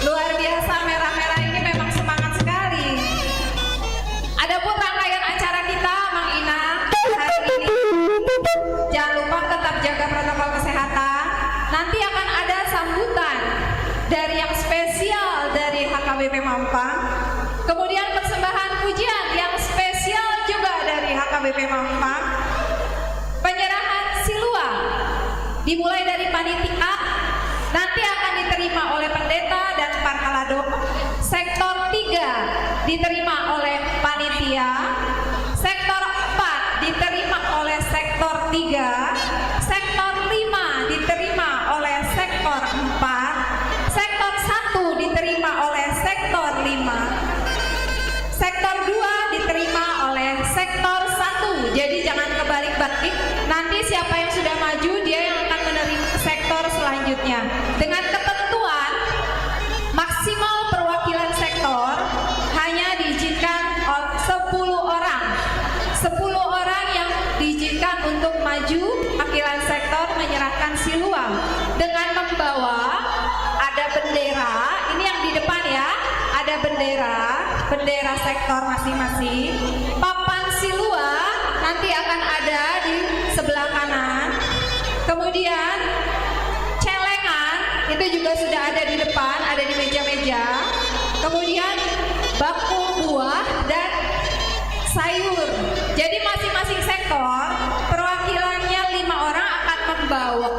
Luar biasa, merah-merah ini memang semangat sekali. Adapun rangkaian acara kita, Mang Ina, hari ini, jangan lupa tetap jaga protokol kesehatan. Nanti akan ada sambutan dari yang spesial dari H K B P Mampang. Kemudian persembahan pujian yang spesial juga dari H K B P Mampang. Penyerahan silua dimulai dari panitia, nanti akan diterima oleh pendeta dan parhalado. Sektor tiga diterima oleh panitia. Sektor empat diterima oleh sektor tiga. Sektor lima diterima oleh sektor empat. Sektor satu diterima oleh sektor lima. Sektor dua diterima oleh sektor satu. Jadi jangan kebalik-balik. Nanti siapa yang sudah maju, dia yang akan menerima sektor selanjutnya. Dengan ketentuan, maksimal perwakilan sektor hanya diizinkan ol-, sepuluh orang. Sepuluh orang yang diizinkan untuk maju, wakilan sektor menyerahkan silua dengan membawa, ada bendera, ini yang di depan ya, ada bendera, bendera sektor masing-masing. Papan silua nanti akan ada di sebelah kanan. Kemudian celengan itu juga sudah ada di depan, ada di meja-meja. Kemudian bakul buah dan sayur. Jadi masing-masing sektor, perwakilannya lima orang akan membawa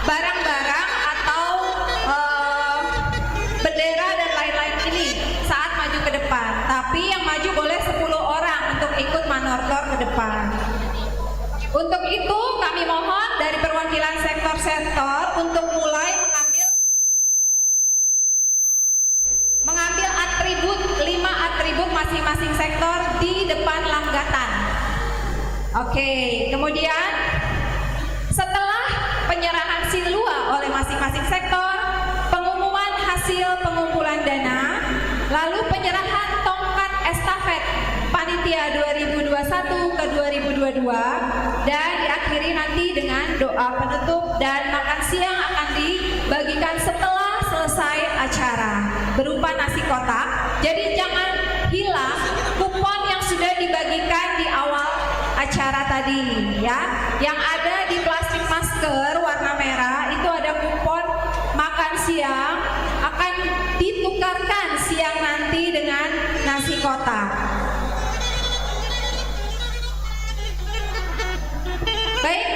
barang-barang atau, eh, bendera dan lain-lain ini saat maju ke depan. Tapi yang maju boleh sepuluh orang untuk ikut manortor ke depan. Untuk itu, kami mohon dari perwakilan sektor-sektor untuk mulai mengambil, mengambil atribut, lima atribut masing-masing sektor di depan langgatan. Oke, kemudian setelah penyerahan silua oleh masing-masing sektor, pengumuman hasil pengumpulan dana, lalu penyerahan tongkat estafet panitia dua ribu dua satu ke dua ribu dua dua, dan berupa nasi kotak. Jadi jangan hilang kupon yang sudah dibagikan di awal acara tadi, ya. Yang ada di plastik masker warna merah itu ada kupon makan siang, akan ditukarkan siang nanti dengan nasi kotak. Baik,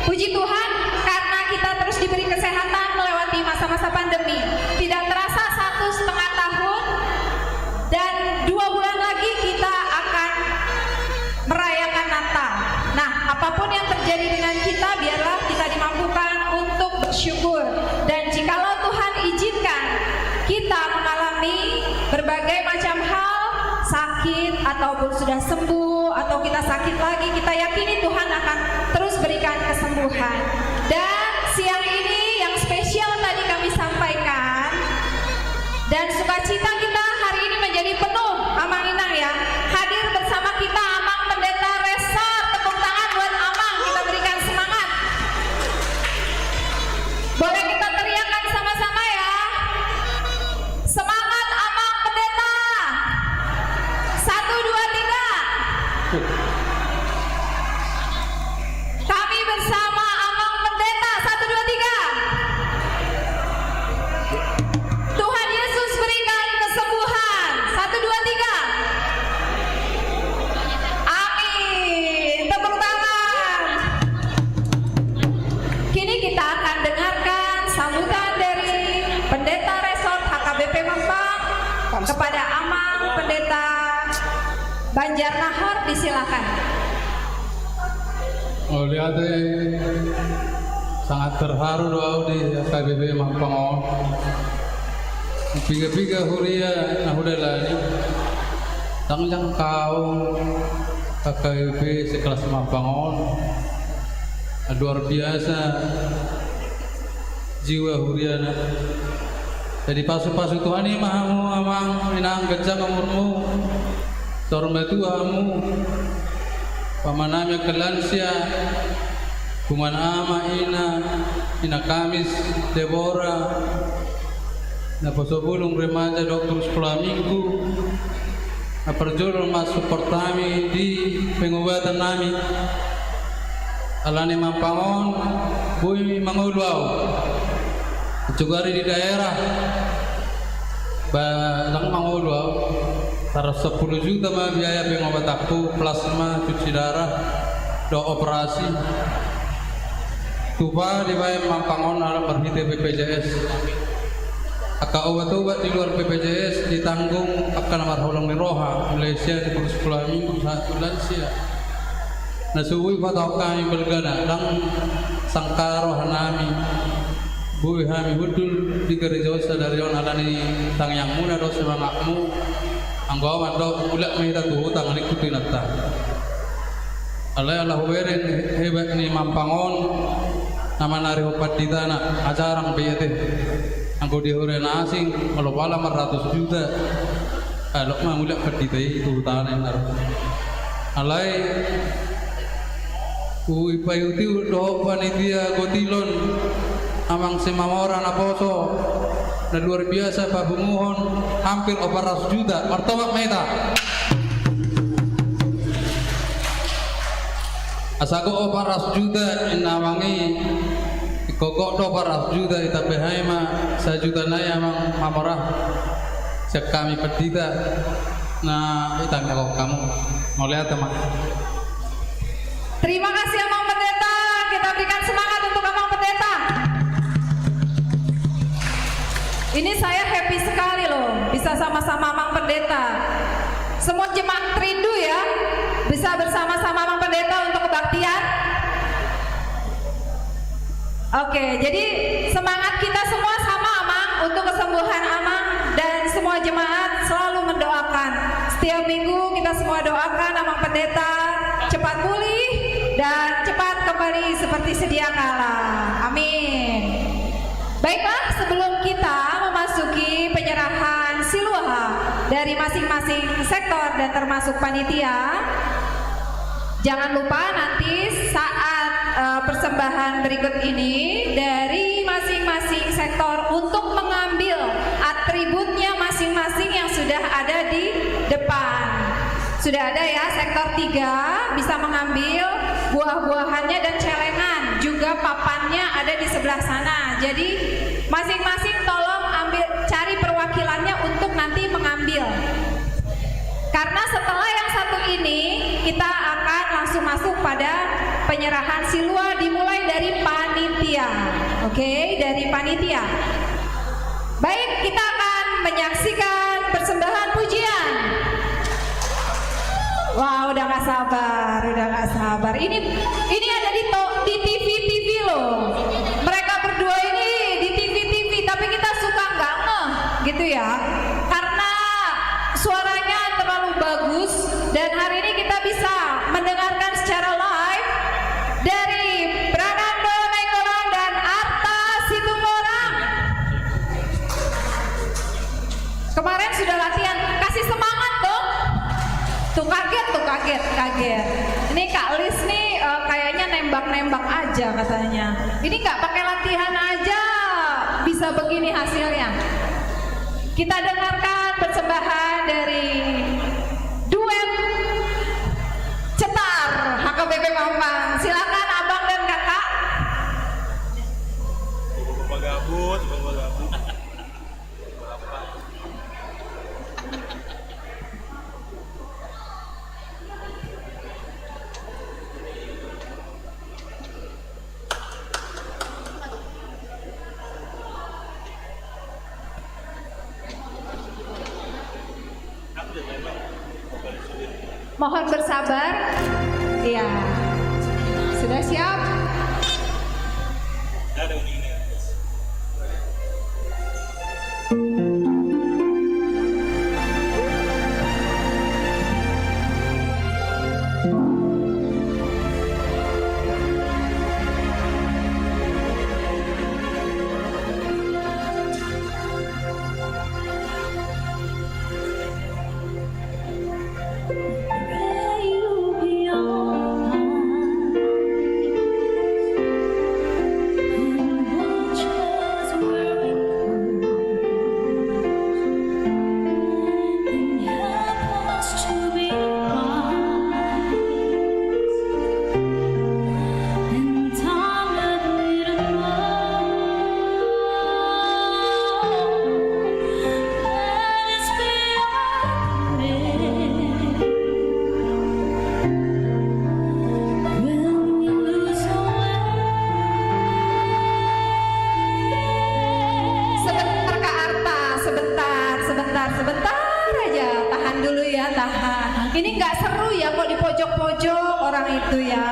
puji Tuhan, karena kita terus diberi kesehatan melewati masa-masa pandemi. Tidak terasa satu setengah tahun dan dua bulan lagi kita akan merayakan Natal. Nah, apapun yang terjadi dengan kita, biarlah kita dimampukan untuk bersyukur. Dan jikalau Tuhan izinkan kita mengalami berbagai macam hal, sakit ataupun sudah sembuh, atau kita sakit lagi, kita yakini Tuhan akan terus berikan kesembuhan. Dan siang ini yang spesial tadi kami sampaikan, dan sukacita kita hari ini menjadi penuh, Amang Inang, ya. Hadir bersama kita Amang Pendeta Resort. Tepuk tangan buat Amang, kita berikan semangat. Boleh kita teriakkan sama-sama, ya. Semangat, Amang Pendeta. Satu, dua, tiga. Kami bersama Amang Pendeta. Satu, dua, tiga. Tuhan Yesus berikan kesembuhan. Satu, dua, tiga. Amin. Tepuk tangan. Kini kita akan dengarkan sambutan dari Pendeta Resort H K B P Mampang kepada Amang Pendeta Banjar Nahor, disilakan. Mauliate, sangat terharu do au di H K B P Mampang on. Piga-piga huria na hudalani, ndang jangkau H K B P sekelas Mampang on. Luar biasa jiwa huriana. Jadi pasu-pasu Tuhan i ma hamu Amang Inang, ganjang umurmu, saur matua hamu, pamanami angka lansia, punguan ama, ina, ina Kamis, Debora, naposo bulung, remaja dohot guru sekolah minggu, na parjolo mansupport hami di pengobatan nami. Alani Mampang on boi mangolu au. Jugari di daerah ba ndang mangolu au. Saratus sampulu juta ma biaya pengobatanku, plasma, cuci darah, dohot operasi. Tupa dibaen Mampang on ala marhite B P J S. Angka obat-obat di luar B P J S ditanggung angka na marholong ni roha, mulai sian guru sekolah minggu sahat tu lansia. Na so boi patahon hami balgana, ndang sangkap rohanami. Boi hami hundul di gareja on sadari on alani tangiangmuna dohot semangatmu. Anggo au mandok, mulak ma hita tu huta, ningku tu inanta. Alai ala hubereng hebat ni Mampang on, na manarihon panditana, ajarang be i ate. Anggo di huria na asing, molo pala marratus juta, alok ma mulak pandita i tu hutana i. Alai hupaihut-ihut dohot panitia Gotilon, Amang Simamora naposo, na luar biasa papunguhon, hampir opat ratus juta, martomak ma hita. Asa gok opat ratus juta inna Amang i, ingkon gok do opat ratus juta, itambai hami ma sajuta nai Amang Mamora, sian hami pandita na itangiangkon hamu. Mauliate ma. Terima kasih Amang Pendeta. Kita berikan semangat untuk Amang Pendeta. Ini saya happy sekali loh, bisa sama-sama Amang Pendeta. Semua jemaat rindu ya, bisa bersama-sama Amang Pendeta untuk kebaktian. Oke, jadi semangat kita semua sama, Amang, untuk kesembuhan Amang dan semua jemaat selalu mendoakan. Setiap minggu kita semua doakan Amang Pendeta cepat pulih dan cepat kembali seperti sedia kala. Amin. Baiklah, sebelum kita memasuki penyerahan siluaha dari masing-masing sektor dan termasuk panitia, jangan lupa nanti saat, eh, persembahan berikut ini dari masing-masing sektor untuk mengambil at-, atributnya masing-masing yang sudah ada di depan. Sudah ada ya, sektor tiga bisa mengambil buah-buahannya dan celengan, juga papannya ada di sebelah sana. Jadi, masing-masing tolong ambil, cari perwakilannya untuk nanti mengambil. Karena setelah yang satu ini, kita akan langsung masuk pada penyerahan silua, dimulai dari panitia. Oke, dari panitia. Baik, kita akan menyaksikan persembahan pujian. Wah, udah gak sabar, udah gak sabar. Ini, ini ada di to-, di T V, T V loh. Mereka berdua ini di T V, T V, tapi kita suka nggak ngeh gitu ya. Karena suaranya terlalu bagus dan hari ini kita bisa mendengarkan secara live dari Pranando Nainggolan dan Arta Situmorang. Kemarin sudah latihan, kasih semangat dong. Tuh kaget, tuh kaget, kaget. Ini Kak Lis nih, eh, kayaknya nembak-nembak aja katanya. Ini nggak pakai latihan aja bisa begini hasilnya. Kita dengarkan persembahan dari duet Cetar, H K B P Mampang. Silakan abang dan kakak. Bapak gabut, bapak gabut. Mohon bersabar. Iya. Sudah siap? Sebentar, Kak Arta, sebentar, sebentar, sebentar aja. Tahan dulu ya, tahan. Ini nggak seru ya, kok di pojok-pojok orang itu ya.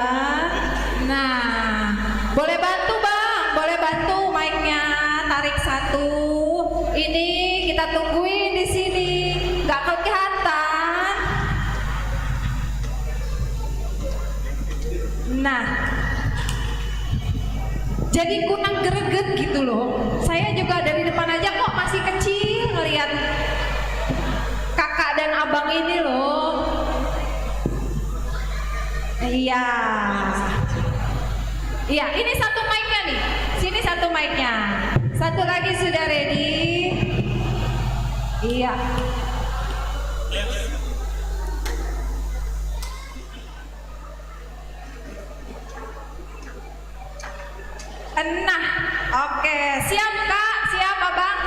Nah, boleh bantu, Bang? Boleh bantu mic-nya, tarik satu. Ini kita tungguin di sini. Nggak kelihatan. Nah, jadi kurang greget gitu loh. Saya juga dari depan aja kok masih kecil ngelihat kakak dan abang ini loh. Iya. Iya, ini satu mic-nya nih. Sini satu mic-nya. Satu lagi sudah ready. Iya. Nah, oke, siap, Kak? Siap, Abang?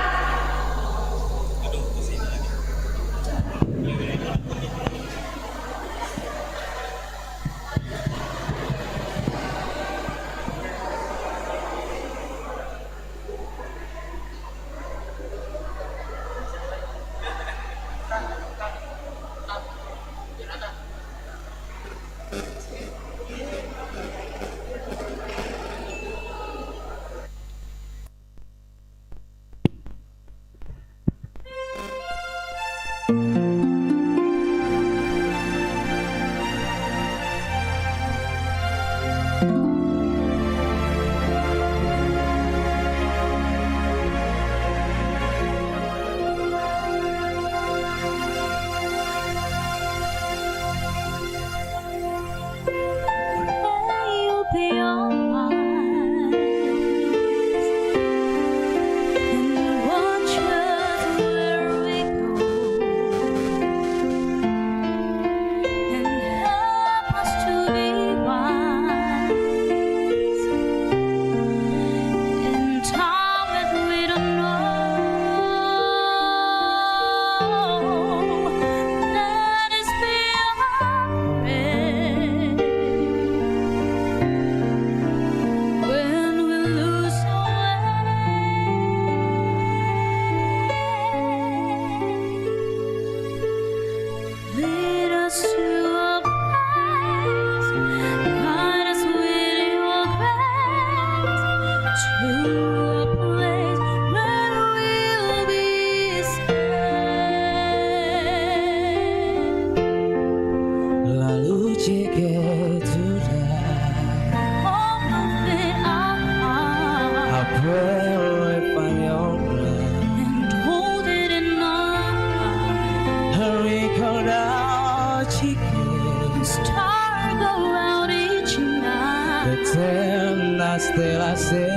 Sen las telas e,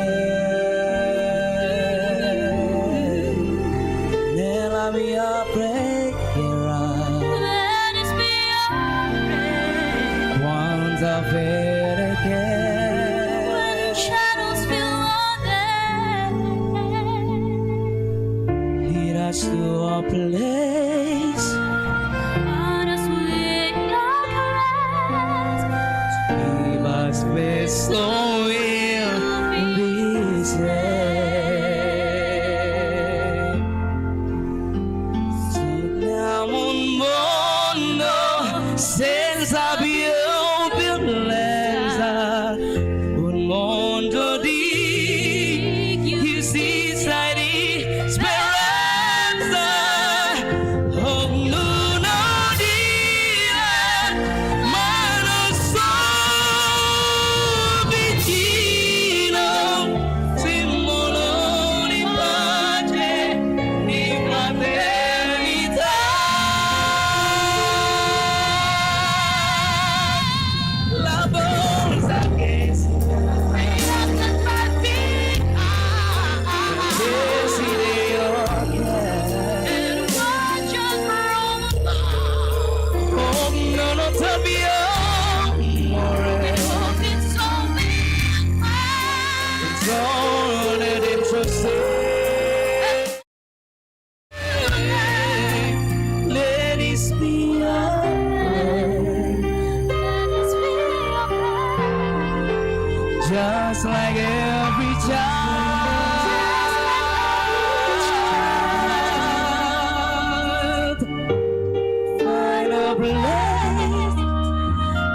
nella mia preghiera, let us be afraid. Quanta fede che, when shadows fill our day, lead us to a place. Honest with your caress. Give us peace so we'll be safe. Sogniamo un mondo senza più violenza, un mondo di giustizia e di speranza. Ognuno dia mano so vicino, simbolo di pace, di fraternità. La forza che si ha, che si deve, oh, non ho più amore. Sole dentro se. Let it be a prayer. Just like every child. Find a place.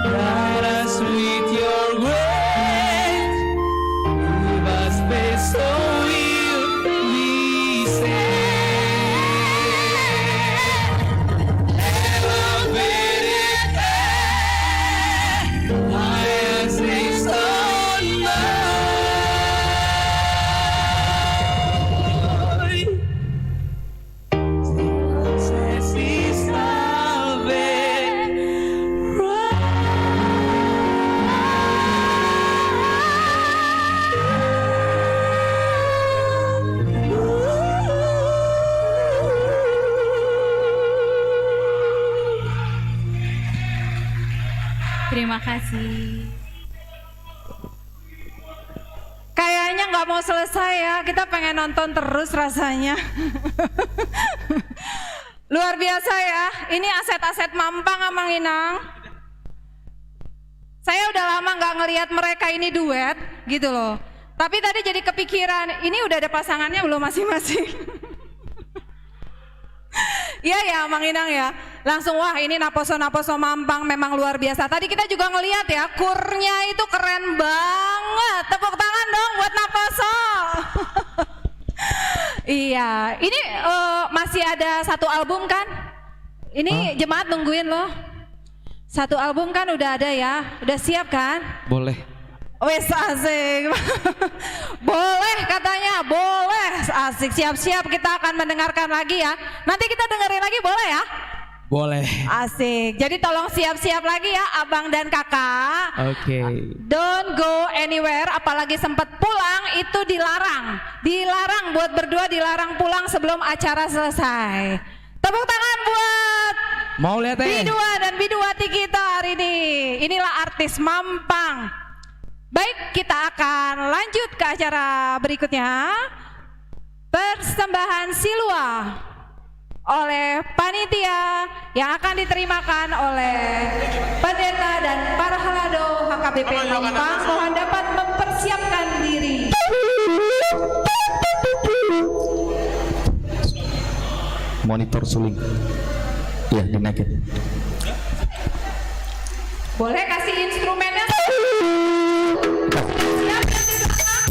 Guide us with your grace. Give us faith so we'll be saved. Elevated, high as the sun. Terima kasih. Kayaknya nggak mau selesai ya, kita pengen nonton terus rasanya. Luar biasa ya, ini aset-aset Mampang, Amang Inang. Saya udah lama nggak ngelihat mereka ini duet gitu loh. Tapi tadi jadi kepikiran, ini udah ada pasangannya belum masing-masing? Iya ya, Amang Inang ya. Langsung, wah, ini naposo-naposo Mampang memang luar biasa. Tadi kita juga ngelihat ya, kurnya itu keren banget. Tepuk tangan dong buat naposo. Iya, ini, eh, masih ada satu album kan? Ini jemaat nungguin loh. Satu album kan udah ada ya? Udah siap kan? Boleh. Wes, asik. Boleh katanya, boleh. Asik, siap-siap kita akan mendengarkan lagi ya. Nanti kita dengerin lagi, boleh ya? Boleh. Asik. Jadi tolong siap-siap lagi ya, abang dan kakak. Oke. Don't go anywhere, apalagi sempat pulang itu dilarang. Dilarang buat berdua, dilarang pulang sebelum acara selesai. Tepuk tangan buat Mauliate. Bidua dan Biduati kita hari ini. Inilah artis Mampang. Baik, kita akan lanjut ke acara berikutnya. Persembahan Silua oleh panitia yang akan diterimakan oleh pendeta dan parhalado H K B P Mampang. Mohon dapat mempersiapkan diri. Monitor suling. Iya, dinaikin. Boleh kasih instrumennya? Siap yang di belakang?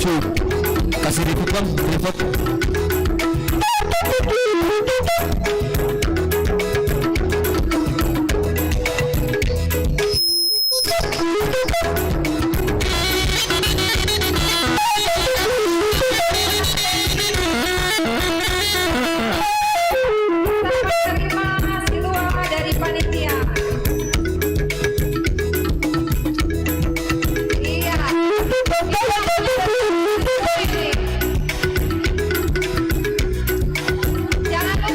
Kasih report, Bang, report. Terima kasih, Tuan, dari panitia. Iya. Jangan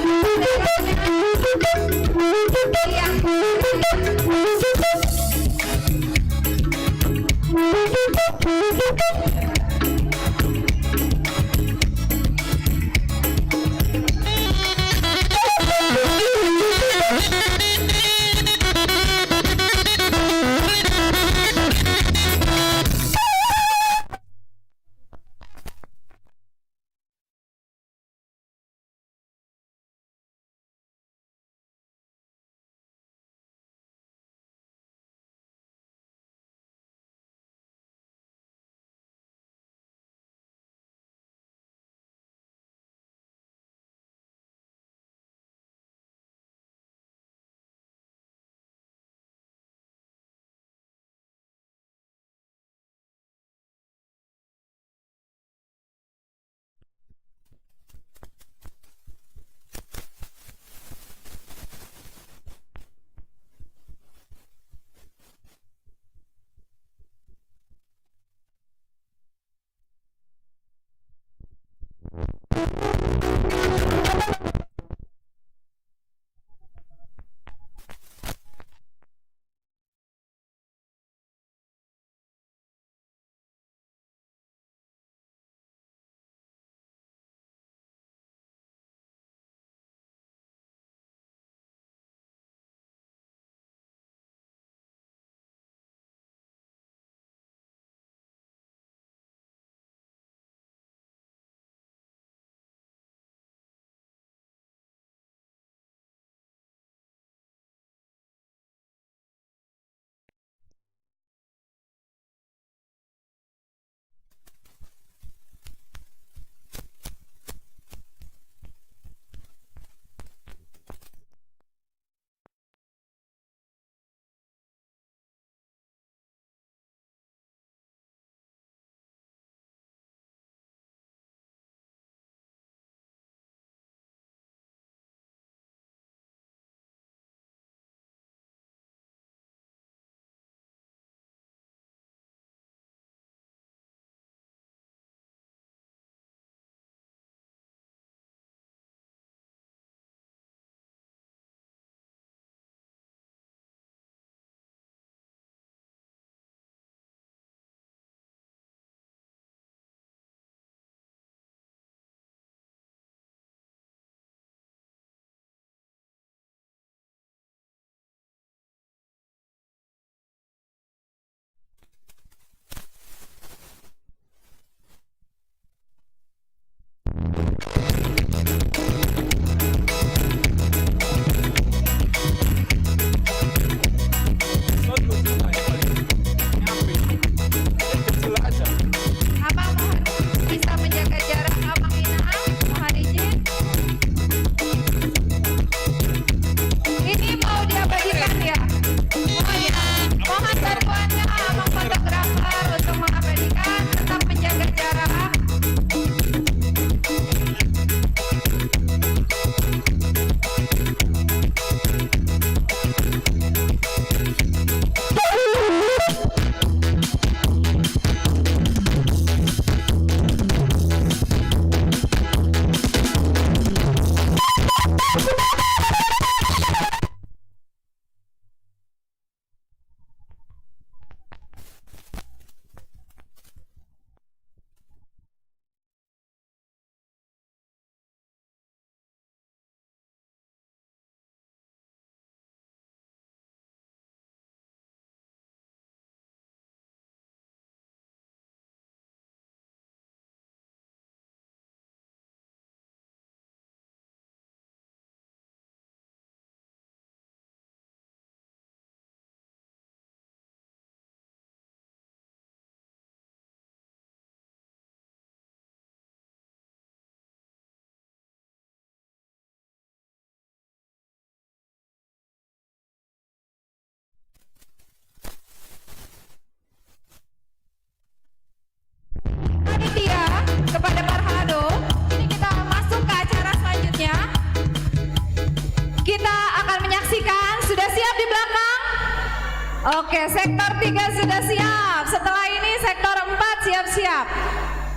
Oke, sektor tiga sudah siap. Setelah ini sektor empat siap-siap.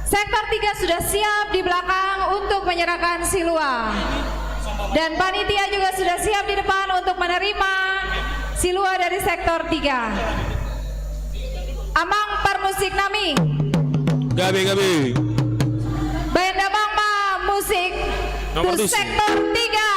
Sektor tiga sudah siap di belakang untuk menyerahkan silua. Dan panitia juga sudah siap di depan untuk menerima silua dari sektor tiga. Amang parmusik nami. Gabe, gabe. Baen damang ma musik tu sektor tiga.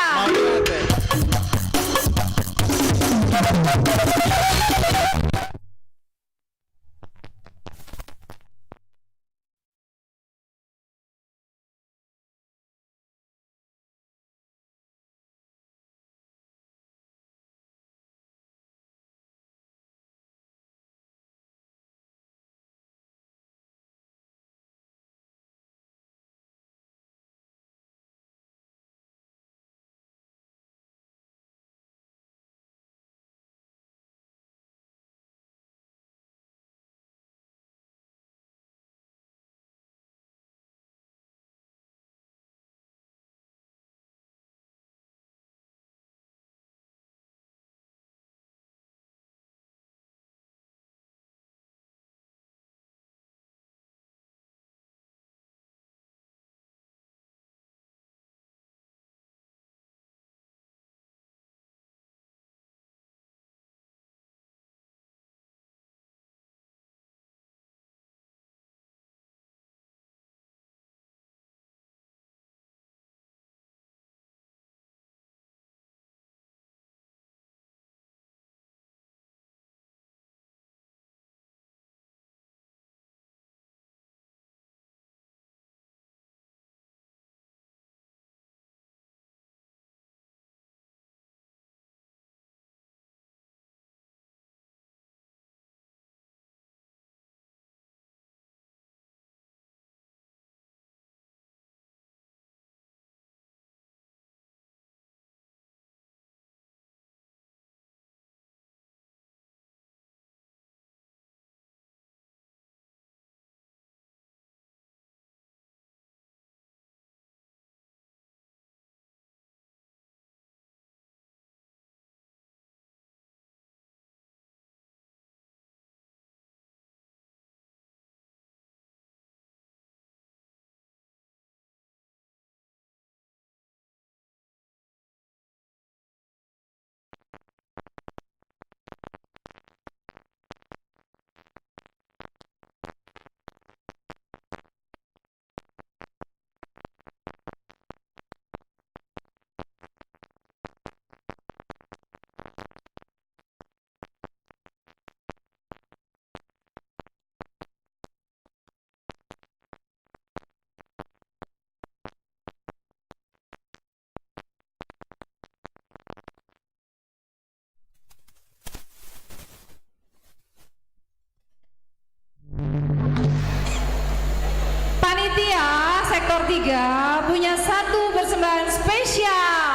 Panitia sektor tiga punya satu persembahan spesial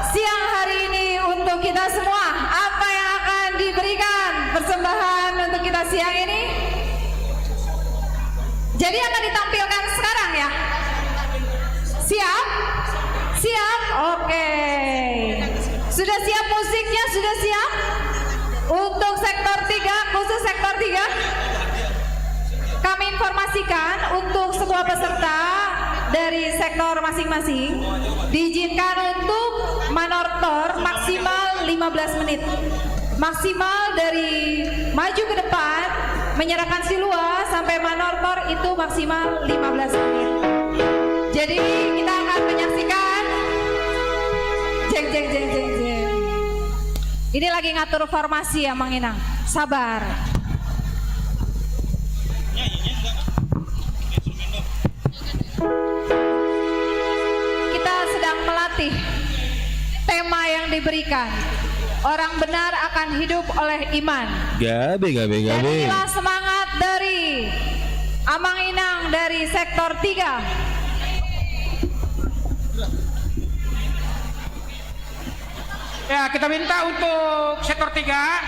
siang hari ini untuk kita semua. Apa yang akan diberikan persembahan untuk kita siang ini? Jadi akan ditampilkan sekarang ya. Siap? Siap? Oke. Sudah siap musiknya? Sudah siap? Untuk sektor tiga, khusus sektor tiga. Kami informasikan untuk semua peserta dari sektor masing-masing diizinkan untuk manortor maksimal lima belas menit. Maksimal dari maju ke depan, menyerahkan silua sampai manortor itu maksimal lima belas menit. Jadi kita akan menyaksikan. Jeng, jeng, jeng, jeng, jeng. Ini lagi ngatur formasi ya, Mang Inang. Sabar. Kita sedang melatih tema yang diberikan. Orang benar akan hidup oleh iman. Gabe, gabe, gabe. Dan inilah semangat dari Amang Inang dari sektor tiga. Ya, kita minta untuk sektor tiga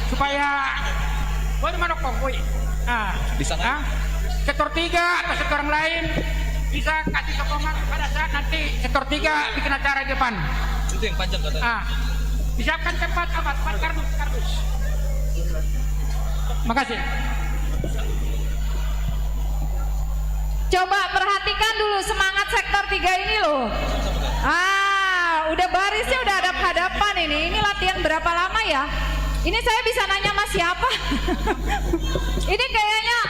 supaya, woi, mana kong, woi. Nah, di sana. Ah, sektor tiga atau sektor yang lain bisa kasih sokongan pada saat nanti sektor tiga bikin acara di depan. Itu yang panjang katanya. Ah, disiapkan tempat, apa, tempat kardus, kardus. Makasih. Coba perhatikan dulu semangat sektor tiga ini loh. Ah, udah barisnya udah hadap-hadapan ini. Ini latihan berapa lama ya? Ini saya bisa nanya sama siapa? Ini kayaknya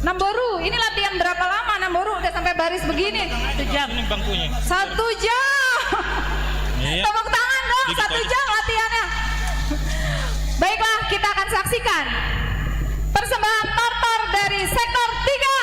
Namboru, ini latihan berapa lama Namboru udah sampai baris begini? Satu jam. Ini bangkunya. Satu jam. Iya. Tepuk tangan dong, satu jam latihannya. Baiklah, kita akan saksikan persembahan tortor dari sektor tiga.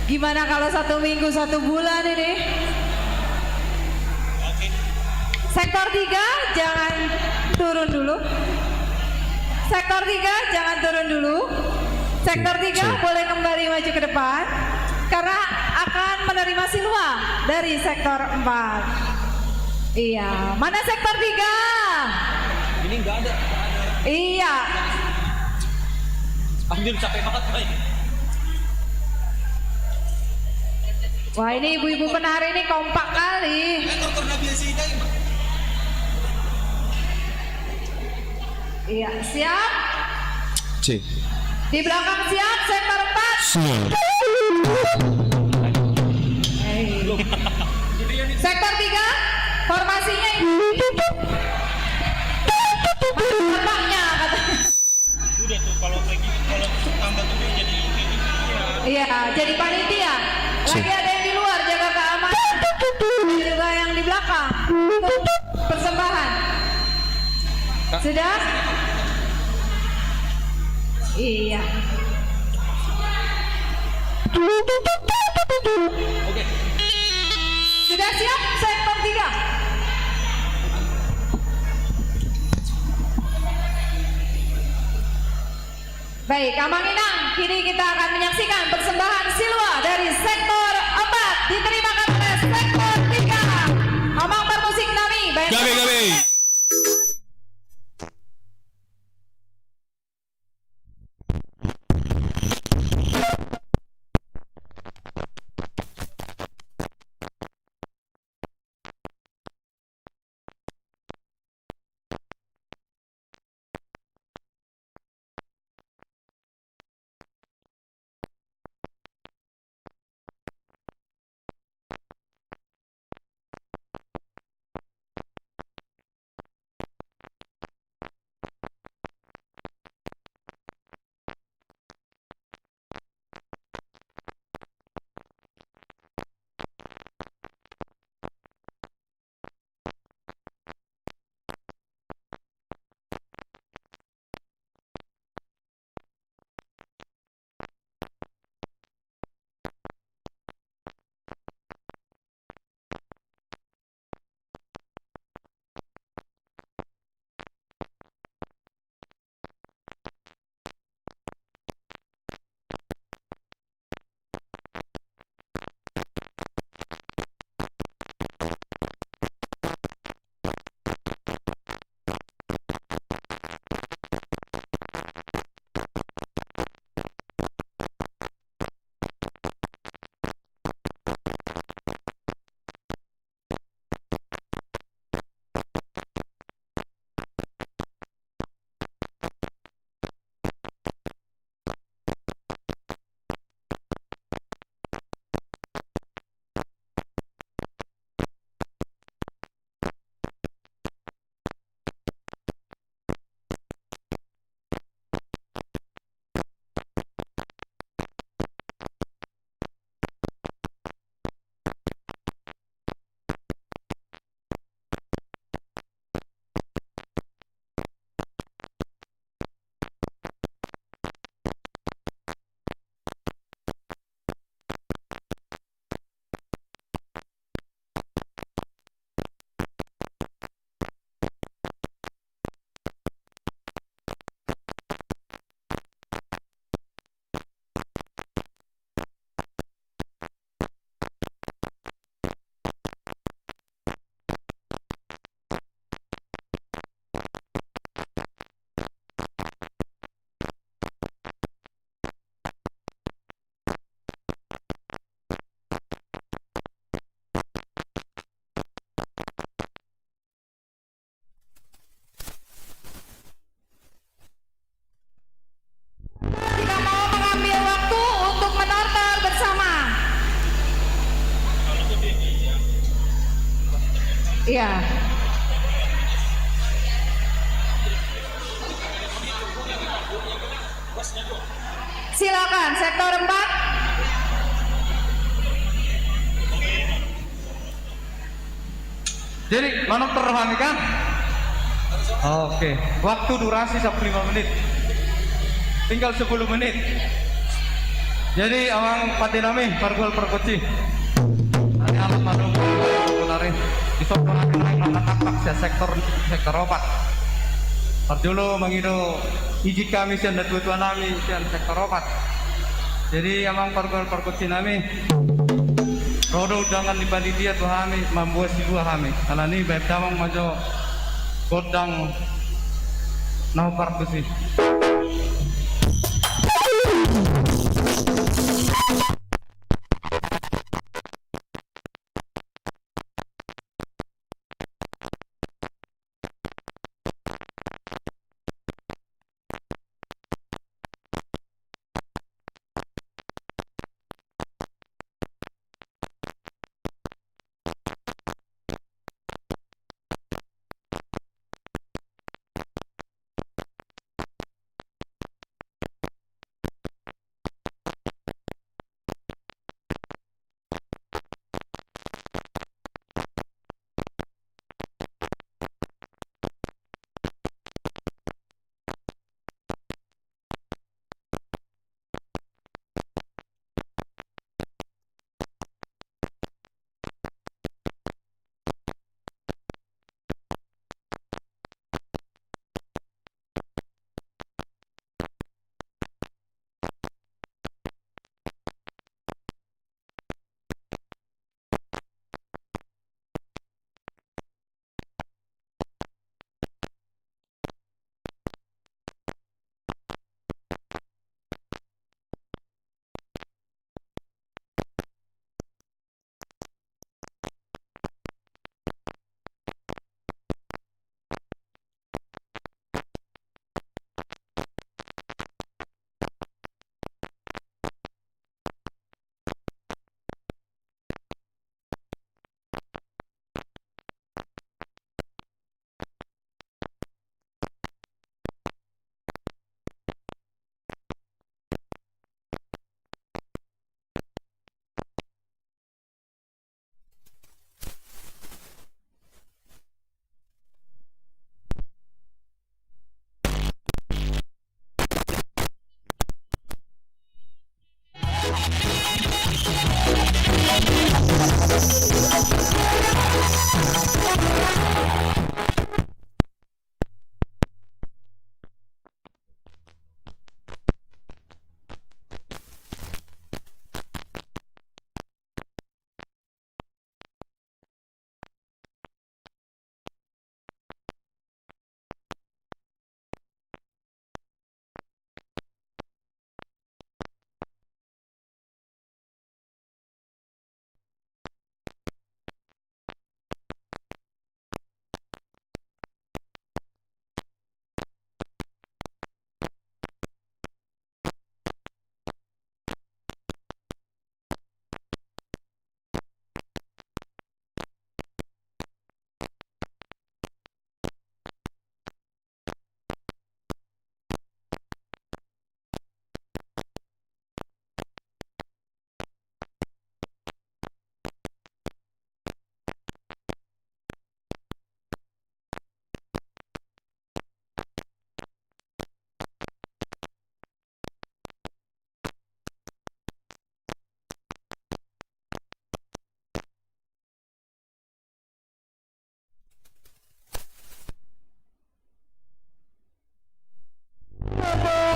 Gimana kalau satu minggu, satu bulan ini? Sektor tiga, jangan turun dulu. Sektor tiga, jangan turun dulu. Sektor tiga, boleh kembali maju ke depan karena akan menerima Silwa dari sektor empat. Iya, mana sektor tiga? Ini nggak ada. Iya. Anjir, capek banget, Bray. Wah, ini ibu-ibu penari ini kompak kali. Iya, siap? Cek. Di belakang siap, sektor empat. Siap. Hei. Sektor tiga, formasinya ini. Tampaknya, katanya. Udah tuh, kalau kayak gitu, kalau tambah tujuh jadi ini. Iya, jadi panitia. Lagi ada yang di luar, jaga keamanan. Juga yang di belakang. Persembahan. Sudah? Iya. Sudah siap, sektor tiga? Baik, Amang Inang, kini kita akan menyaksikan persembahan Silwa dari sektor empat, diterima oleh sektor tiga. Amang parmusik nami, baik. Gabe, gabe. Kita mau mengambil waktu untuk menortor bersama. Iya. Silakan, sektor empat. Jadi, manortor roha ni kan? Oke, waktu durasi sampulu lima menit. Tinggal sepuluh menit. Jadi amang pande nami, pargual pargonsi, nari alam malu nari, di son do hami naeng marnatampak sian sektor, sektor opat. Parjolo mangido izin hami sian natuatua nami sian sektor opat. Jadi amang pargual pargonsi nami, ro do undangan ni panitia tu hami, mamboan silua hami. Alani i baen damang ma jo gondang na hombar tusi.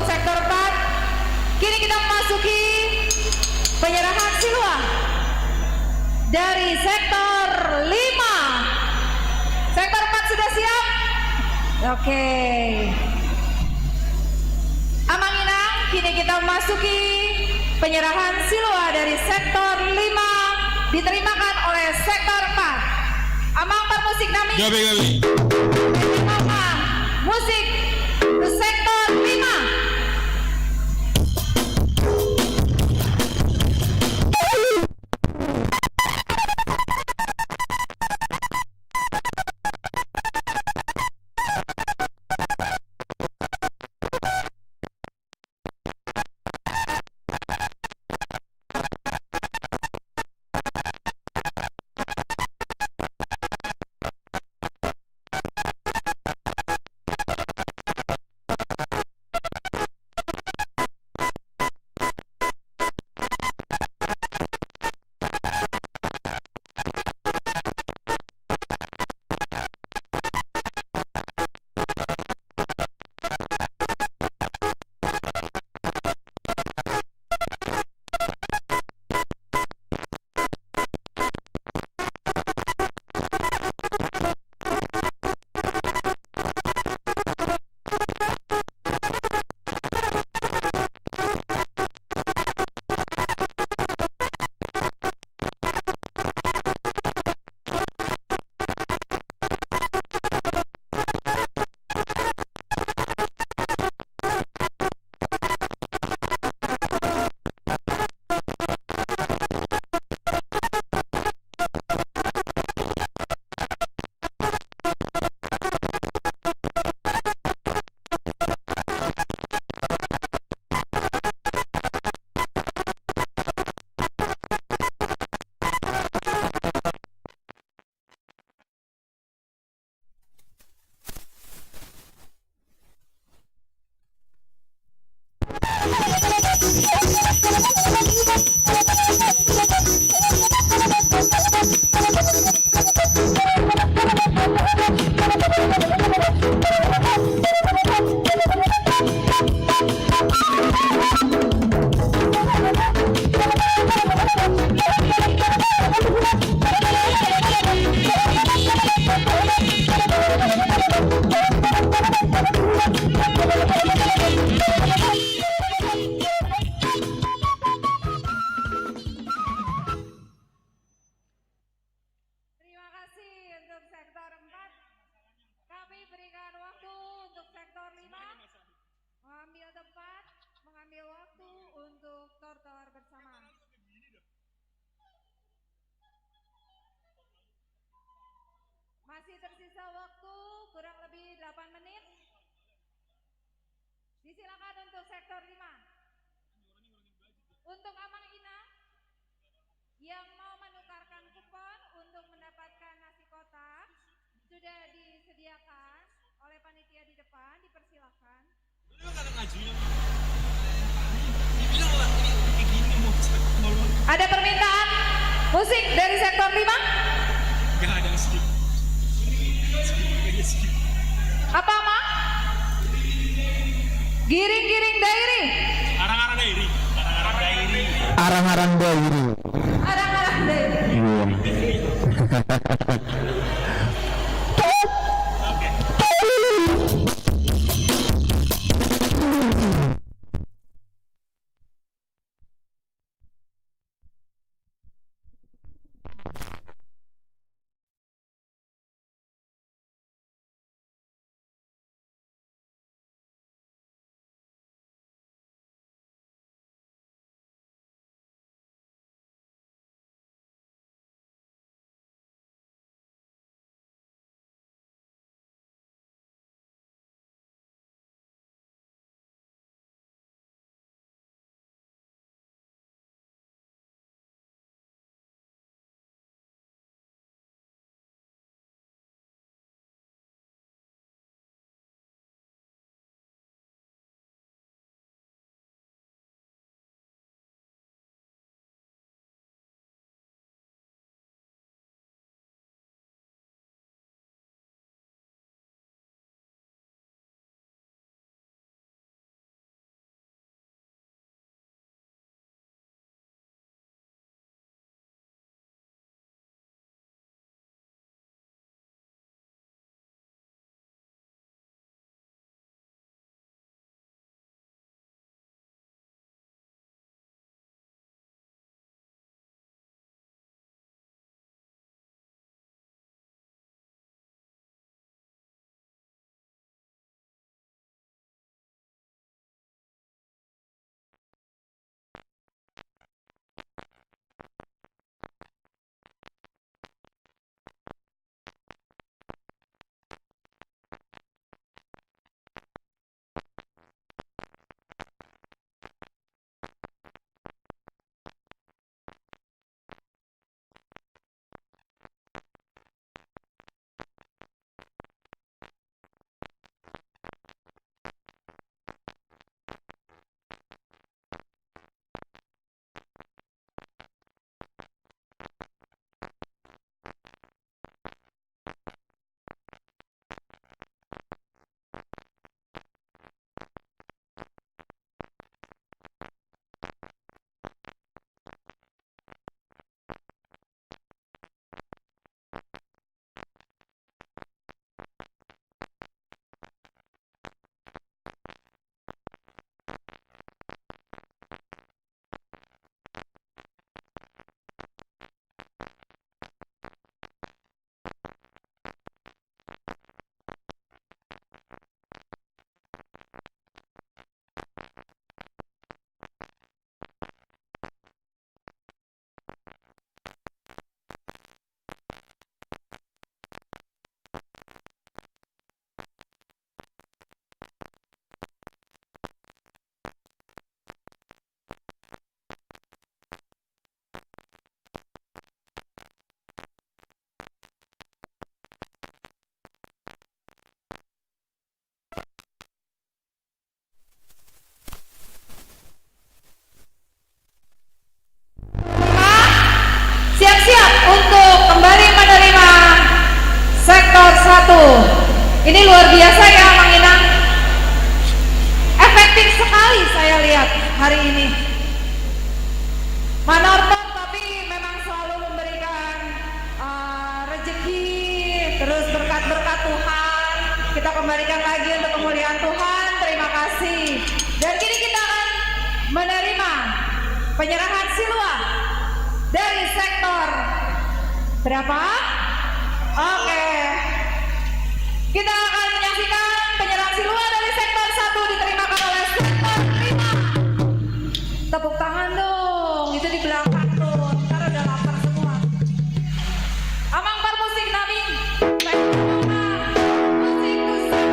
Sektor empat. Kini kita memasuki penyerahan silua dari sektor lima. Sektor empat sudah siap? Oke. Amang Inang, kini kita memasuki penyerahan silua dari sektor lima, diterimakan oleh sektor empat. Amang parmusik nami. Gabe, gabe. Musik sektor lima. Delapan menit. Disilakan untuk sektor lima. Untuk Amang Inang yang mau menukarkan kupon untuk mendapatkan nasi kotak, sudah disediakan oleh panitia di depan, dipersilakan. Ada permintaan musik dari sektor lima? Gak ada, skip. Skip aja, skip. Apa, Mang? Giring-giring dairi. Arang-arang dairi. Arang-arang dairi. Arang-arang dairi. Arang-arang dairi. Iya. Siap-siap untuk kembali menerima sektor satu. Ini luar biasa ya, Mang Inang. Efektif sekali saya lihat hari ini. Manortor, tapi memang selalu memberikan, eh, rezeki, terus berkat-berkat Tuhan. Kita kembalikan lagi untuk kemuliaan Tuhan. Terima kasih. Dan kini kita akan menerima penyerahan silua dari sektor berapa? Oke. Kita akan menyaksikan penyerahan silua dari sektor satu diterimakan oleh sektor lima. Tepuk tangan dong, itu di belakang tuh, ntar udah lapar semua. Amang parmusik nami, musik, musik.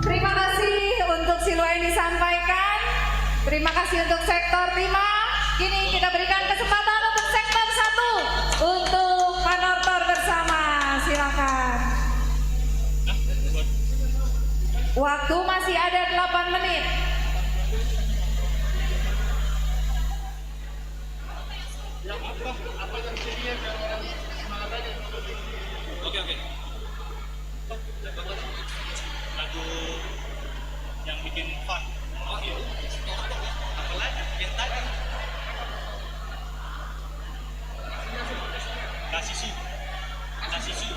Terima kasih untuk Silwa yang disampaikan. Terima kasih untuk sektor lima. Kini kita berikan kesempatan untuk sektor satu untuk manortor bersama. Silakan. Waktu masih ada delapan menit. Oke, oke. Lagu yang bikin fun. Oh, iya. Apalagi yang tadi. Kasih sih. Kasih sih.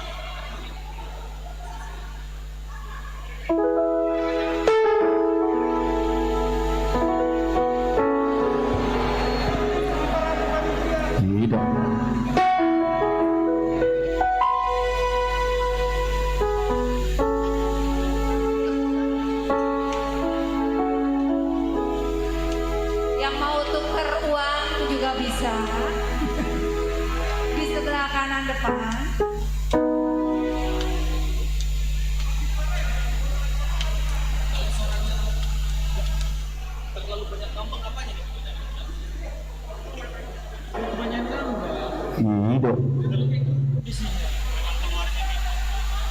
Tidak. Yang mau tuker uang juga bisa. Di sebelah kanan depan. Terlalu banyak tambang apanya nih? Iya dong.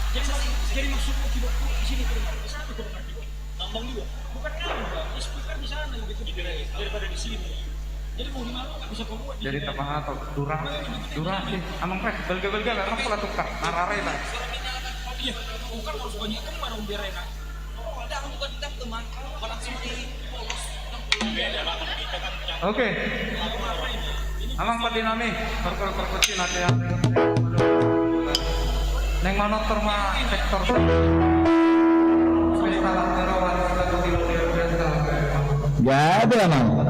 Jadi, jadi maksudmu tidak di sini, tambang juga? Bukan tambang, ya speaker di sana gitu, daripada di sini. Jadi mau gimana, nggak bisa pembuat di sini. Jadi tambang apa? Durasi, durasi. Amang Pres, balga-balga lah, amang pula tukar. Narare lah. Iya, bukan harus banyak kembar, Om, biar enak. Oke. Amang pati nami, perkol perkol Cina dia. Neng manortor ma sektor. Gabe, Amang.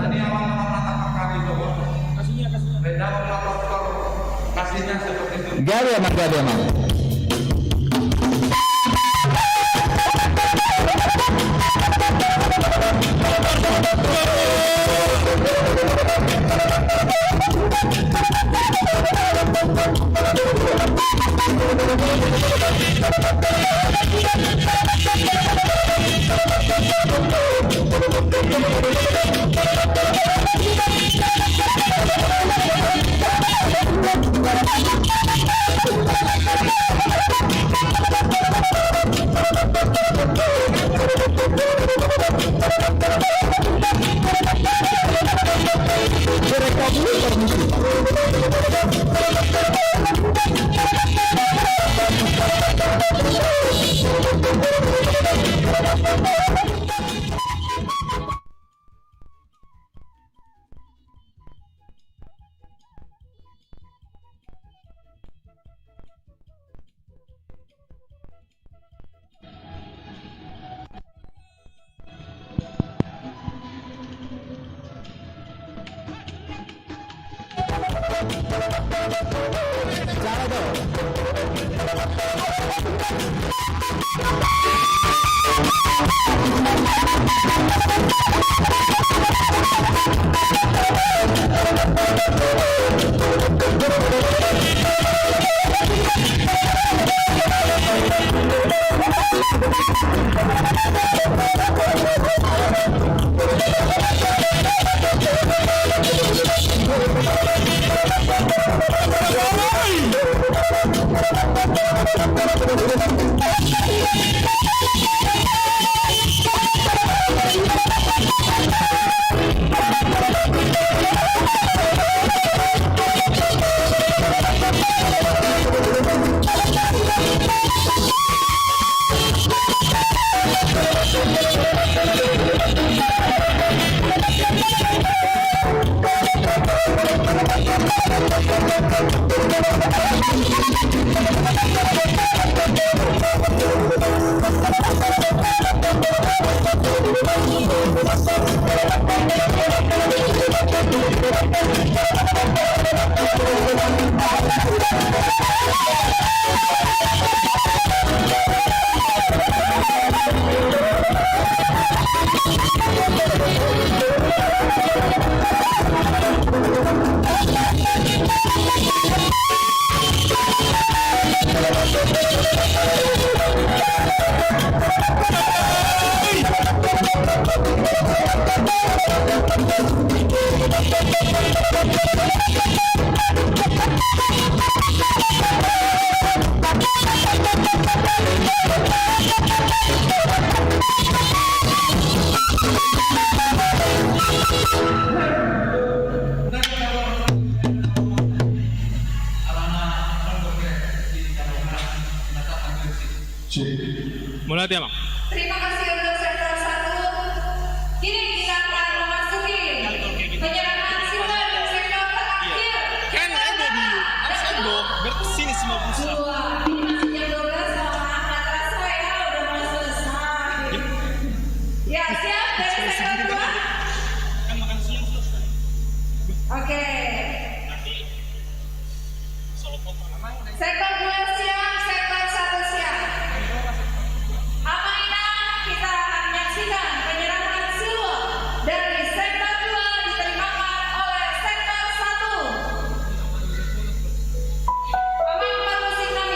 Gabe, Amang, gabe, Amang. Mulai, Amang. Terima kasih untuk sektor satu. Kini kita akan memasuki penyerahan siswa dari sektor terakhir. Kan ebo dulu, harus ebo, biar sini semua bisa. Dua. Ini masih jam dua belas, mohon maaf, nggak terasa ya, udah mau selesai. Ya, siap dari sektor dua? Kan makan siang selesai. Oke. Nanti Sektor dua siap, sektor satu siap. Amang Inang, kita akan menyaksikan penyerahan silver dari sektor dua diterimakan oleh sektor satu. Amang Inang,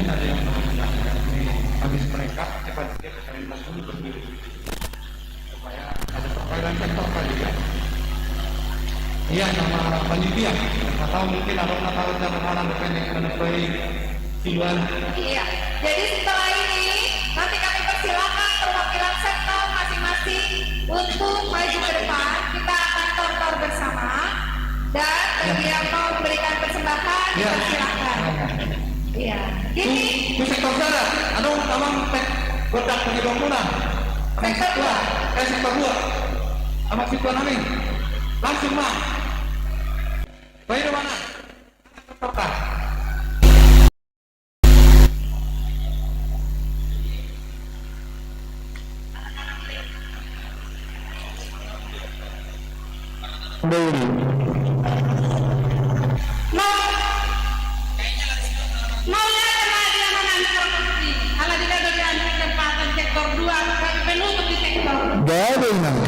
Ada yang mau menanyakan ini, habis mereka, cepat dia ke kalian dulu berdiri. Supaya ada perkara yang cocok kali ya. Iya, nama panitia. Atau mungkin ada orang tahu cara mana depan yang menepui Iwan. Iya. Jadi setelah ini nanti kami persilakan perwakilan sektor masing-masing untuk maju ke depan. Kita akan tortor bersama dan bagi yang mau memberikan persembahan dipersilakan. Iya. Ini. Tu sektor sada, anu, amang pek godak pengidong muna. Sektor dua. Eh, sektor dua. Amang sektor nami. Langsung, Mang. Baik, mana? Sektor. Gabe, Inang.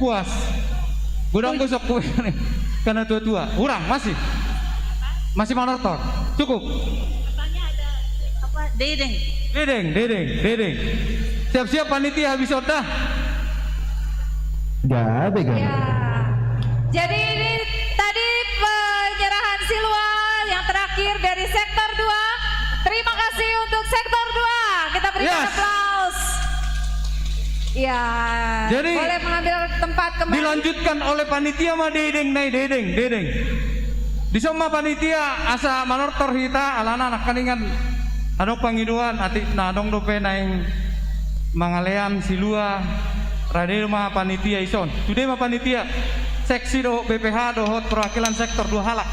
Puas. Godang gosok kue. Karena tua-tua. Kurang, masih. Masih manortor. Cukup. Katanya ada apa? Dedeng. Dedeng, dedeng, dedeng. Siap-siap panitia habis onda. Gabe, gabe. Ya. Jadi ini tadi penyerahan silua yang terakhir dari sektor dua. Terima kasih untuk sektor dua. Kita berikan Yes. aplaus. Ya, Jadi, boleh mengambil tempat kembali. Dilanjutkan oleh panitia ma dedeng nai, dedeng, dedeng. Dison ma panitia asa manortor hita, alana nangkaningan adong pangidoan, atik na adong dope naeng mangalean silua, rade ma panitia dison. Sude ma panitia, seksi dohot B P H dohot perwakilan sektor dua halak.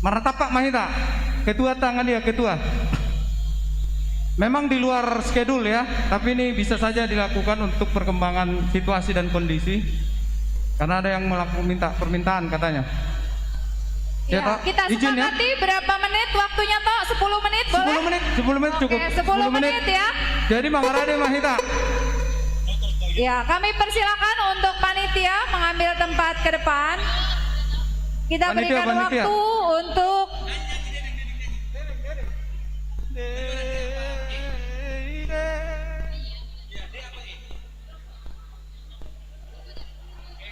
Marnatampak ma hita. Ketua, tangan dia, ketua. Memang di luar schedule ya, tapi ini bisa saja dilakukan untuk perkembangan situasi dan kondisi. Karena ada yang melakukan minta permintaan katanya. Ya, Ya, Tok. Kita Izin ya. sepakati berapa menit waktunya, Tok? Sepuluh menit, boleh? Sepuluh menit, sepuluh menit Oke, cukup. sepuluh Sepuluh menit. menit ya. Jadi, mangarade ma hita. Ya, kami persilakan untuk panitia mengambil tempat ke depan. Kita Panitia, berikan panitia. waktu untuk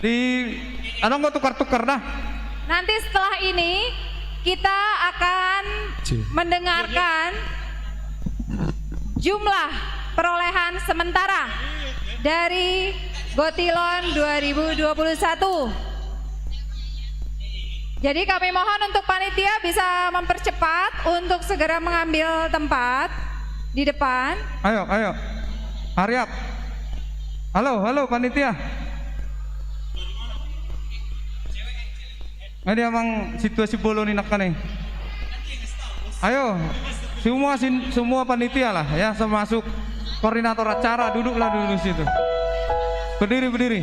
Di, adong do tukar-tukar dah. Nanti setelah ini kita akan Ci. mendengarkan jumlah perolehan sementara dari Gotilon dua ribu dua puluh satu. Jadi kami mohon untuk panitia bisa mempercepat untuk segera mengambil tempat di depan. Ayo, ayo. Hurry up. Halo, halo panitia. Nga dia mang situasi bolon i nangkaning. Ayo, semua sin-, semua panitia lah ya, termasuk koordinator acara, duduklah dulu di situ. Berdiri, berdiri.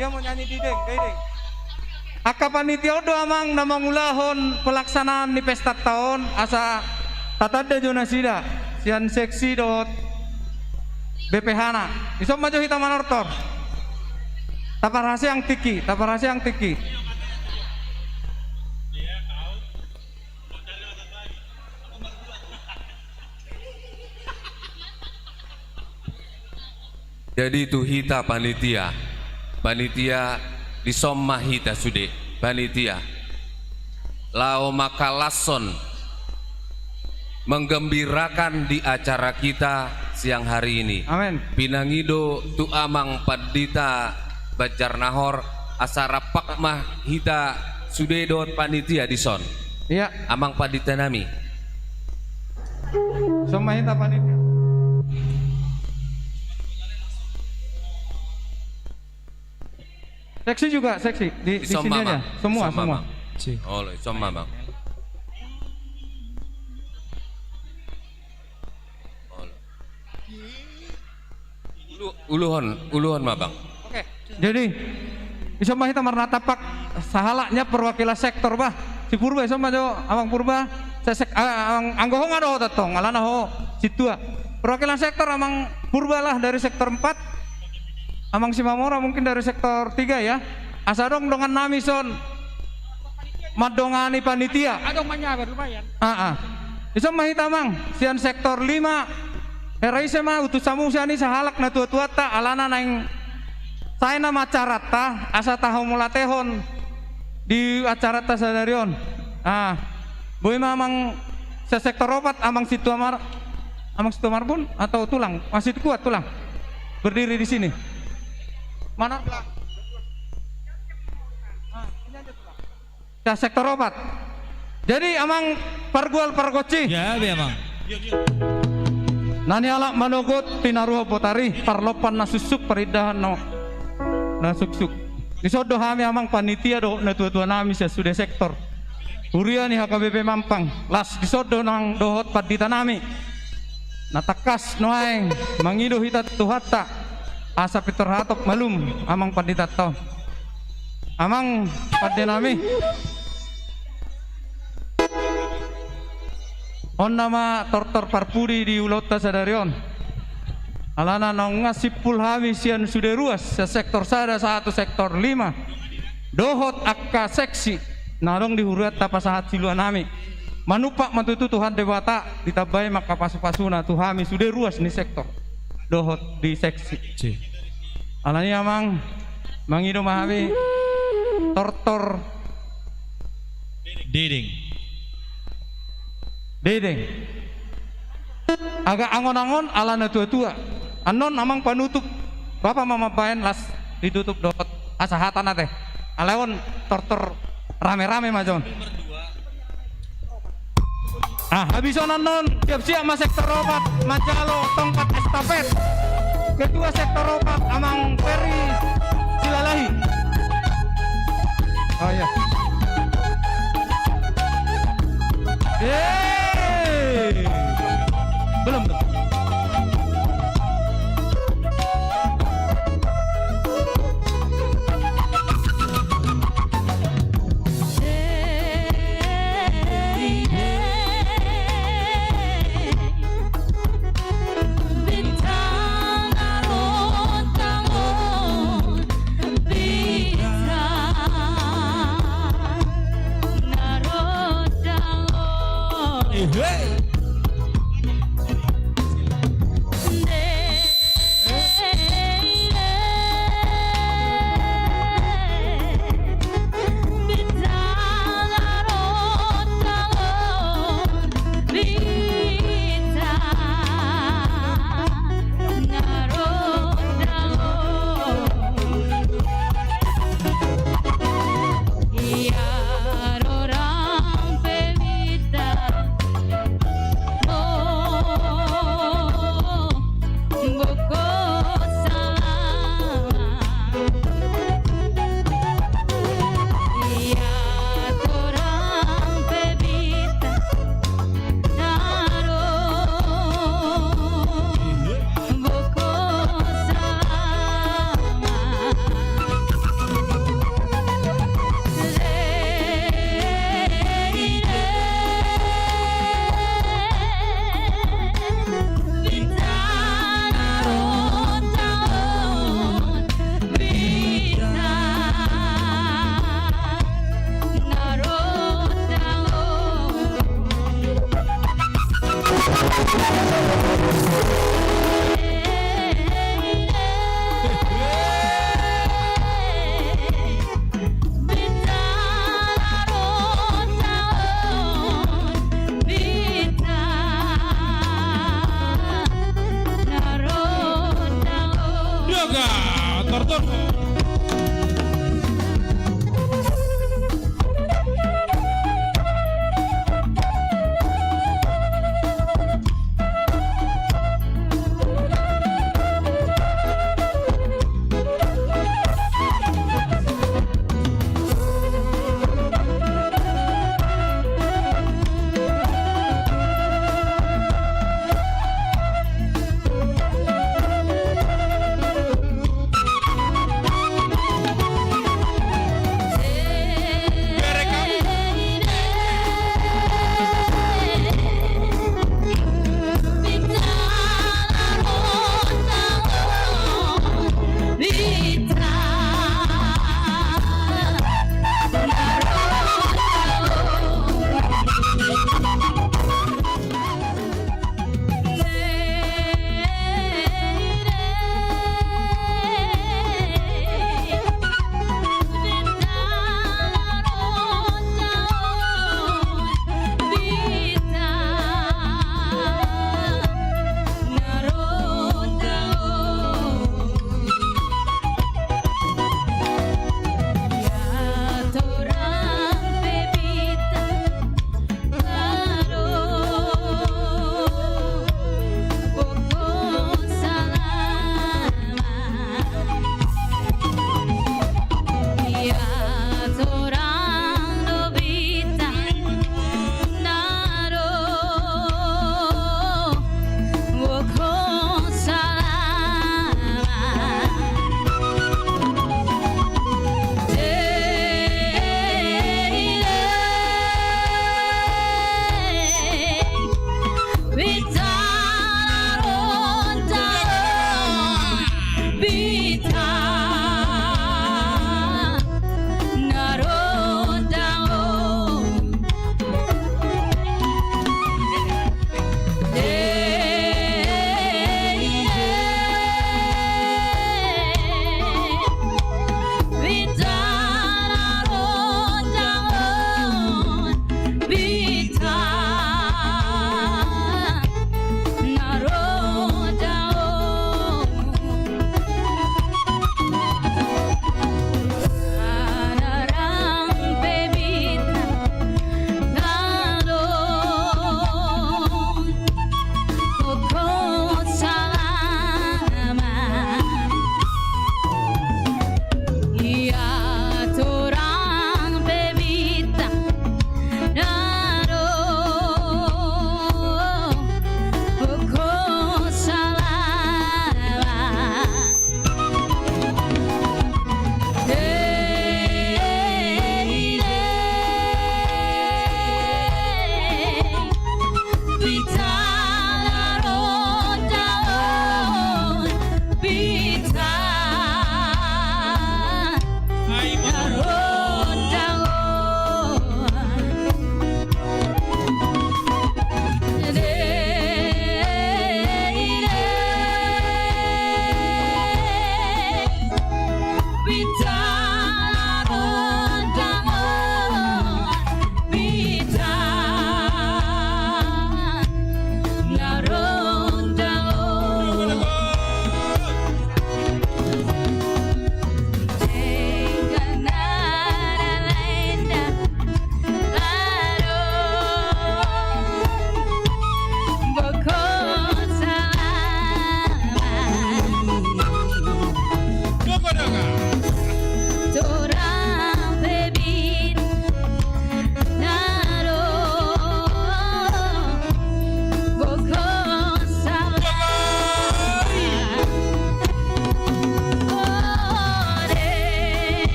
Dia mau nyanyi dideng, dideng. Angka panitia on do amang na mangulahon pelaksanaan ni pestanta on, asa tatanda jo nasida sian seksi dohot B P H-na. Dison ma jo hita manortor. Taparhaseang tingki, taparhaseang tingki. Jadi tu hita panitia, panitia, dison ma hita sude, panitia. Laho mangkalashon, menggembirakan di acara kita siang hari ini. Amin. Pinangido tu Amang Pandita Banjarnahor, asa rap ma hita sude dohot panitia dison. Iya. Amang Pandita nami. Dison ma hita panitia. Seksi juga, seksi. Di, di Dison sini ma, aja. Mang. Semua, Dison ma, semua. Mang. Si. Oh, dison ma, Mang. Ulu-, uluhon, uluhon ma, Bang. Oke. Jadi, dison ma hita marnatampak sahalaknya perwakilan sektor, bah. Si Purba, dison ma jo, Amang Purba. Sesek-, ah, ang-, anggo ho nga dohot tong, alana ho sintua. Perwakilan sektor, Amang Purba lah dari sektor empat. Amang Simamora mungkin dari sektor tiga ya. Asa adong dongan nami son mandongani panitia. Adong manyabar lumayan. Ah, ah. Dison ma hita, Amang, sian sektor lima. Hera ise ma utusanmu sian i sahalak na tua-tuanta, alana naeng sae nama acaranta asa tahamauliatehon di acaranta sadari on. Ah, boi ma Amang sian sektor opat, Amang Situmar-, Amang Situmarbun atau Tulang? Masih kuat Tulang. Berdiri di sini. Mana? Ah, ini aja, Tulang. Ya, sektor opat. Jadi, Amang pargual pargonsi. Ya, be, Amang. Na nialap manogot, tinaruhon botari, parlompan na suksuk, parindahan na, na suksuk. Dison do hami, Amang panitia dohot na tua-tua nami sian sude sektor. Huria ni H K B P Mampang, las dison do nang dohot pandita nami. Na tangkas nuaeng mangido hita tu Tuhanta, asa pintor hatop malum, Amang panditanta on. Amang pande nami. On nama tortor parpudi di ulaonta sadari on. Alana naung nga simpul hami sian sude ruas, sian sektor sada sahat tu sektor lima, dohot angka seksi na adong di hurianta pasahat siluanami. Manumpak ma tutu Tuhan Debata, ditambai ma angka pasupasuna tu hami sude ruas ni sektor dohot di seksi. Si. Alani i amang, mangido ma hami tortor Diding. Diding. Agak angon-angon ala natuatua. Annon amang panutup. Bapa ma mambaen las ditutup dohot asa hata na te. Alai on tortor rame-rame ma jo on. Ah, habis on annon siap-siap ma sektor opat manjalo tongkat estafet. Ketua sektor opat amang Ferry Silalahi. Oh iya. Eh. Belum, belum.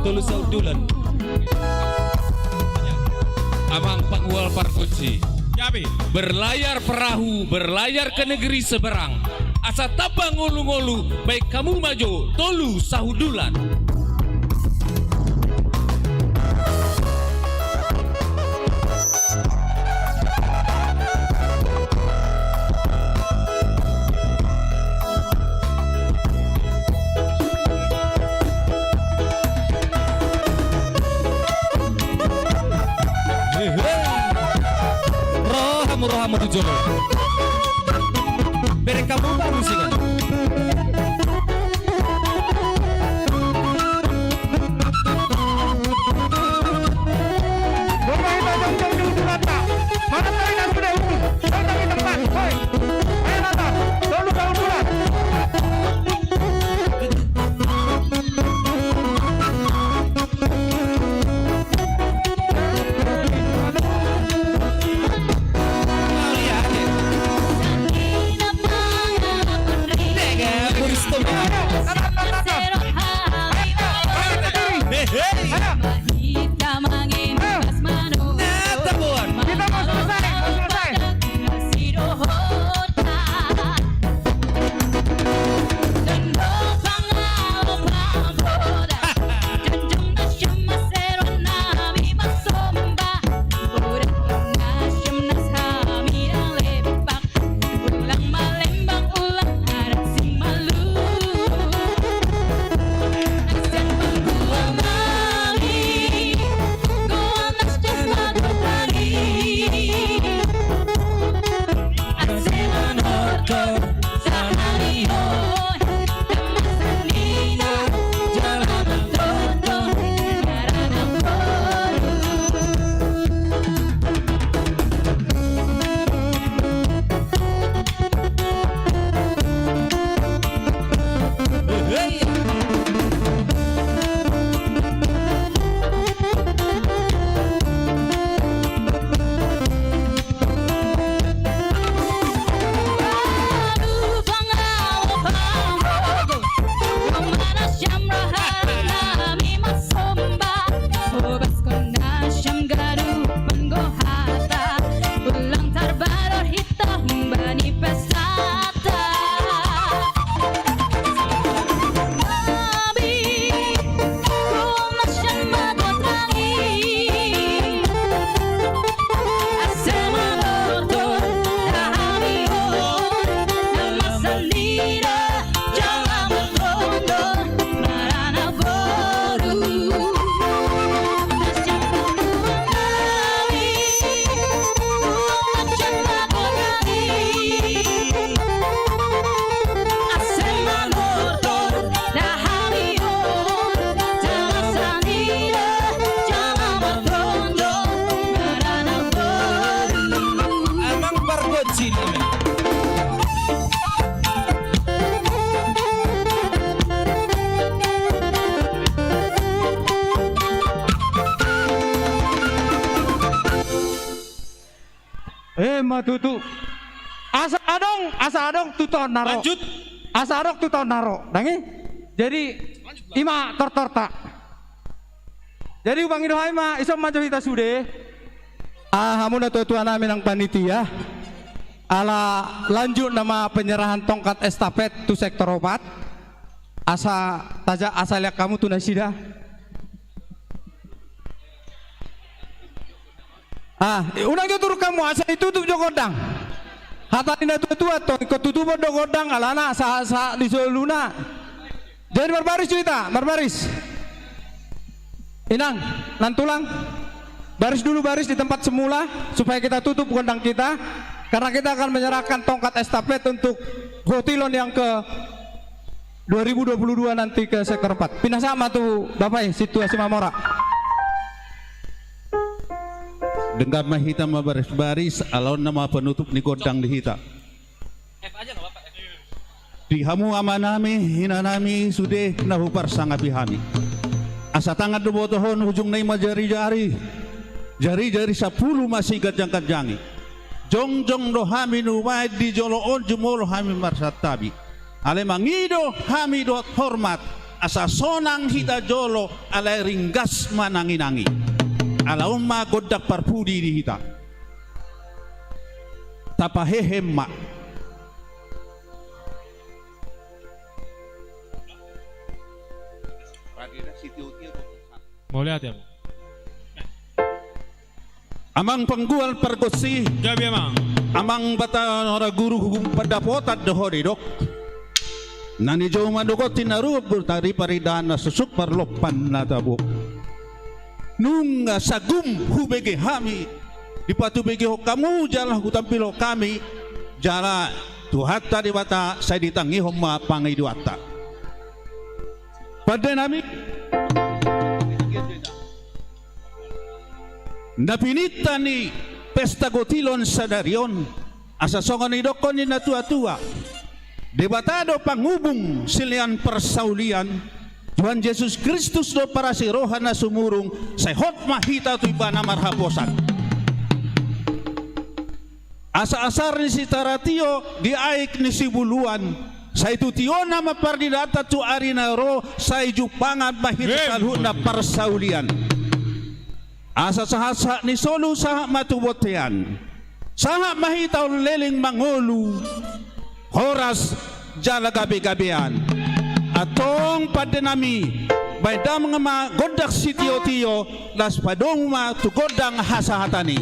Tolu sahundulan. Amang panggual pargonsi. Berlayar perahu, berlayar ke negeri seberang. Asa tamba ngolu-ngolu, baen hamu ma jo tolu sahundulan. He, he. Rohamu, rohamu tu jolo. Bereng hamu baru sih kan. Amang pargonsi nami. Emma tutu. Asa adong, asa adong tu taon na ro. Lanjut. Asa adong tu taon na ro. Dang i? Jadi, ima tortorta. Jadi, hupangido hami ma, ison ma jo hita sude. Ah, hamu natua-tua nami nang panitia. Ala lanjut nama penyerahan tongkat estafet tu sektor opat. Asa taja, asa lean hamu tu nasida. Ah, unang jo turun hamu, asa ditutup jo gondang. Hata ni natua-tua tong, ingkon tutupon do gondang, alana sahat-sahat ni solu na. Jadi marbaris jo hita, marbaris. Inang, nantulang, baris dulu baris di tempat semula, supaya kita tutup gondang kita, karena kita akan menyerahkan tongkat estafet untuk gotilon yang ke dua ribu dua puluh dua nanti ke sektor empat. Pinasahat ma tu Bapak i, Sintua Simamora. Denggan ma hita mabaris-baris, ala on nama penutup ni gondang di hita. Di hamu amanami, inanami, sude na huparsangapi hami. Asa tangan do botohon, ujungna i ma jari-jari. Jari-jari sampulu masiganjang-ganjangi. Jongjong do hami nuaeng di jolo on, jumolo hami marsantabi. Alai mangido hami dohot hormat, Asa sonang hita jolo, alai ringgas ma nangi-nangi. Ala on ma gondang parpudi di hita. Tapahehe ma. Mauliate, Amang. Amang panggual pargonsi. Gabe, Amang. Amang Batanora Guru, huhut pandapotan do ho didok. Na nijou ma dohot i na ruhut, na di paridaan na susuk parlompan na tabo. Nunga sagum hubege hami, dipatubegehon hamu jala hutampilhon hami, jala Tuhanta Debata sai ditangihon ma pangidoanta. Pande nami. Na pininta ni pesta gotilon sadari on, asa songon nidokkon ni natua-tua, Debata do panghubung silean parsaulian, Tuhan Jesus Kristus do parasi roha na sumurung, sai hot ma hita tu Ibana marhaposan. Asa asar ni Sitaratio di aek ni Sibuluan, sai tu tiona ma parnidaanta tu ari na ro, sai jumpangan ma hita saluhutna parsaulian. Asa sahat-sahat ni solu sahat ma tu bontean. Sahat ma hita on leleng mangolu. Horas jala gabe-gabean. Antong pande nami, baen damang ma gondang sitio-tio, laos padomu ma tu gondang hasahatan i.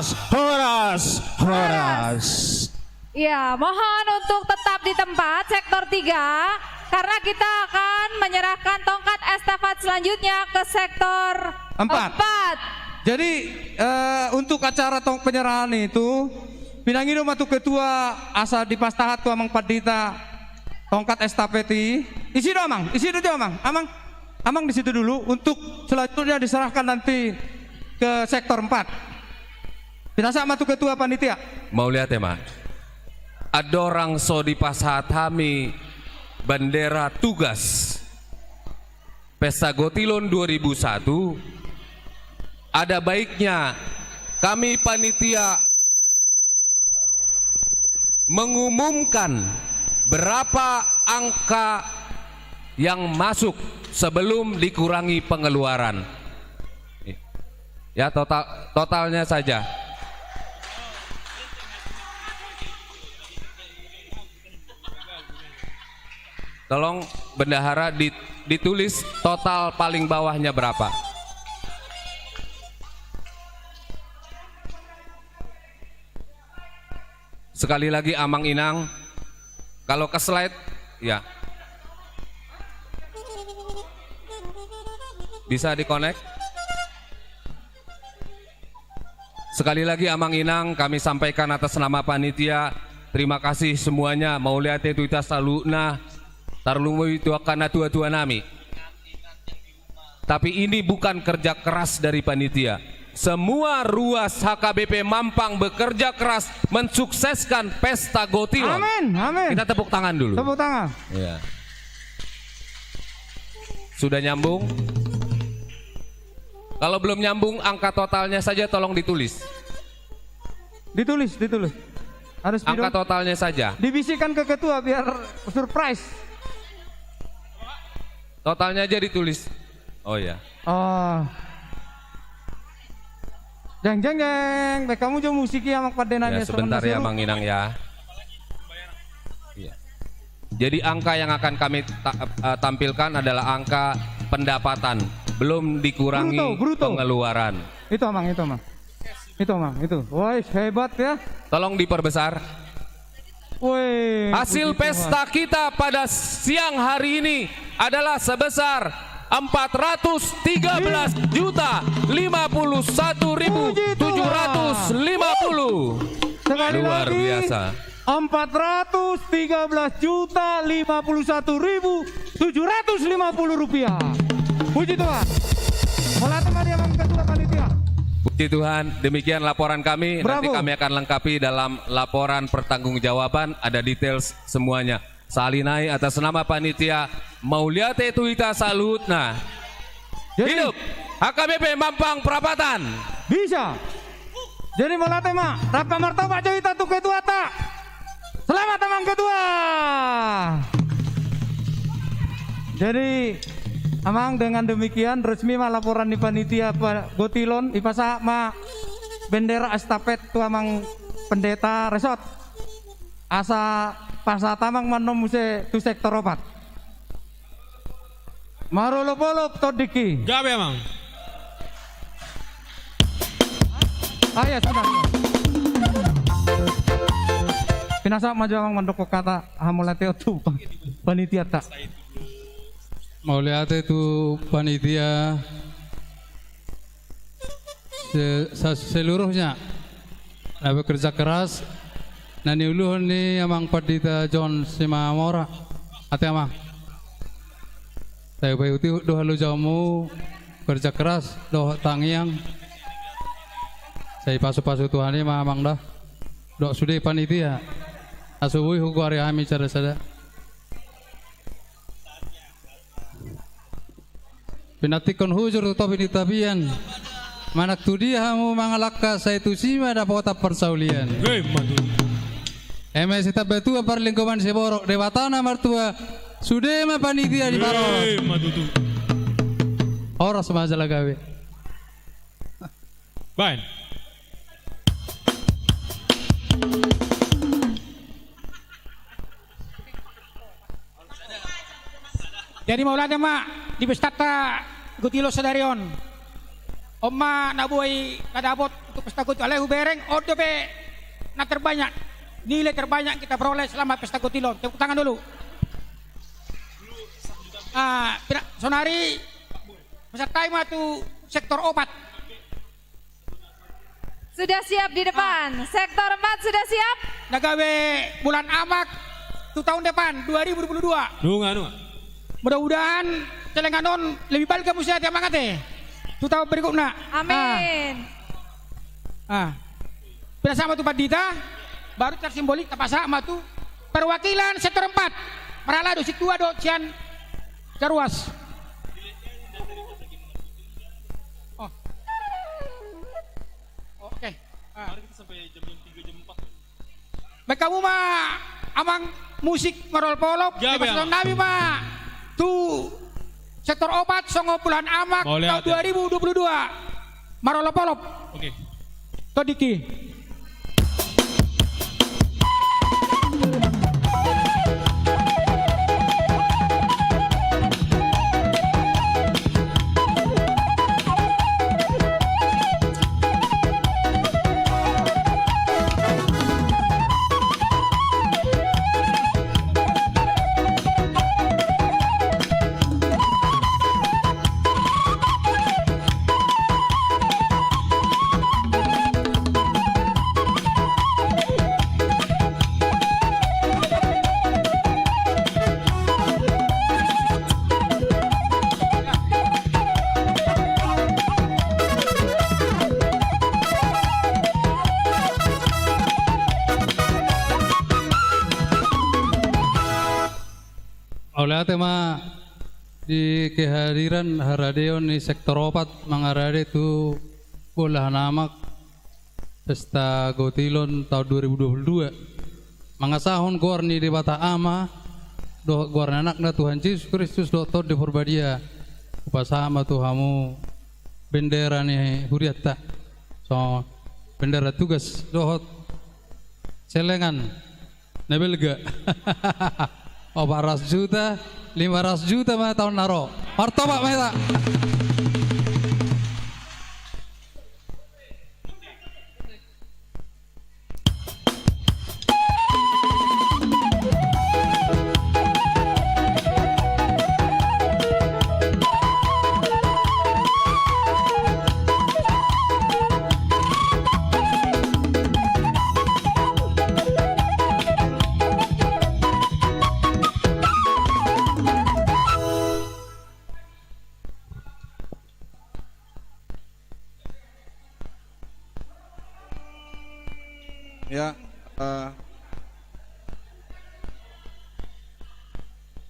Horas, horas, horas. Ya, mohon untuk tetap di tempat, sektor tiga, karena kita akan menyerahkan tongkat estafet selanjutnya ke sektor empat. Empat. Jadi, eh, untuk acara tong-, penyerahan itu, pinangido ma tu ketua asa dipasahat tu Amang Pandita tongkat estafet i. Isi do, Amang, isi do jo, Amang. Amang, Amang di situ dulu, untuk selanjutnya diserahkan nanti ke sektor empat. Pinasahat ma tu ketua panitia. Mauliate ma. Andorang so dipasahat hami bandera tugas Pesta Gotilon dua ribu satu, ada baiknya kami panitia mengumumkan berapa angka yang masuk sebelum dikurangi pengeluaran. Ya, total, totalnya saja. Tolong bendahara di-, ditulis total paling bawahnya berapa. Sekali lagi, Amang Inang, kalau ke slide, ya. Bisa di-connect? Sekali lagi, Amang Inang, kami sampaikan atas nama panitia, terima kasih semuanya, mauliate tu hita saluhutna, tarlumobi tu angka natua-tua nami. Tapi ini bukan kerja keras dari panitia. Semua ruas H K B P Mampang bekerja keras mensukseskan Pesta Gotilon. Amin, amin. Kita tepuk tangan dulu. Tepuk tangan. Iya. Sudah nyambung? Kalau belum nyambung, angka totalnya saja tolong ditulis. Ditulis, ditulis. Harus angka didong-, totalnya saja. Dibisikkan ke ketua biar surprise. Totalnya aja ditulis. Oh, iya. Oh. Jeng, jeng, jeng. Baik, kamu juga musiki sama Pak Denan. Ya, ya, sebentar ya, Mang Inang, ya. Iya. Jadi, angka yang akan kami ta-, eh, tampilkan adalah angka pendapatan, belum dikurangi bruto, bruto, pengeluaran. Itu, Amang, itu, Amang. Itu, Amang, itu. Wah, hebat, ya. Tolong diperbesar. Woi, puji Tuhan. Hasil pesta kita pada siang hari ini adalah sebesar empat ratus tiga belas juta lima puluh satu ribu tujuh ratus lima puluh. Puji Tuhan. Sekali lagi. Luar biasa. Empat ratus tiga belas juta lima puluh satu ribu tujuh ratus lima puluh rupiah. Puji Tuhan. Mauliate ma di Amang Ketua Panitia. Puji Tuhan, demikian laporan kami. Nanti kami akan lengkapi dalam laporan pertanggungjawaban, ada details semuanya. Sahali nai atas nama panitia, mauliate tu hita saluhutna. Hidup H K B P Mampang Prapatan. Bisa. Jadi mauliate ma, rap martopak jo hita tu ketuata. Selamat amang ketua. Jadi amang, dengan demikian resmi ma laporan ni panitia gotilon, dipasahat ma bendera estafet tu amang pendeta resort. Asa pasahat amang ma annon muse tu sektor opat. Marolopolop tondingki. Gabe amang. Ah ya sudah. Pinasahat ma jo amang mandok hata hamauliateon tu panitiata. Mauliate tu panitia se-, sa-, seluruhnya na bekerja keras, na niuluhon ni amang pandita John Simamora. Ate amang. Sai paihutihut do halojaonmu, kerja keras dohot tangiang. Sai pasupasu Tuhan i ma amang da. Dohot sude panitia. Asa boi hugoari hami sada-sada. Pinantikhon hujur tu topi ni tapian. Manang tu dia hamu mangalangka, sai tusi ma dapotan parsaulian. Ima tutu. Eme sitambatua parlinggoman siborok, Debata na martua, sude ma panitia di parhorasan. Ima tutu. Horas ma jala gabe. Baen. Jadi mauliate ma di pestanta gotilon sadari on. On ma na boi na dapot untuk pesta gotilon, alai hubereng on dope na terbanyak, nilai terbanyak kita peroleh selama pesta gotilon. Tepuk tangan dulu. Ah, pina-, sonari peserta i ma tu sektor opat. Sudah siap di depan. Sektor empat sudah siap? Na gabe Bulan Amak tu tahun depan, dua ribu dua puluh dua. Nunga, nunga. Mudah-mudahan celengan on lebih balga muse ate amang ate tu tahun berikutna. Amin. Ah. Ah. Pinasahat ma tu pandita, baru secara simbolik tapasahat ma tu perwakilan sektor empat. Marhalado sintua dohot sian Saruas. Oh. Oh, oke. Ah. Mari kita sampai jam, jam tiga, jam empat. Baen hamu ma amang musik marolopolop. Gabe, pasahaton nami ma tu sektor opat songon Bulan Amak tahun dua ribu dua puluh dua. Marolopolop. Oke. Tondingki. Mauliate ma di kehadiran haradeon ni sektor opat mangarade tu Bulan Amak. Pesta Gotilon taon dua ribu dua puluh dua. Mangasahon goar ni Debata Ama, dohot goar ni Anakna Tuhan Jesus Kristus, dohot Tondi Porbadia, hupasahat ma tu hamu bendera ni hurianta. So, bendera tugas, dohot celengan na balga. Opat ratus juta, lima ratus juta ma taon na ro. Martopak ma hita.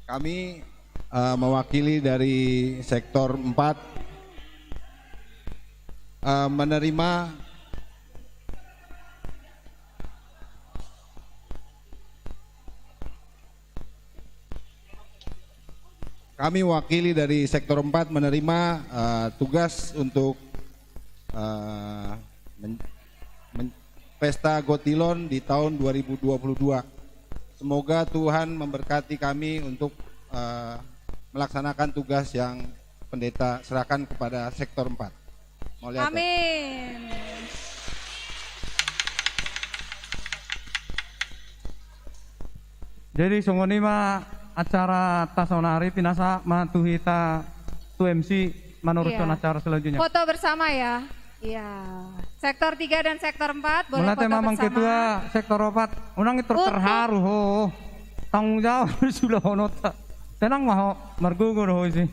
Kami, eh, mewakili dari sektor empat, eh, menerima, kami wakili dari sektor empat menerima, eh, tugas untuk, eh, men-, men-, Pesta Gotilon di tahun dua ribu dua puluh dua. Semoga Tuhan memberkati kami untuk, eh, melaksanakan tugas yang pendeta serahkan kepada sektor empat. Mauliate. Amin. Jadi songon i ma acara ta saonari, pinasahat ma tu hita tu M C manoruskan, iya, acara selanjutnya. Foto bersama ya. Iya. Sektor tiga dan sektor empat boleh foto bersama. Mauliate ma Amang Ketua sektor opat. Unang itu terharu ho. Tanggung jawab sudah honota. Tenang ma ho, margogo do ho isi.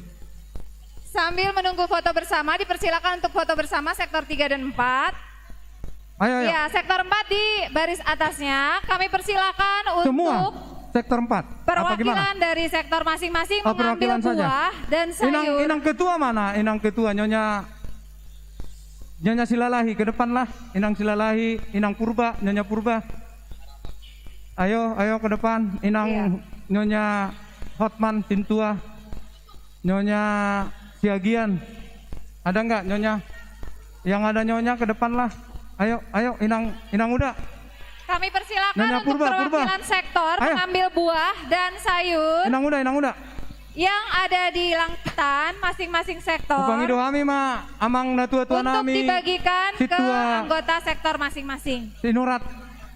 Sambil menunggu foto bersama, dipersilakan untuk foto bersama sektor tiga dan empat. Ayo, ayo. Ya, sektor empat di baris atasnya. Kami persilakan untuk semua sektor empat. Apa gimana? Perwakilan dari sektor masing-masing mengambil buah dan sayur. Oh, perwakilan saja. Inang, Inang Ketua mana? Inang Ketua, Nyonya, Nyonya Silalahi, ke depan lah. Inang Silalahi, Inang Purba, Nyonya Purba. Ayo, ayo ke depan. Inang, iya, Nyonya Hotman, Sintua. Nyonya Siagian. Ada nggak Nyonya? Yang ada Nyonya ke depan lah. Ayo, ayo, Inang, Inang Uda. Kami persilakan untuk perwakilan sektor mengambil buah dan sayur. Nyonya Purba, Purba. Ayo. Inang Uda, Inang Uda. Yang ada di Langitan, masing-masing sektor. Hupangido hami ma amang natua-tua nami. Untuk dibagikan ke anggota sektor masing-masing. Sinurat.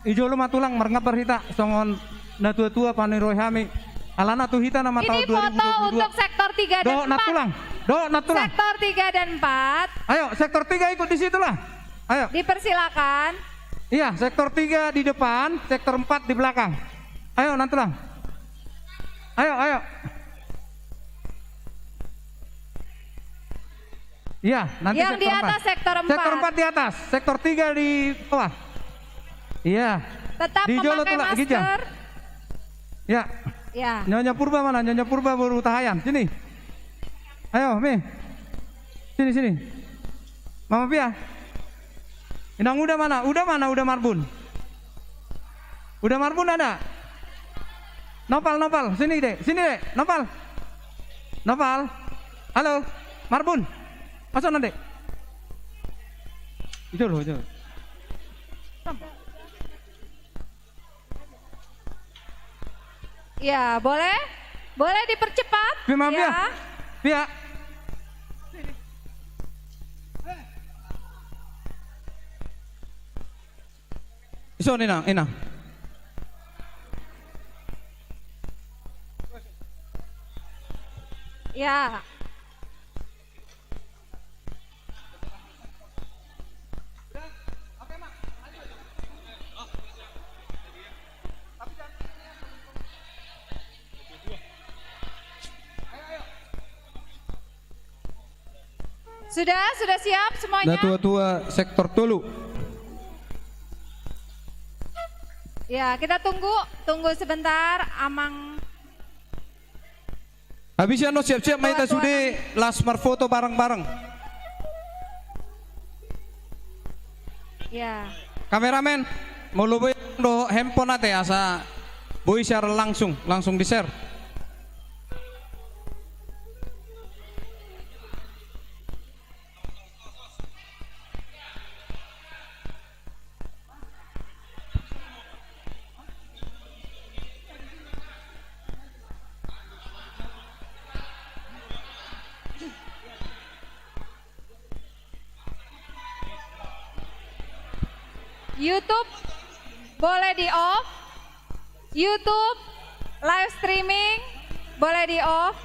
I jolo ma tulang, marngambar hita songon natua-tua paniroi hami. Alana tu hita nama tahun dua ribu dua puluh dua. Ini foto untuk sektor tiga dan empat. Dohot nantulang. Dohot nantulang. Sektor tiga dan empat. Ayo, sektor tiga ikut di situ lah. Ayo. Dipersilakan. Iya, sektor tiga di depan, sektor empat di belakang. Ayo, nantulang. Ayo, ayo. Iya, nanti yang di atas sektor empat. Sektor empat di atas, sektor tiga di bawah. Iya. Tetap memakai masker. Di jolo tulang, ginjang. Ya. Ya. Nyonya Purba mana? Nyonya Purba boru Tahayan. Sini. Ayo, Mi. Sini, sini. Mama Pia. Inang Uda mana? Uda mana? Uda Marbun. Uda Marbun ada? Noval, Noval, sini, Dek. Sini, Dek. Noval. Noval. Halo. Marbun. Masuk nanti. Itu loh, itu. Ya, boleh? Boleh dipercepat? Pia, Pia. Ya. Pia. Ison, Inang, Inang. Ya. Sudah, sudah siap semuanya? Natua-tua sektor tolu. Ya, kita tunggu, tunggu sebentar, Amang. Habis i annon siap-siap ma hita sude, las marfoto bareng-bareng. Ya. Kameramen, molo boi do handphone ate asa boi siaran langsung, langsung di-share. YouTube boleh di-off. YouTube live streaming boleh di-off.